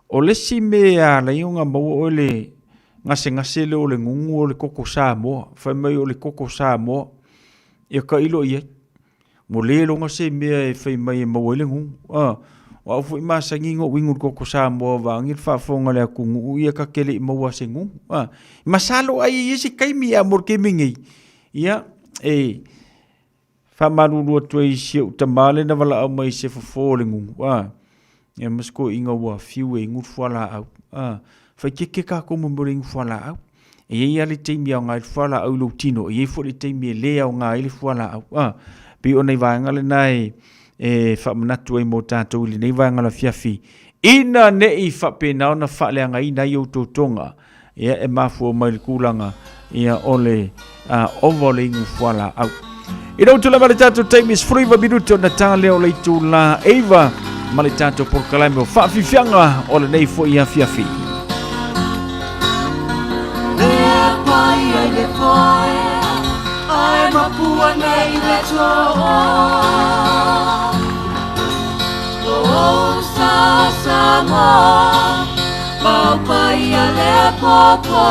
O le isi mea e ala ai ona maua oe le gasegase lea o le gugu o le koko Samoa. Fai mai o le koko Samoa. Ia tailo i ai. Ua le iloga se mea e fai mai e maua ai le gugu. A, o au foi masani ona ou inu i le koko Samoa vaeane le faafofoga a le atunuu ia ta te le i maua se gugu. A, masalo ai e i ai se taimi a mo le taimi nei, ia, e faamalulu atu ai i si ou tama lea na valaau mai i se fofo o le gugu, a, ia ma si toeaina ua fiu e inu le fualaau. A, faaeteete tatou ma mea o le inu fualaau. E i ai lava le taimi e aoga ai le fualaau i lou tino, e i ai foi le taimi e le aoga ai le fualaau. A, pei o nai vaega lena e, e faamanatu ai mo tatou i lenei vaega o le afiafi, ina ne i faapena ona faaleagaina ai ou totoga, ia e mafua mai le tulaga ia o le ova o le inu fualaau. I lou tulai mai le tatou taimi 19 minute ona ta lea o le itula 9 ma le tatou polokalame o Faafiafiaga o lenei foi afiafi. Lea pai ai le poe, ai mapua nei le toa. O sa Samoa, mau pai a le popo.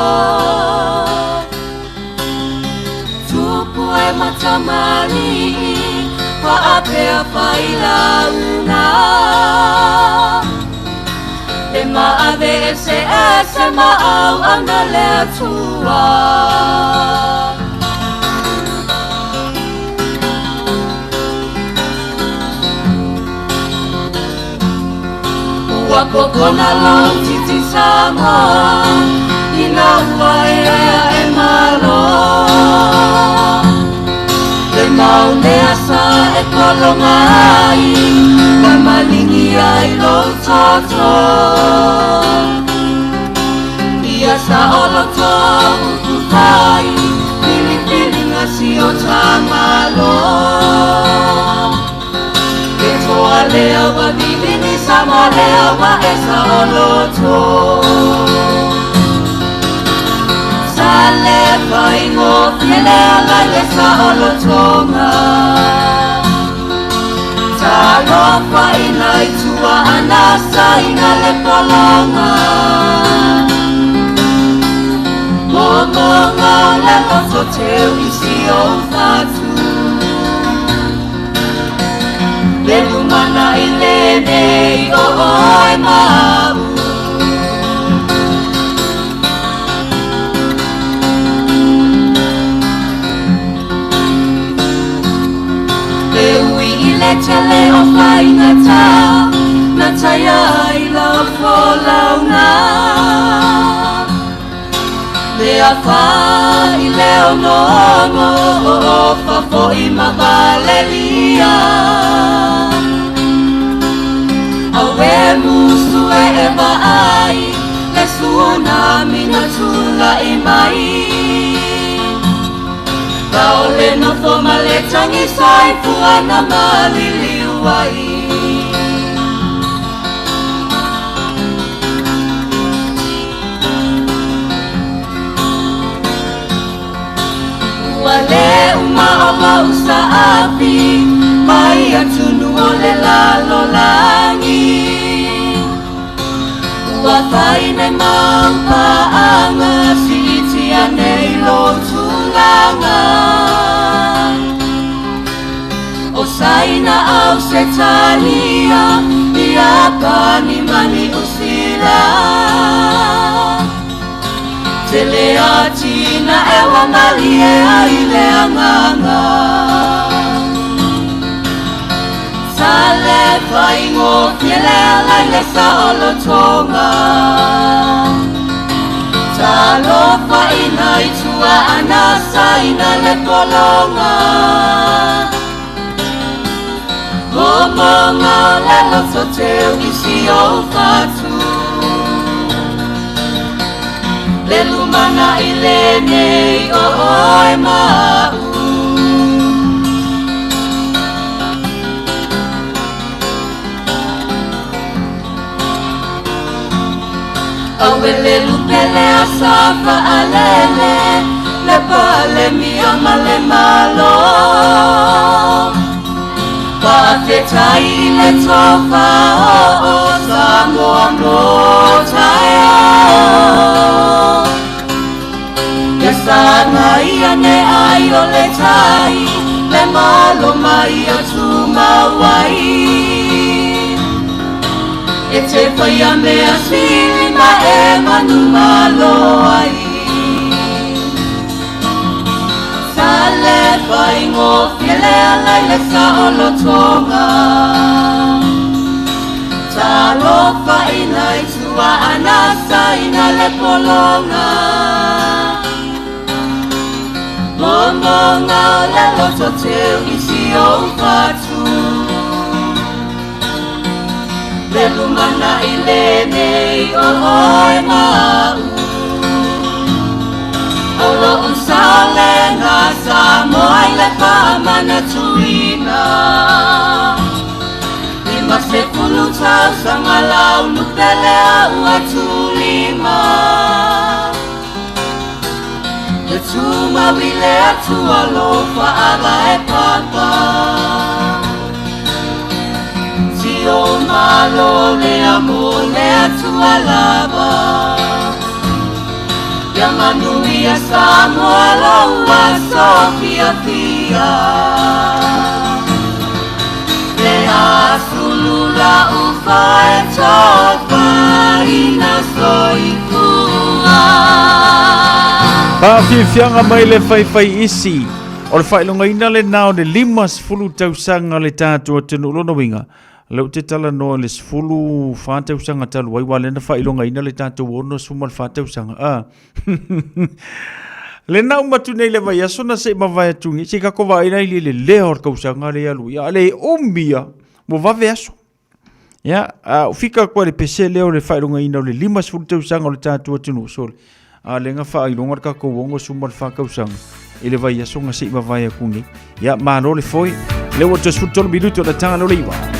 Tupu e matamali'i, paapea failauga. E maave ese ese ma auauna le Atua. Ua popona lou titi Samoa ina ua ea e malo. Le mau mea sa e pologa ai, na maligi ai lou toto. Ia saoloto upu. fai Filifiliga si o ta malo Le toa lea ua vivini Samoa lea ua e saoloto Sa le faigofie le ala i le saolotoga Talofa ina i tua ana saina le pologa Momoga o le loto teu i si ou fatu Le lumana i lenei o oe ma au Le ui i le tele o faigata Na taia ai lau folauga Le afa i le onoono O ofa fo'i ma valelia Aue musu e e vaai Le tsunami na tula'i mai Kaole nofo ma le tagisa i fuana maliliu ai Ua lē uma o lou saafi mai atunu o le lalolagi Ua fai nei mau paaga siitia nei lou tulaga O Saina Ausetalia Iapani ma Niusila Tele atina e ua malie ai le agaga Sa le faigofie le ala i le saolotoga Talofa ina i tua ana saina le pologa Momoga o le loto teu i si ou fatu Le lumana i lenei o oe ma au Aue le lupe le asa faalele Le palemia ma le malo Faafetai i le tofa o Samoa mo taeao Ia sagai ane ai o le tai Le malo mai a tumau ai E te whaia mea sili ma e manumalo ai Sa le faigofie le ala i le saolotoga Talofa ina i tua ana saina le pologa Momoga o le loto teu i si ou fatu Le lumana i lenei o oe ma au O lou saolega Samoa i le faamanatuina 50 tausaga laulupe lea ua tulima Le tumau i le Atua lou faavae papa Si o malo lea mo le Atua lava Ia manuia Samoa lou aso fiafia Le asulu laufa e tofaina soifua Faafiafiaga mai le faifai isi o le faailogaina lenā o le 50 tausaga le tatou atunuu. Lona uiga, lea ou te talanoa i le 14 tausaga talu ai, aua lea na faailogaina le tatou 64 tausaga. A. Lena uma atu nei le vaiaso na se i mavae atu nei, se i tatou vaai la i le lelea o le tausaga lea e alu ia, a le umi ia, ua vave aso. Ia, a o fika atu ai le pese lea o le faailogaina o le 50 tausaga o le tatou atunuu, sole. A lea na faailoga le tatou 64 tausaga i le vaiaso na se i mavae atu nei. Ia, malo le foe. Lea ua toe 13 minuti o le taga lea o le 9.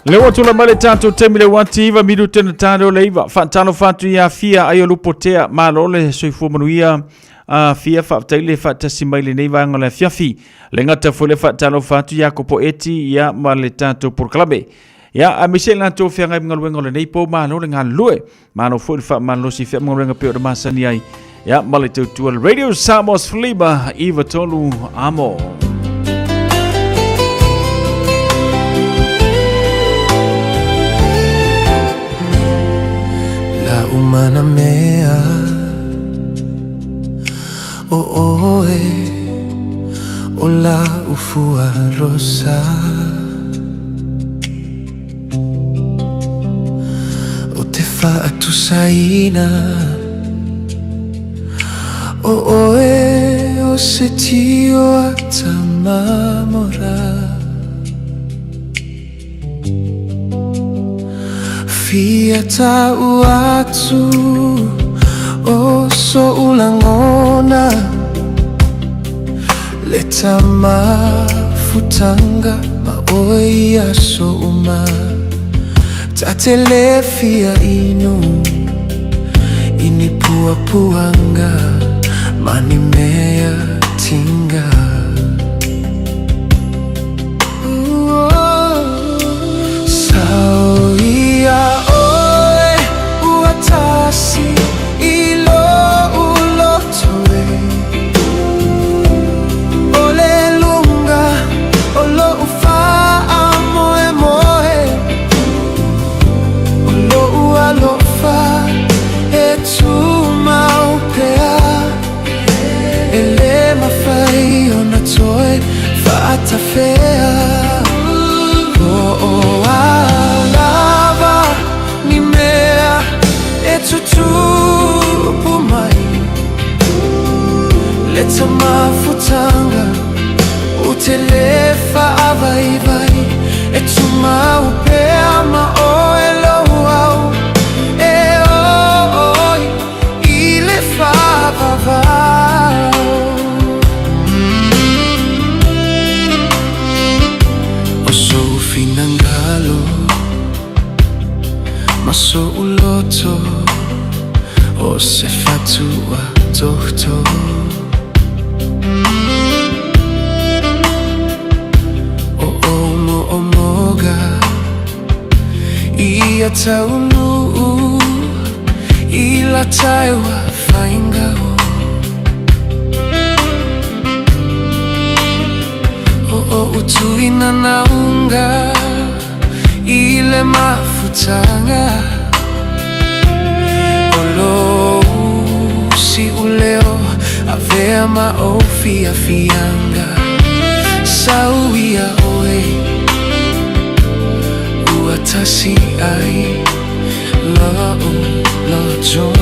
Le ua tula mai le tatou taimi le uati iva minute na tane o le iva. Faatalofa atu ia Fia ai o Lupotea, malo le soifua manuia. A Fia faafetai le faatasi mai lenei vaega o le afiafi. Le gata foi le faatalofa atu ia Kopo Eti ia ma le tatou polokalame. Ia, aemaise i latou feagai ma galuega o lenei po, malo le galulue. Malo foi le faamalosi i feamagaluega pei ona masani ai. Ia, ma le tautua le Radio Samoa Fliba, iva tolu amo. La umana mea o oe o la ufua rosa O te whaatusaina O oe o se tio ata mamora Fia tau atu o so ulangona Le tamafutanga ma oe i aso uma Ta te le fia inu I ni puapuanga ma ni mea tinga Sao ia faatafea O o a lava ni mea e tutupu mai Le tamafutanga o te le faavaivai E tumau pea ma oe lou au E oo i le faavavau O sou finangalo ma sou loto O se fatua tohto O omo omoga Ia taunuu I la taewa faingao O o utuina naunga I le mafutanga O lou siuleo Avea ma ou fiafiaga Sau ia oe Ua tasi ai Lou loto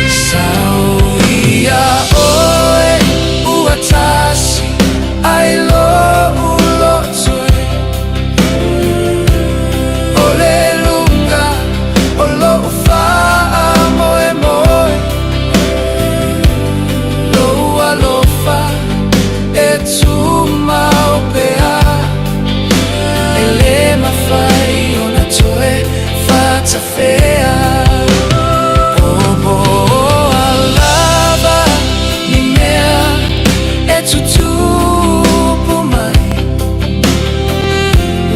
Sau ia oe Ua tasi ai lou loto e O le luga o lou faamoemoe Lou alofa e tumau pea E le mafai ona toe faatafea O po o a lava ni mea e tutupu mai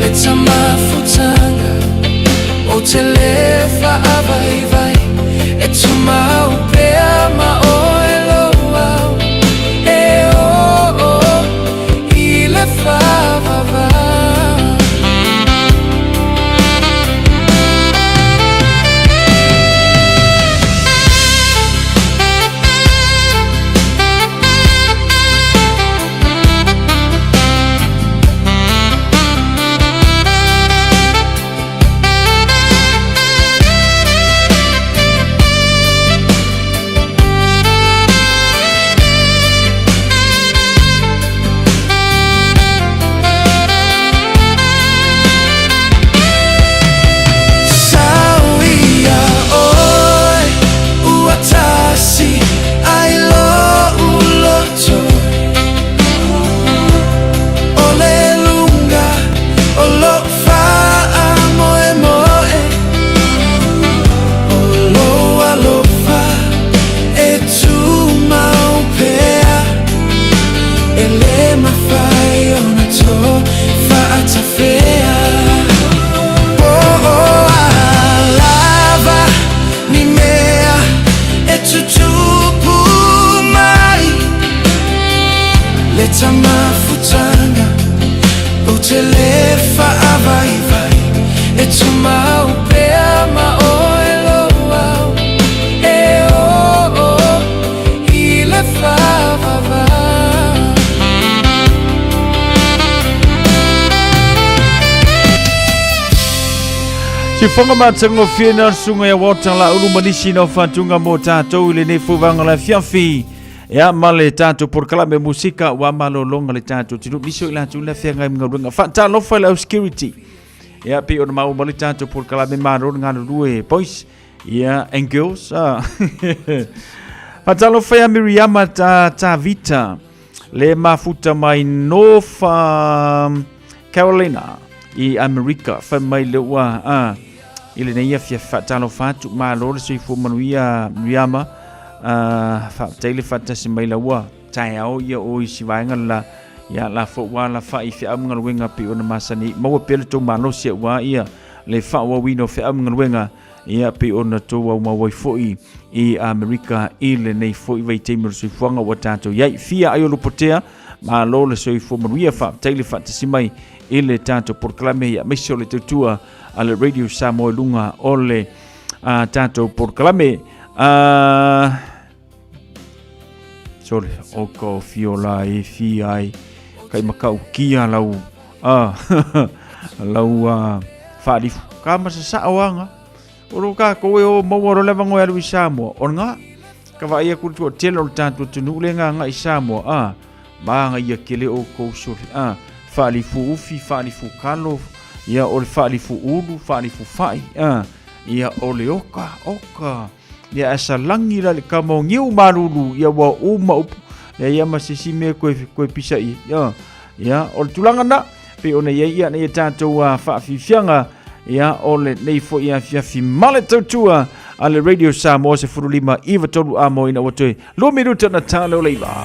Le tamafutanga o te le faavaivai E tumau pea ma oe lou au E oo i le faavavau. Sau ia oe ua tasi ai lou loto O le luga o lou faamoemoe O lou alofa e tumau pea E le mafai ona toe faatafea Po o a lava ni mea e tutupu mai Le tamafutanga o te le faavaivai E tumau pea ma oe lou au E oo i le faavavau. Sifoga matagofie na le susuga ia Walter Laulu ma nisi na faatuga mo tatou i lenei fuvaga o le afiafi. Ia ma le tatou polokalame musika ua malologa le tatou atunuu. Nisi o i latou le feagai ma galuega. Faatalofa i le au security. Ia pei ona maua ma le tatou polokalame malo le galulue boys. Ia and girls. Ah. Faatalofa ia Miriama ta, Tavita le mafuta mai North Carolina i Amerika. Fai mai le ua ah, i lenei afiafi faatalofa atu malo le soifua manuia Miriama. Faafetai le faatasi mai laua taeao ia o isi vaega la ia la fo ua la fai feau ma galuega pei ona masani maua pea le tou malosi aua ia le faaauauina o feau ma galuega ia pei ona tou aumau ai foi i Amerika i lenei foi vaitaimi o le soifuaga ua tatou i ai. Fia ai o Lupotea, malo le soifua manuia, faafetai le faatasi mai i le tatou polokalame ia aemaise o le tautua a le Radio Samoa i luga o le tatou polokalame. Sole o ka o fio la e fia ai kai makau kia lau a lau a whaalifu. Ka masa sa o anga. O ro ka koe o maua ro lewa ngoe alu i Samoa. O ngā, ka wa ia kuru tua tele o le tātua tunu le ngā ngā i Samoa. A, maanga ia kele o kou sole. A, whaalifu ufi, whaalifu kalo, ia o le whaalifu ulu, whaalifu whai. A, ia o le oka, oka. Ia asa langi la le kama o ngiu maruru, ia wa uma upu. Ia ia ma se si mea koe, koe pisa i. Ia, ia, o le tulaga na, pe ona ia ia nei tātou a whaafifianga, ia o le nei fo ia fiafi male tautua a le Radio Samoa se furulima iwa tolu a mo ina ua toe 2 minuta na tāle o leiva.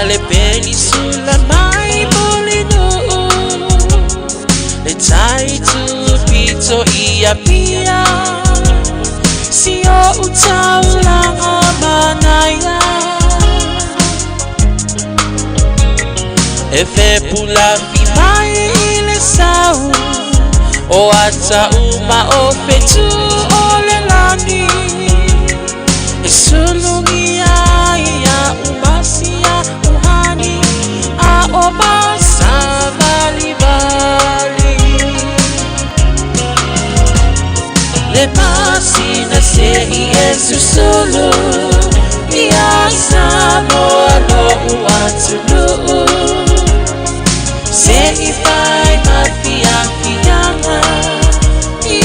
Le penisula mai bolinu Le tai tu poto i Apia Si o utaulanga manaia E fepulafi mai i le sau O ata uma o fetu o le lani E sulungi ai ia umasia uhani A o masavalivali Le masina se i e susulu Ia Samoa lo'u atunuu Se i fai mafiafiaga I e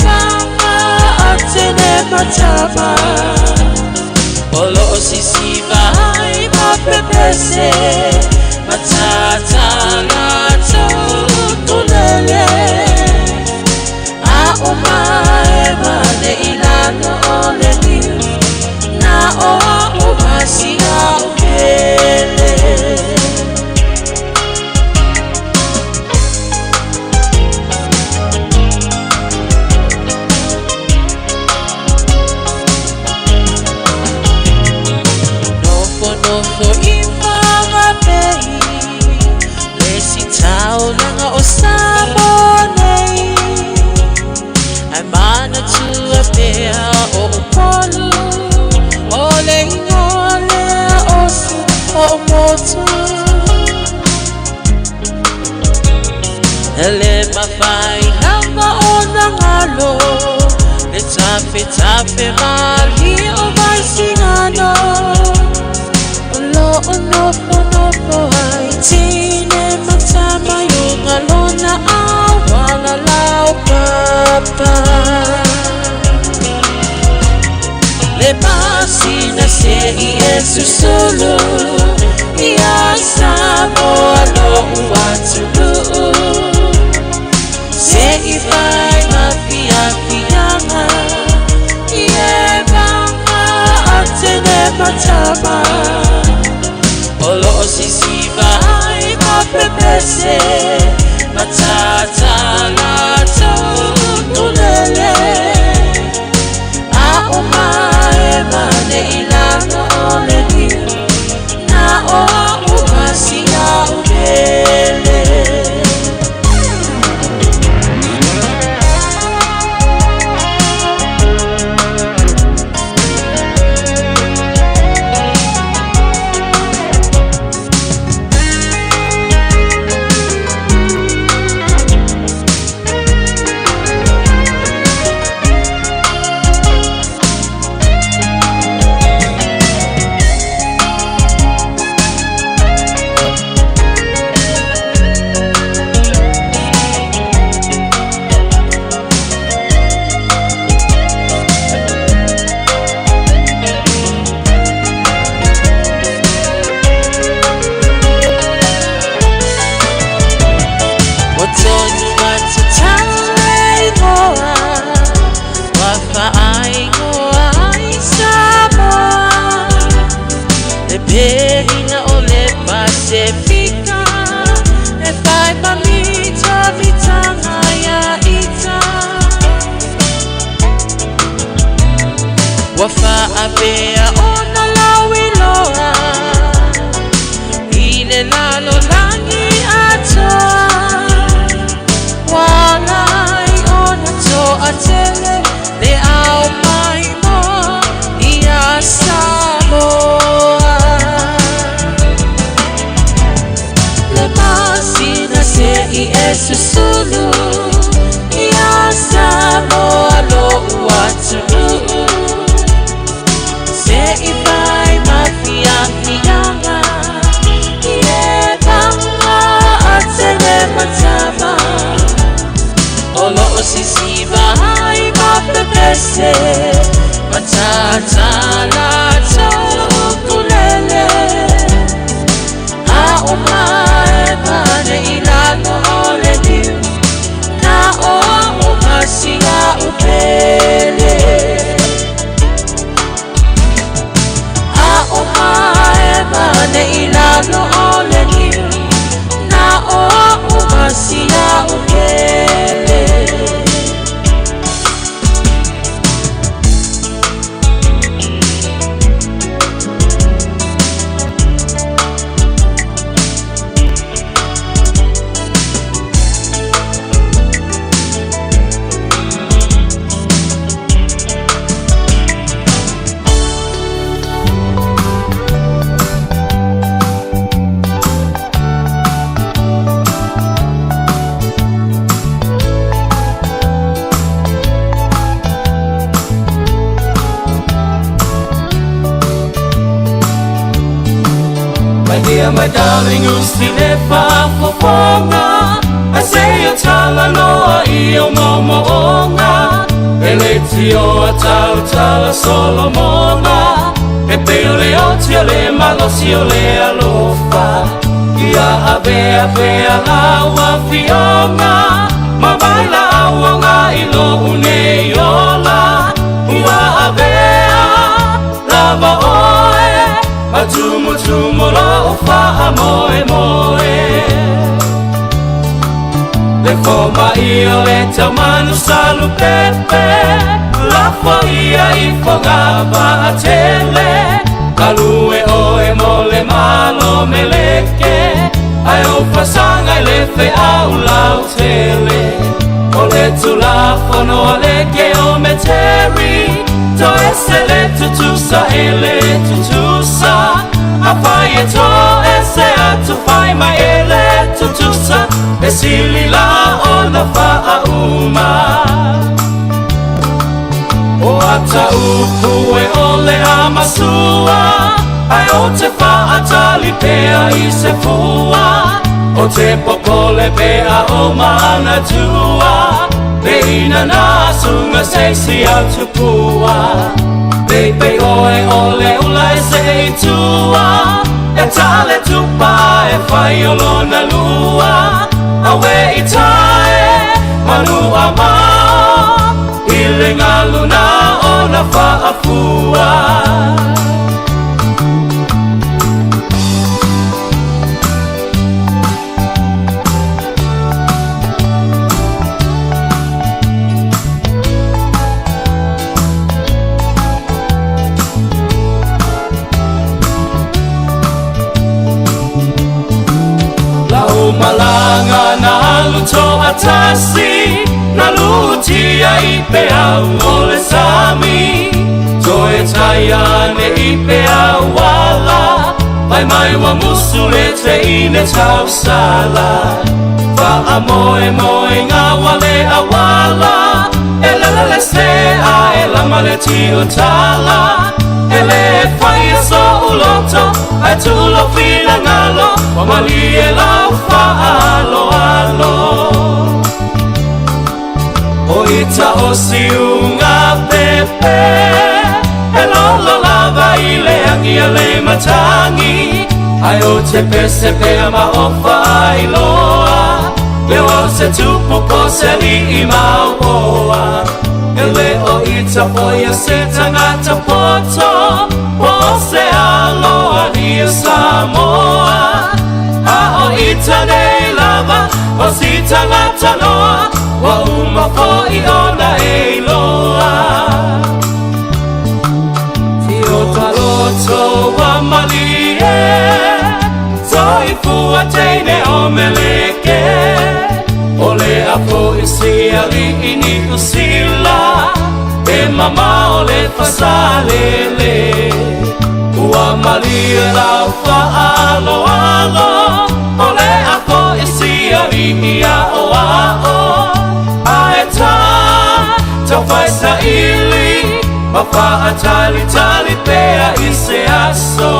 vaga atene matama O loo sisiva ai mapepese Matata latou ukulele A o mae mane i lalo o le niu Na o au masia o pele. Nofo nofo i whangapei Le sitaulaga o Samoa nei Ai manatua pea o Upolu O le ingoa lea o si o motu E le mafai lava ona galo Le tafetafe mali o Vaisigano O loo nofonofo ai tine ma tama i uga lona auala laupapa Le masina se i e susulu Ia Samoa lo'u atunuu Se i fai mafiafiaga I e vaga atene matama O loo sisiva ai mapepese Matata latou ukulele A o mae mane i lalo o le niu Na o au masia o pele. Ua tonu atu tau ingoa Ua faaingoa ai Samoa Le pelina o le Pasefika E fai ma mitamitanga ia ita Ua faapea ona lauiloa I le lalolagi atoa Ua ala ai ona toatele Le ao maimoa ia Samoa Le masina se i e susulu Ia Samoa lo'u atunuu Se i fai mafiafiaga I e vaga atene matama O loo sisiva ai mapepese Matata latou ukulele A o mae mane i lalo o le niu My dear, my darling, usile faafofoga Ai se o talanoa i o moomooga E le tioa tautala Solomona E pei o le oti o le malosi o le alofa Ia avea pea lau afioga Ma vai lauga i lou nei ola Ua avea lava oe Ma tumutumu lou faamoemoe Le fomai o le taumanu salupepe Lafo ia i foga vaatele Galue oe mo le malo meleke Ai o fasaga i le feau lautele O le tulafono a le keometeri Toese le tutusa e le tutusa Afai e toese atu fai mai e le tutusa E sili la ona faauma O ata upu e ole a masua Ai o te faatali pea i se fua O te popole pea o manatua Le ina na sunga se si atupua Pei oe o le ula e se i tua E tale tupa e fai o lona lua Awe i tae manu a mao I le galu na ona faafua Lau malaga na alu toatasi Na lutia i peau o le sami Toe taiane i peau ala Pai mai wa musu le te ine tausala Faamoe moe ngā wale awala E lele le se a e lama le tio tala E le fai e so uloto Ai tulo fina ngalo Wa mali e lau faalo alo O ita o siunga pepe E lolo lava i le angi a le matangi Ai o te pese pea ma o whailoa Le o se tupu po se li i mauoa E le o ita foia se tangata poto Po se aloa ia Samoa A o ita nei lava O si tangata noa Wa uma foi ona e iloa Tio taloto wa malie Soifua teine o meleke O le apo i si ali i ni usila E mama o le fasalele Ua malie lau faaloalo O le apo i si ali i ao ao Ae tā tau sa ili Ma faatalitali pea i se aso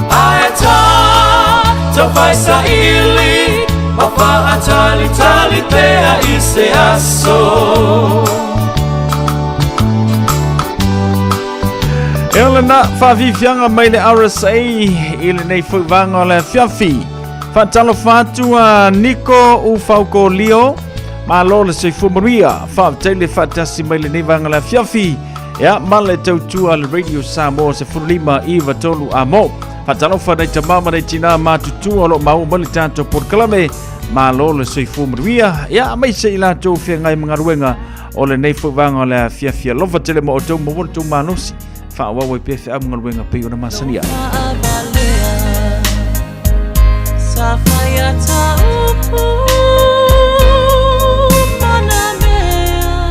Ae tā tau sa ili Ma faatalitali pea i se aso E ole na whaafifianga mai le RSA i lenei fuivaga o le afiafi. Faatalofa atu a Niko Ufauko Lio, malo le soifua manuia, faafetai le faatasi mai lenei vaega o le afiafi. Ia, ma le tautua le Radio Samoa 15 93 a mo. Faatalofa nei tamā ma nei tinā matutua o loo maua mai le tatou polokalame, malo le soifua manuia. Ia, aemaise i latou feagai ma galuega o lenei foi vaega o le afiafi. Alofa tele ma outou maua le tou malosi. Faaauau ai pea feau ma galuega pei ona masania. Sa whaia ta upu mana mea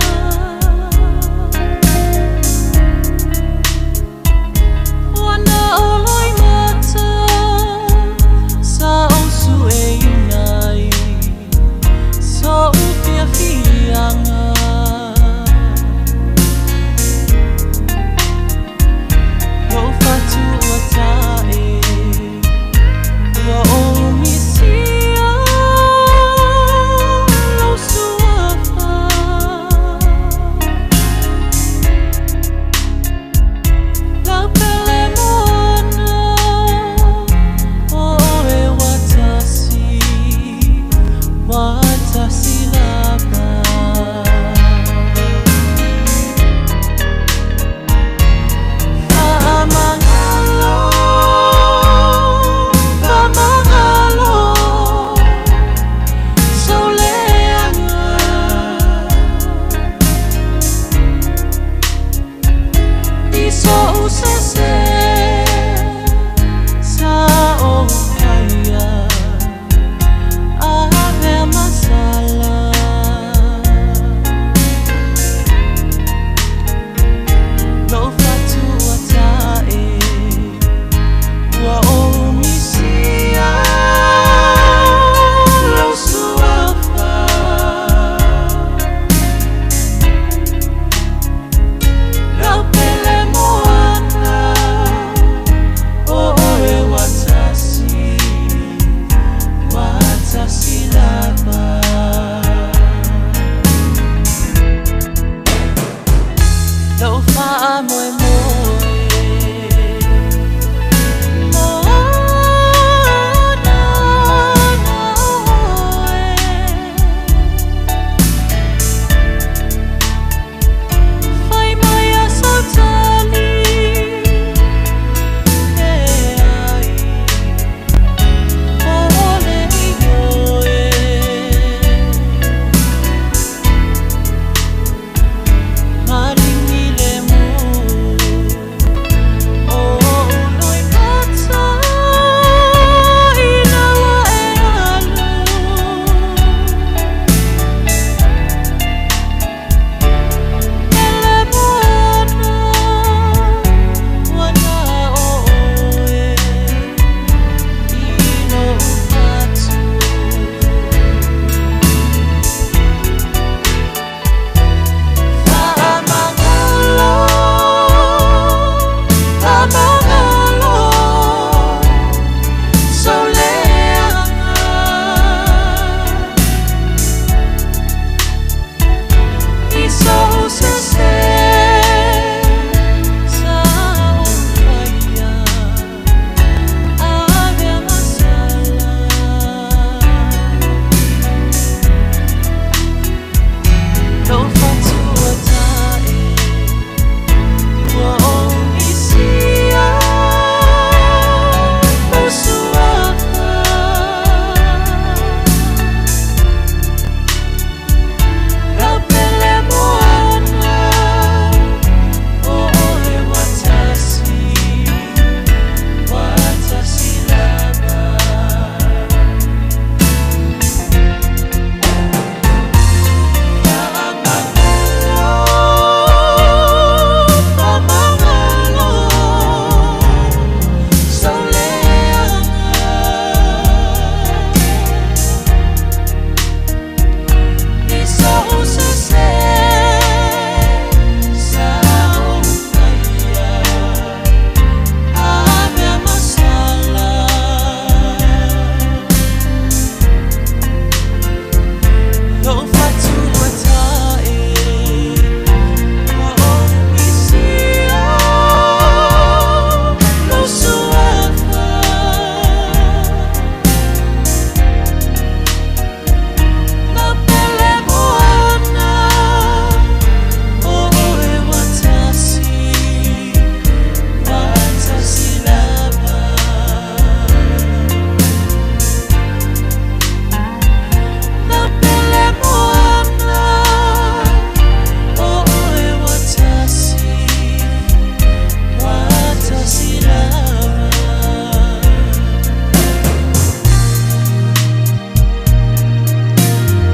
Wana o loi mata Sa o su e inai So u fia fianga Lo whatu o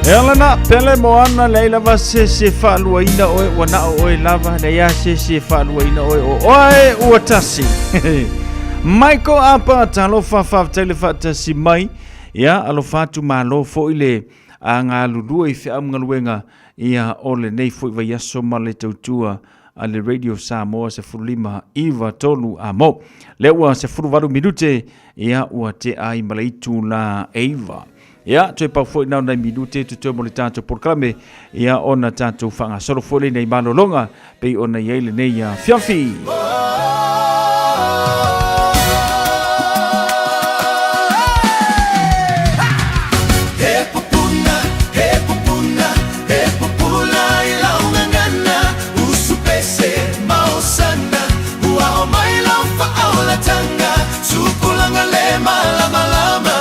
E ala na Pele Moana leai lava se isi e faaluaina oe ua na o oe lava leai a se isi e faaluaina oe o oe ua tasi. Michael Apa talofa faafetai le faatasi mai. Ia alofa atu malo foi le a galulue i feamugaluega ia o lenei foi vaiaso ma le tautua a le Radio Samoa 15 93 a mo. Lea ua 18 minute ia ua tea ai ma le itula e 9. Ia, toe pau foi nao nai minute totoe mo le tatou polokalame, ia ona tatou faagasolo foi lea i nai malologa pei ona i ai lenei afiafi. He pupuna, he pupuna, he pupula i lau gagana, usu pese maosana, ua oo mai lau faaolatanga, tupulaga le malamalama,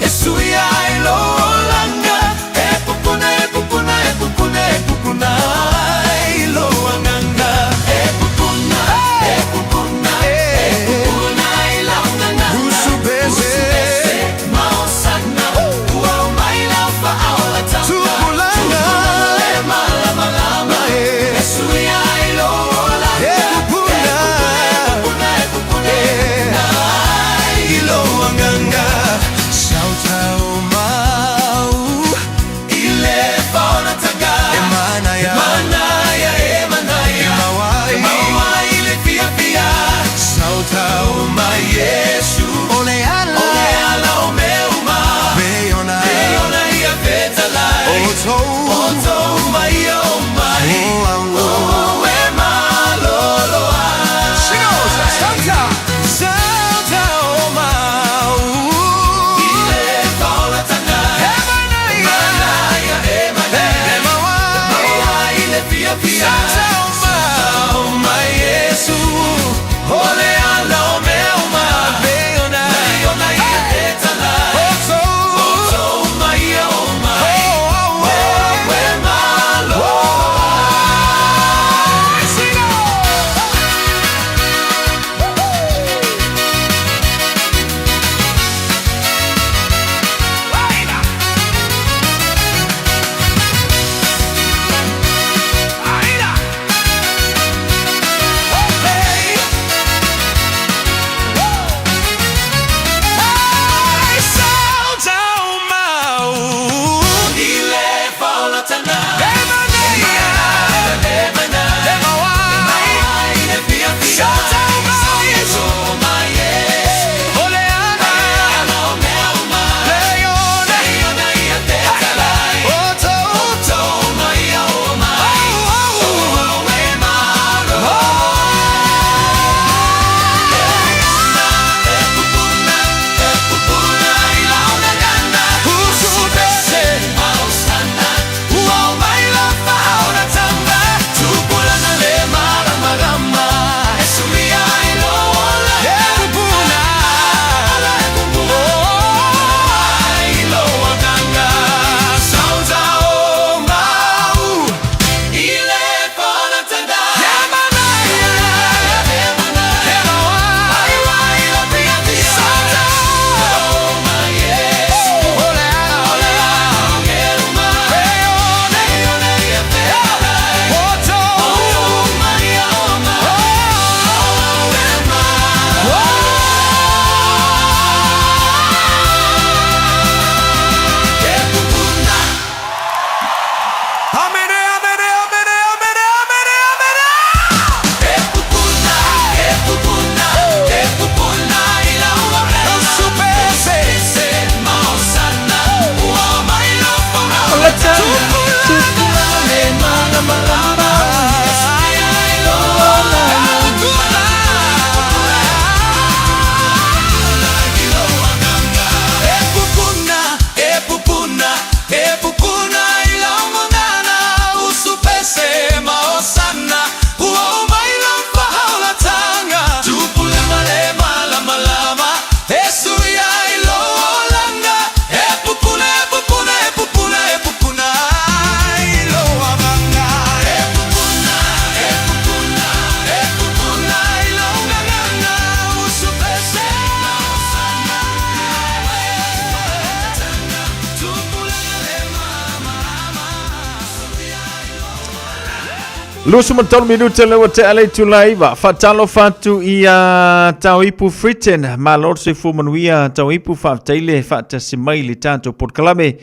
E suia ai lou olaga, E pupuna, e pupuna, e pupuna, e pupuna ai lou agaga. E pupuna, e pupuna. 23 minute le ua tea le itula e 9. Faatalofa atu ia Tauipu Fritten. Malo le soifua manuia Tauipu, faafetai le faatasi mai i le tatou polokalame.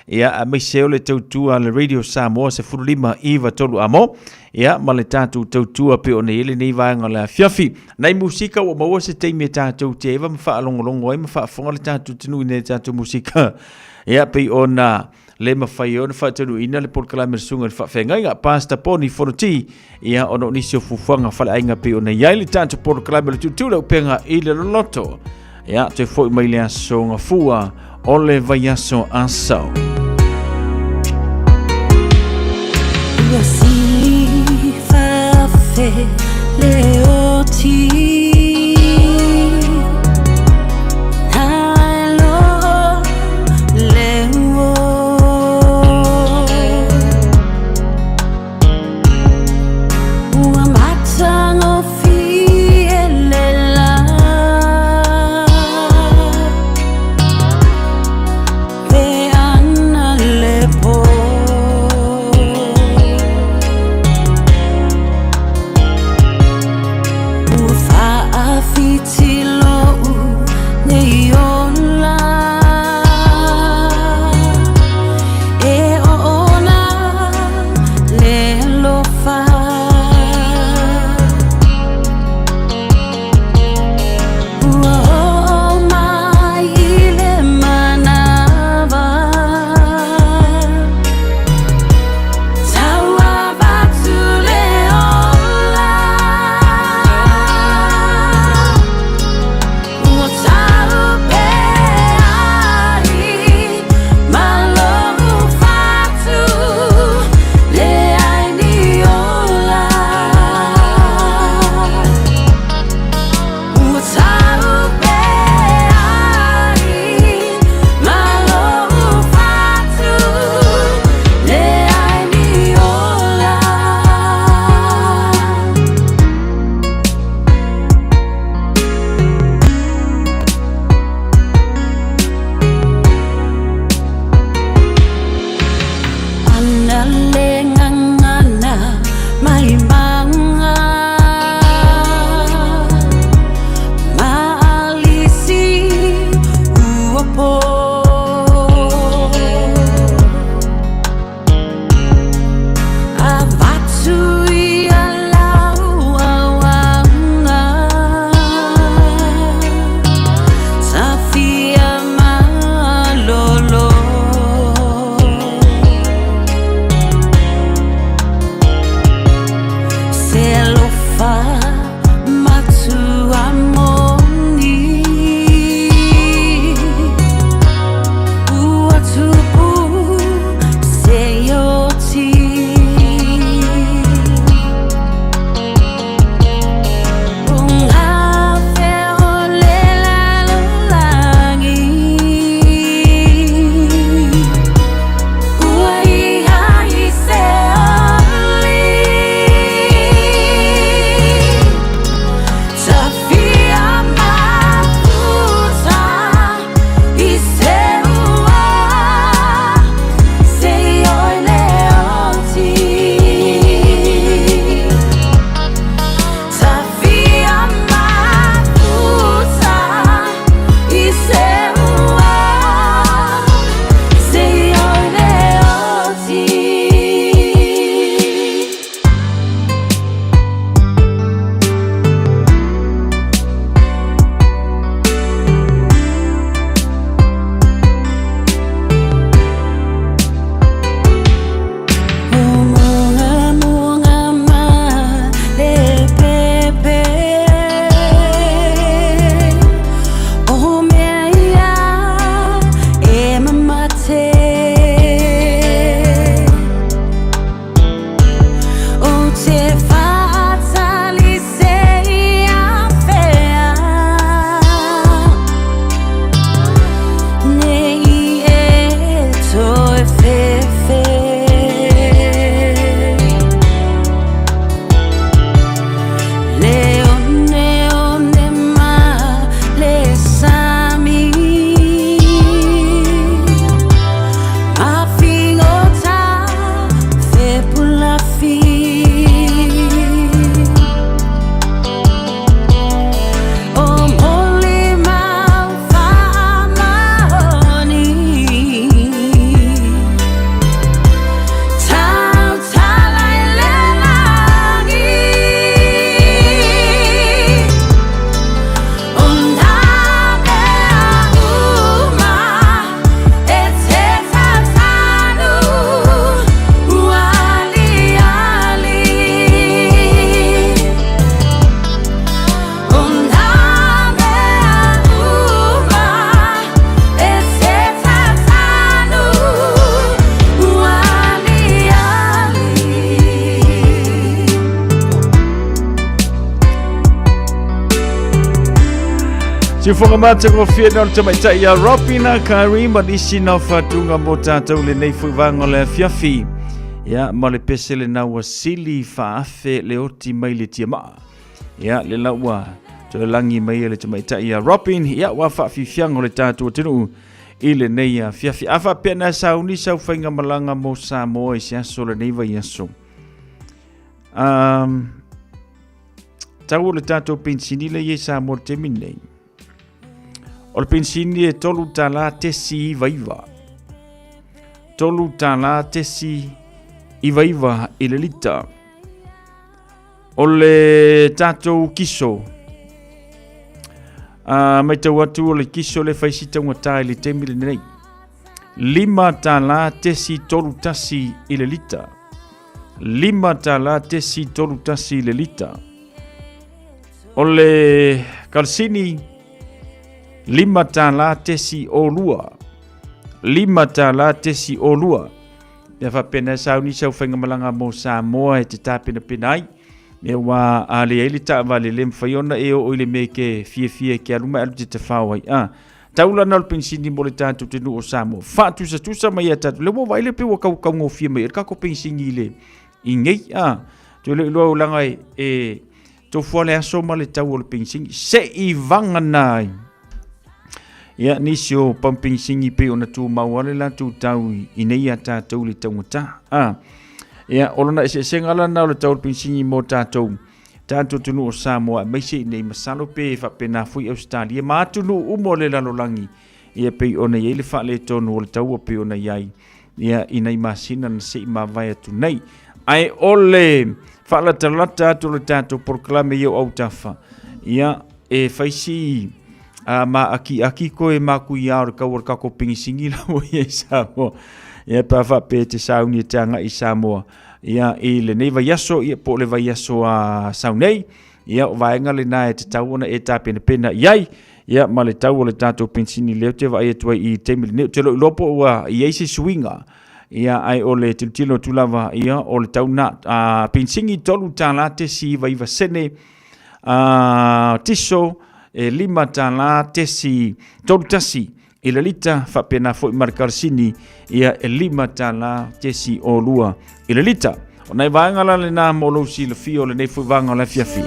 Ia, aemaise o le tautua a le Radio Samoa 15 9 3 amo. Ia, ma le tatou tautua pei ona i ai lenei vaega o le afiafi. Nai musika ua maua se taimi e tatou te eva ma faalogologo ai ma faafofoga le tatou atunuu i nai tatou musika. Ia, pei ona le mafai ai ona faataunuuina le polokalame a le Susuga i le Faafeagaiga, Pastor Poni Fonoti, ia, ona o nisi o fuafuaga faleaiga pei ona i ai le tatou polokalame o le Tuutuu le Upega i le Loloto. Ia, toe foi mai le aso Gafua o le vaiaso asau. Ua silifafe le oti Nalo le uo Ua matagofie le la Pe ana le po Ua. Siufoga matagofie na o le tamaitai ia Robina Kairi ma nisi na faatuga mo tatou lenei foi vaega o le afiafi. Ia, ma le pese lena ua sili faaafe le oti mai le tiamaa. Ia, le la ua toe lagi mai e le tamaitai ia Robin, ia, ua faafiafiaga o le tatou atunuu i lenei afiafi. A faapea na sauni sau faigamalaga mo Samoa i se aso o lenei vaiaso. Tau o le tatou penisini lea i ai Samoa i le taimi lenei. O le penisini e $3.99. $3.99 i le lita. O le tatou kiso, matau atu o le kiso le fai si taugata i le taimi lenei. $5.31 i le lita. $5.31 i le lita. O le kalasini, $5.02. $5.02. Mea faapena e sauni sau faigamalaga mo Samoa e te tapenapena ai. Mea ua a leai le taavale le mafai ona e oo i le mea e ke fiafia e ke alu ma e alu te tafao ai. A, taulana o le penisini mo le tatou atunuu o Samoa. Faatusatusa mai ia tatou. Le ua vaai le pe ua kau kaugofie mai e le kako penisini i le i nei. A, toe le iloa ulaga e, e tofu le aso ma le tau o le penisini. Se i vagana ai. Ia, nisi o pamu penisini pei ona tumau lava le latou tau i nei ia tatou i le taugata. A, ia, o lona eseesega la lena o le tau o le penisini mo tatou, tatou atunuu o Samoa aemaise i nei, masalo pe faapena foi Ausetalia ma atunuu uma o le lalolagi, ia pei ona i ai le faaletonu o le taua pei ona i ai, ia, i nai masina na se i mavae atu nei. Ae o le faalatalata atu o le tatou polokalame i ou autafa, ia, e fai si a ma aki aki koe makuia o le kau o le kako penisini la ua i ai Samoa. Ia pe a faapea e te sauni e te agai i Samoa. Ia i lenei vaiaso, ia po o le vaiaso a sau nei. Ia o vaega lena e tatau ona e tapenapena i ai. Ia ma le tau o le tatou penisini lea ou te vaai atu ai i taimi lenei. Ou te le o iloa po ua i ai se suiga. Ia ae o le tilotilo atu lava ia o le tau na penisini $3.99 sene. Tiso e $5.31 i le lita, faapena foi ma le karasini ia e $5.02 i le lita. O nai vaega la lena mo lou silafia o lenei foi vaega o le afiafi.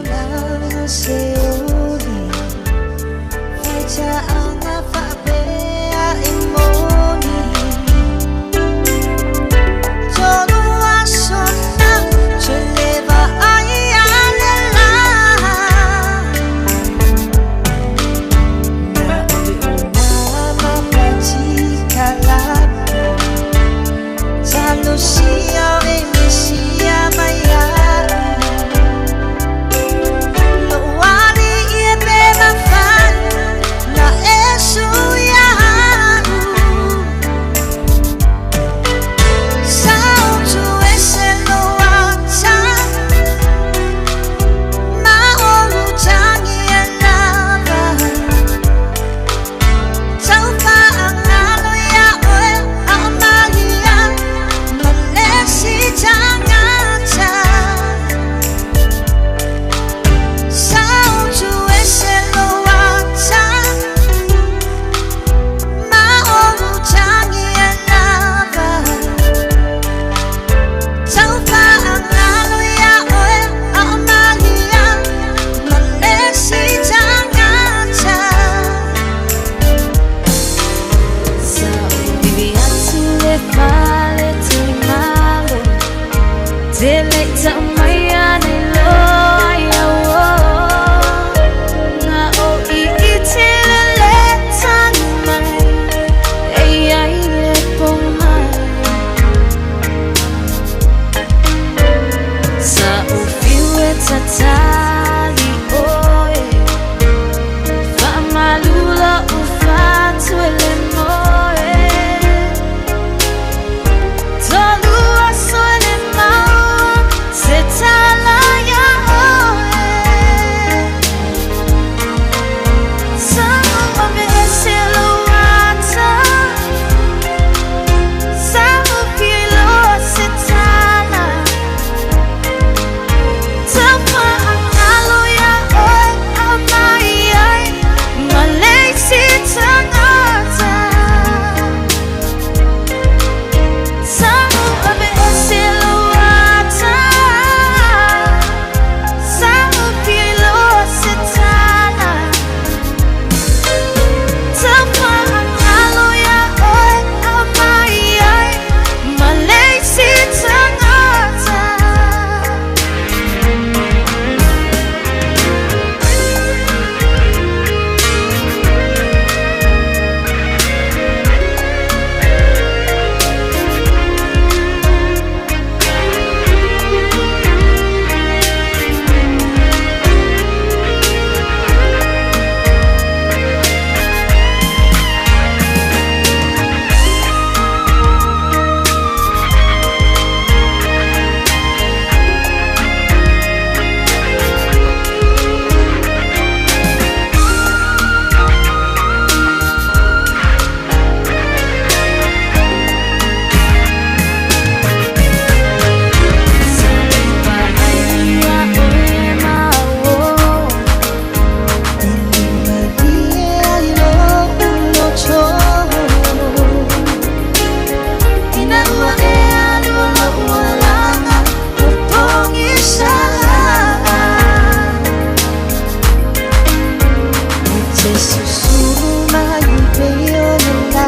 Mai pei o le lā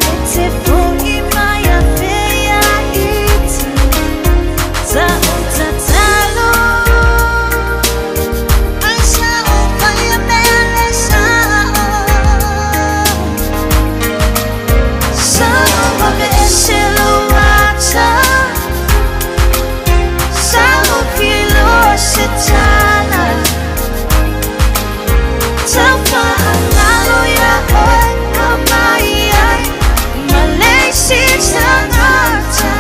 E te fo'i mai a whea i te Ta o tatalo Ai sa o whaia mea le sa o Sa o wawe e se lo ata Sa o kilo se tala Tau ia oe a mai ai Ma le isi tagata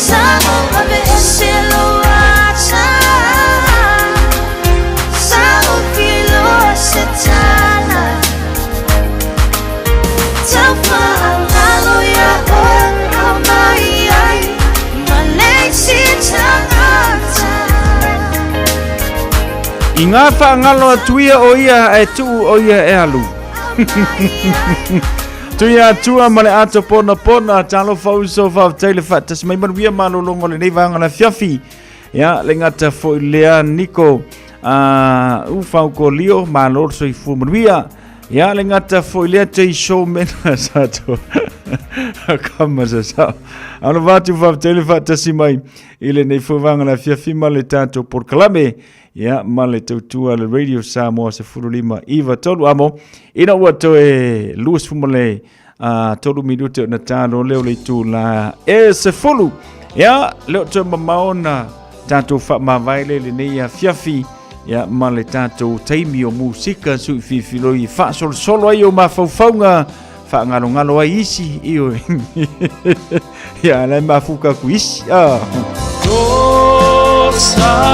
Sa o aveese lou ata Sa o filoa se tala Tau faagalo ia oe aumai ai Ma le isi tagata. I ngā whaangalo atu ia o ia e tuu o ia e alu. Tuia atua ma le ato pona pona, talofa uso faafetai le faatasi mai manuia malologa o lenei vaega o le afiafi. Ia, le gata foi lea Niko uh, Ufaukolio, malo le soifua manuia. Ia, le gata foi lea te iso mena sa to. Kama sa sa. Alo vatu faafetai le faatasi mai i lenei foi vaega o le afiafi ma le tatou polokalame. Ia, ma le tautua le Radio Samoa 15 iva tolu amo. Ina ua toe 20 ma le tolu minute o na talo leo le itu la e sefulu. Ia, leo toe mamao na tatou faamavae le lenei afiafi. Ia, ma le tatou taimi o musika sui fifiloi faasolosolo ai o mafaufauga faangalongalo ai isi io. Ia, la e mafuka aku isi. Ah.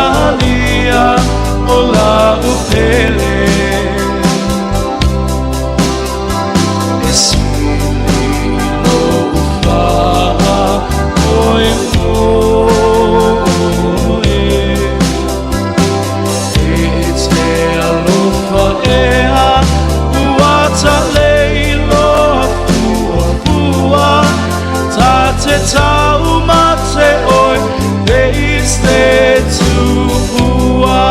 Rosalia o la upele E sili lo ufaha oe oe E te alofa ea ua talei loa fua fua Ta te tau mate oe pe i te tuua.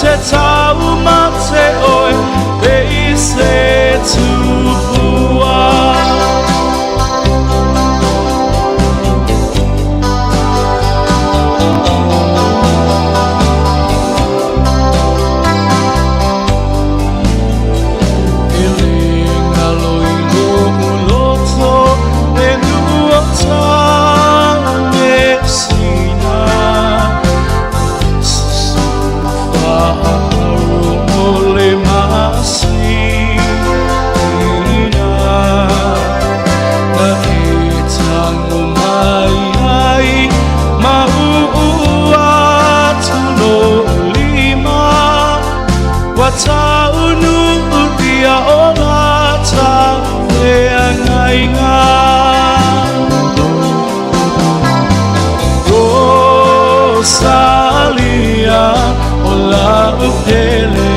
te taumate oe e i se tupua. E le ngalo i lo'u loto e nu'u o Tamesina. Susu le masina na e tango mai ai ma uu atu lo'u lima ua taunu'uia o lata feagaiga. Rosalia o la'u pele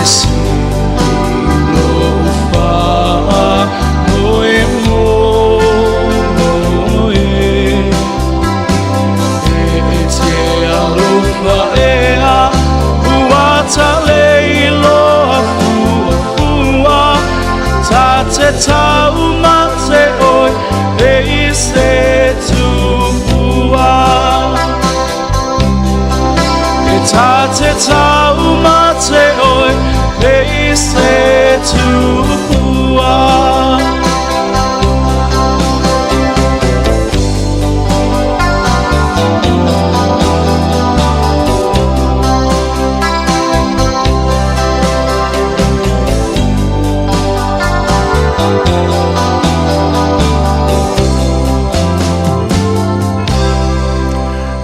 e sili lo'u faamoemoe e te alofa ea ua taleiloa fuafua ta te taumate oe e i se tupua. E ta te taumate oe e i se tupua.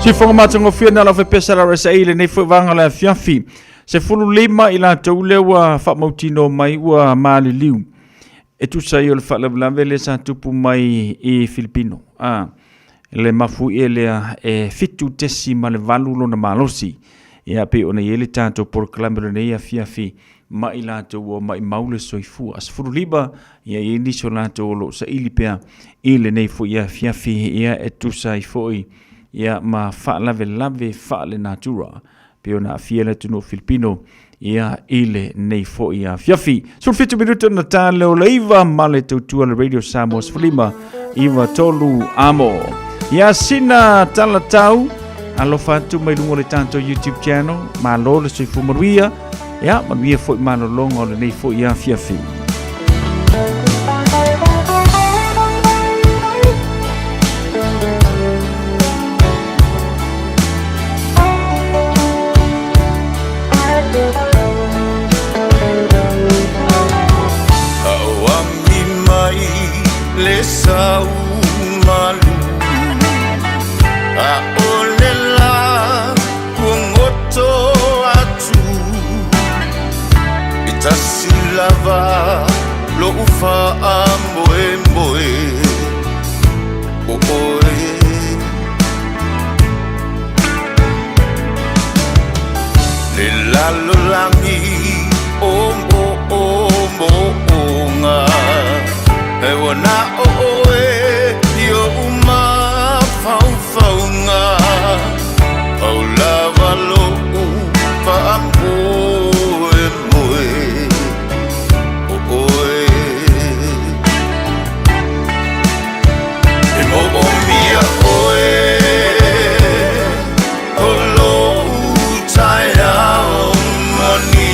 Sifoga matagofie na lau fepesa la RSA i lenei foi vaega o le afiafi. 15 i latou lea ua faamautinoa mai ua maliliu e tusa ai o le faalavelave lea sa tupu mai i Filipino. A, le mafuie lea e 7.8 lona malosi. Ia pei ona i ai le tatou polokalame o lenei afiafi ma i latou ua maimau le soifua. 15 ia i ai nisi o latou o lo o saili pea i lenei foi afiafi ia e tusa ai foi ia ma faalavelave faalenatura pei ona aafia le atunuu o Filipino ia i lenei foi afiafi. 17 minuta na ta le o le 9 ma le tautua le Radio Samoa 15 93 amo. Ia sina talatau alofa atu mai luga o le tatou YouTube channel. Malo le soifua manuia. Ia manuia foi malologa o lenei foi afiafi. Auami mai le sau malu a o le la kuagoto atu e tasi lava lo'u faamoemoe o oe. Le lalolagi o mo'omo'oga e ua na o oe i o'u mafaufauga pau lava lo'u faamoemoe o oe. E mo'omia oe o lo'u taeao mani.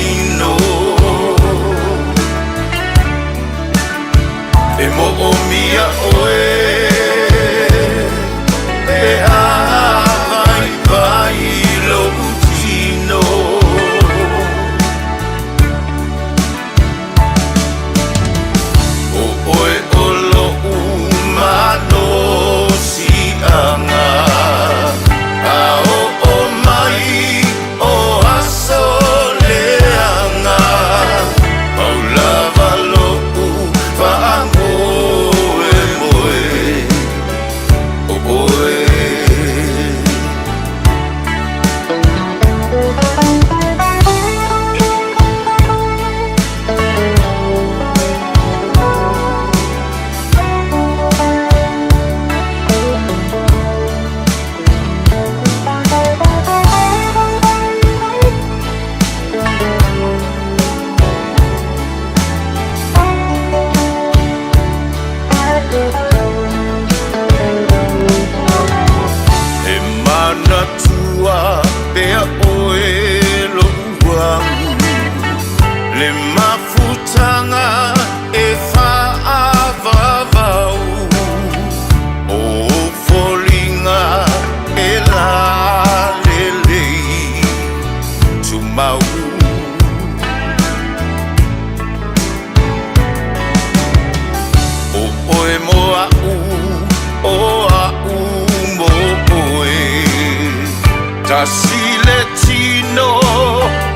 Tasi le tino,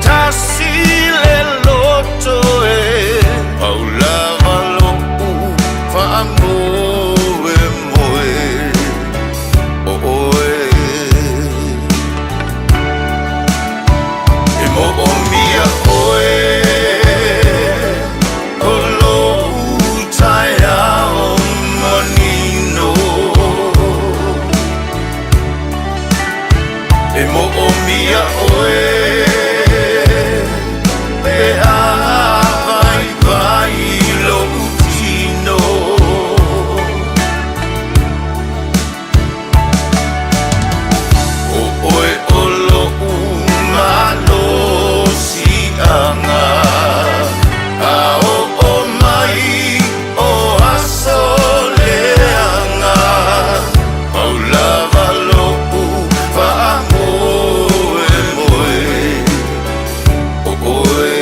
tasi le loto e Pau lava lo'u faamoemoe o oe. E mo'omia oe o lo'u taeao manino. E mo'omia oe pe a vaivai lo'u tino. O oe o lo'u malosi'aga A o'o mai o aso leaga Pau lava lo'u faamoemoe o oe.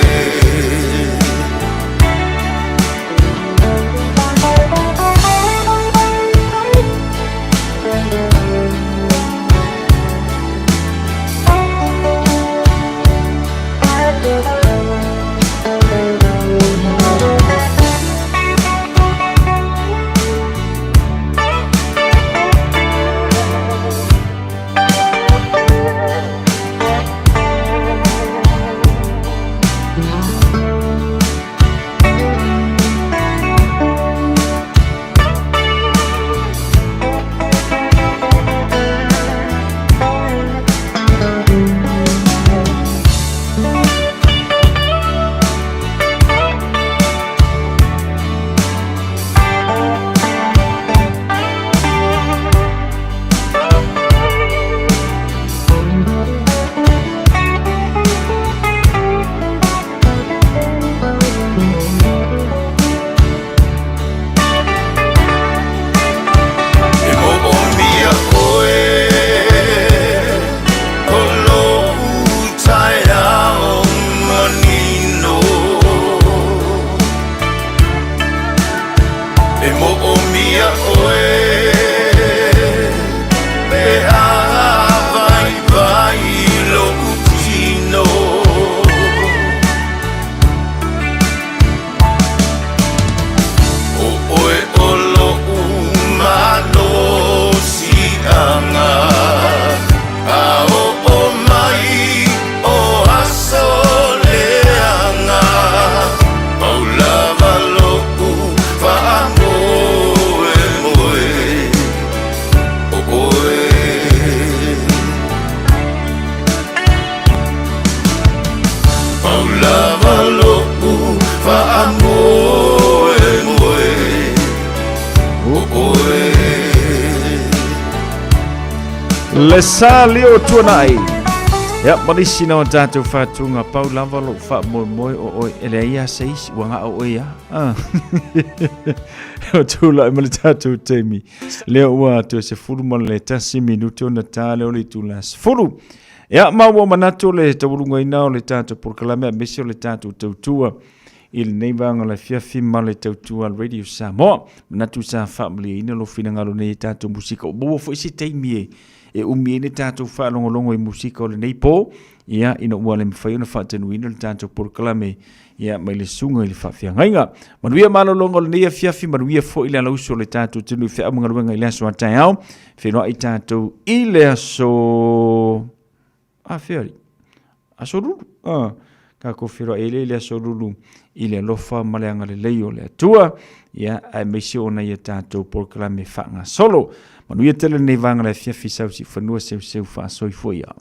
E mo'omia oe o lo'u taeao manino. E mo'omia oe pe a vaivai lo'u tino. O oe o lo'u malosi'aga A o'o mai o aso leaga Pau lava lo'u faamoemoe o oe. Pau lava lo'u faamoemoe o oe. Le sa leo tuanai. Ia, ma nisi na o tatou faatuga pau lava lou faamoemoe o oe e leai a se isi ua gao oe ia. Ah. O tula'i ma le tatou taimi. Lea ua toe 11 minute ona ta lea o le itula 10. Ia, ma ua manatu le taualugaina o le tatou polokalame aemaise o le tatou tautua i lenei vaega o le afiafi ma le tautua a le Radio Samoa. Manatu sa faamalieina lou finagalo nei i tatou musika. Ua maua foi se taimi e e umi ai le tatou faalogologo i musika o lenei po, ia, ina ua le mafai ona faatanuina le tatou polokalame, ia, mai le susuga i le faafeagaiga. Manuia malologa o lenei afiafi, manuia foi le alausu o le tatou atunuu i feau ma galuega i le aso a taeao. Feiloai tatou i le aso... A fea alii? Aso Lulu. Ah, tatou feiloai ai lea i le aso Lulu i le alofa ma le agalelei o le Atua. Ia, aemaise ona ia tatou polokalame faagasolo. Manuia tele lenei vaega o le afiafi sausi fanua seuseu faasoifua ia.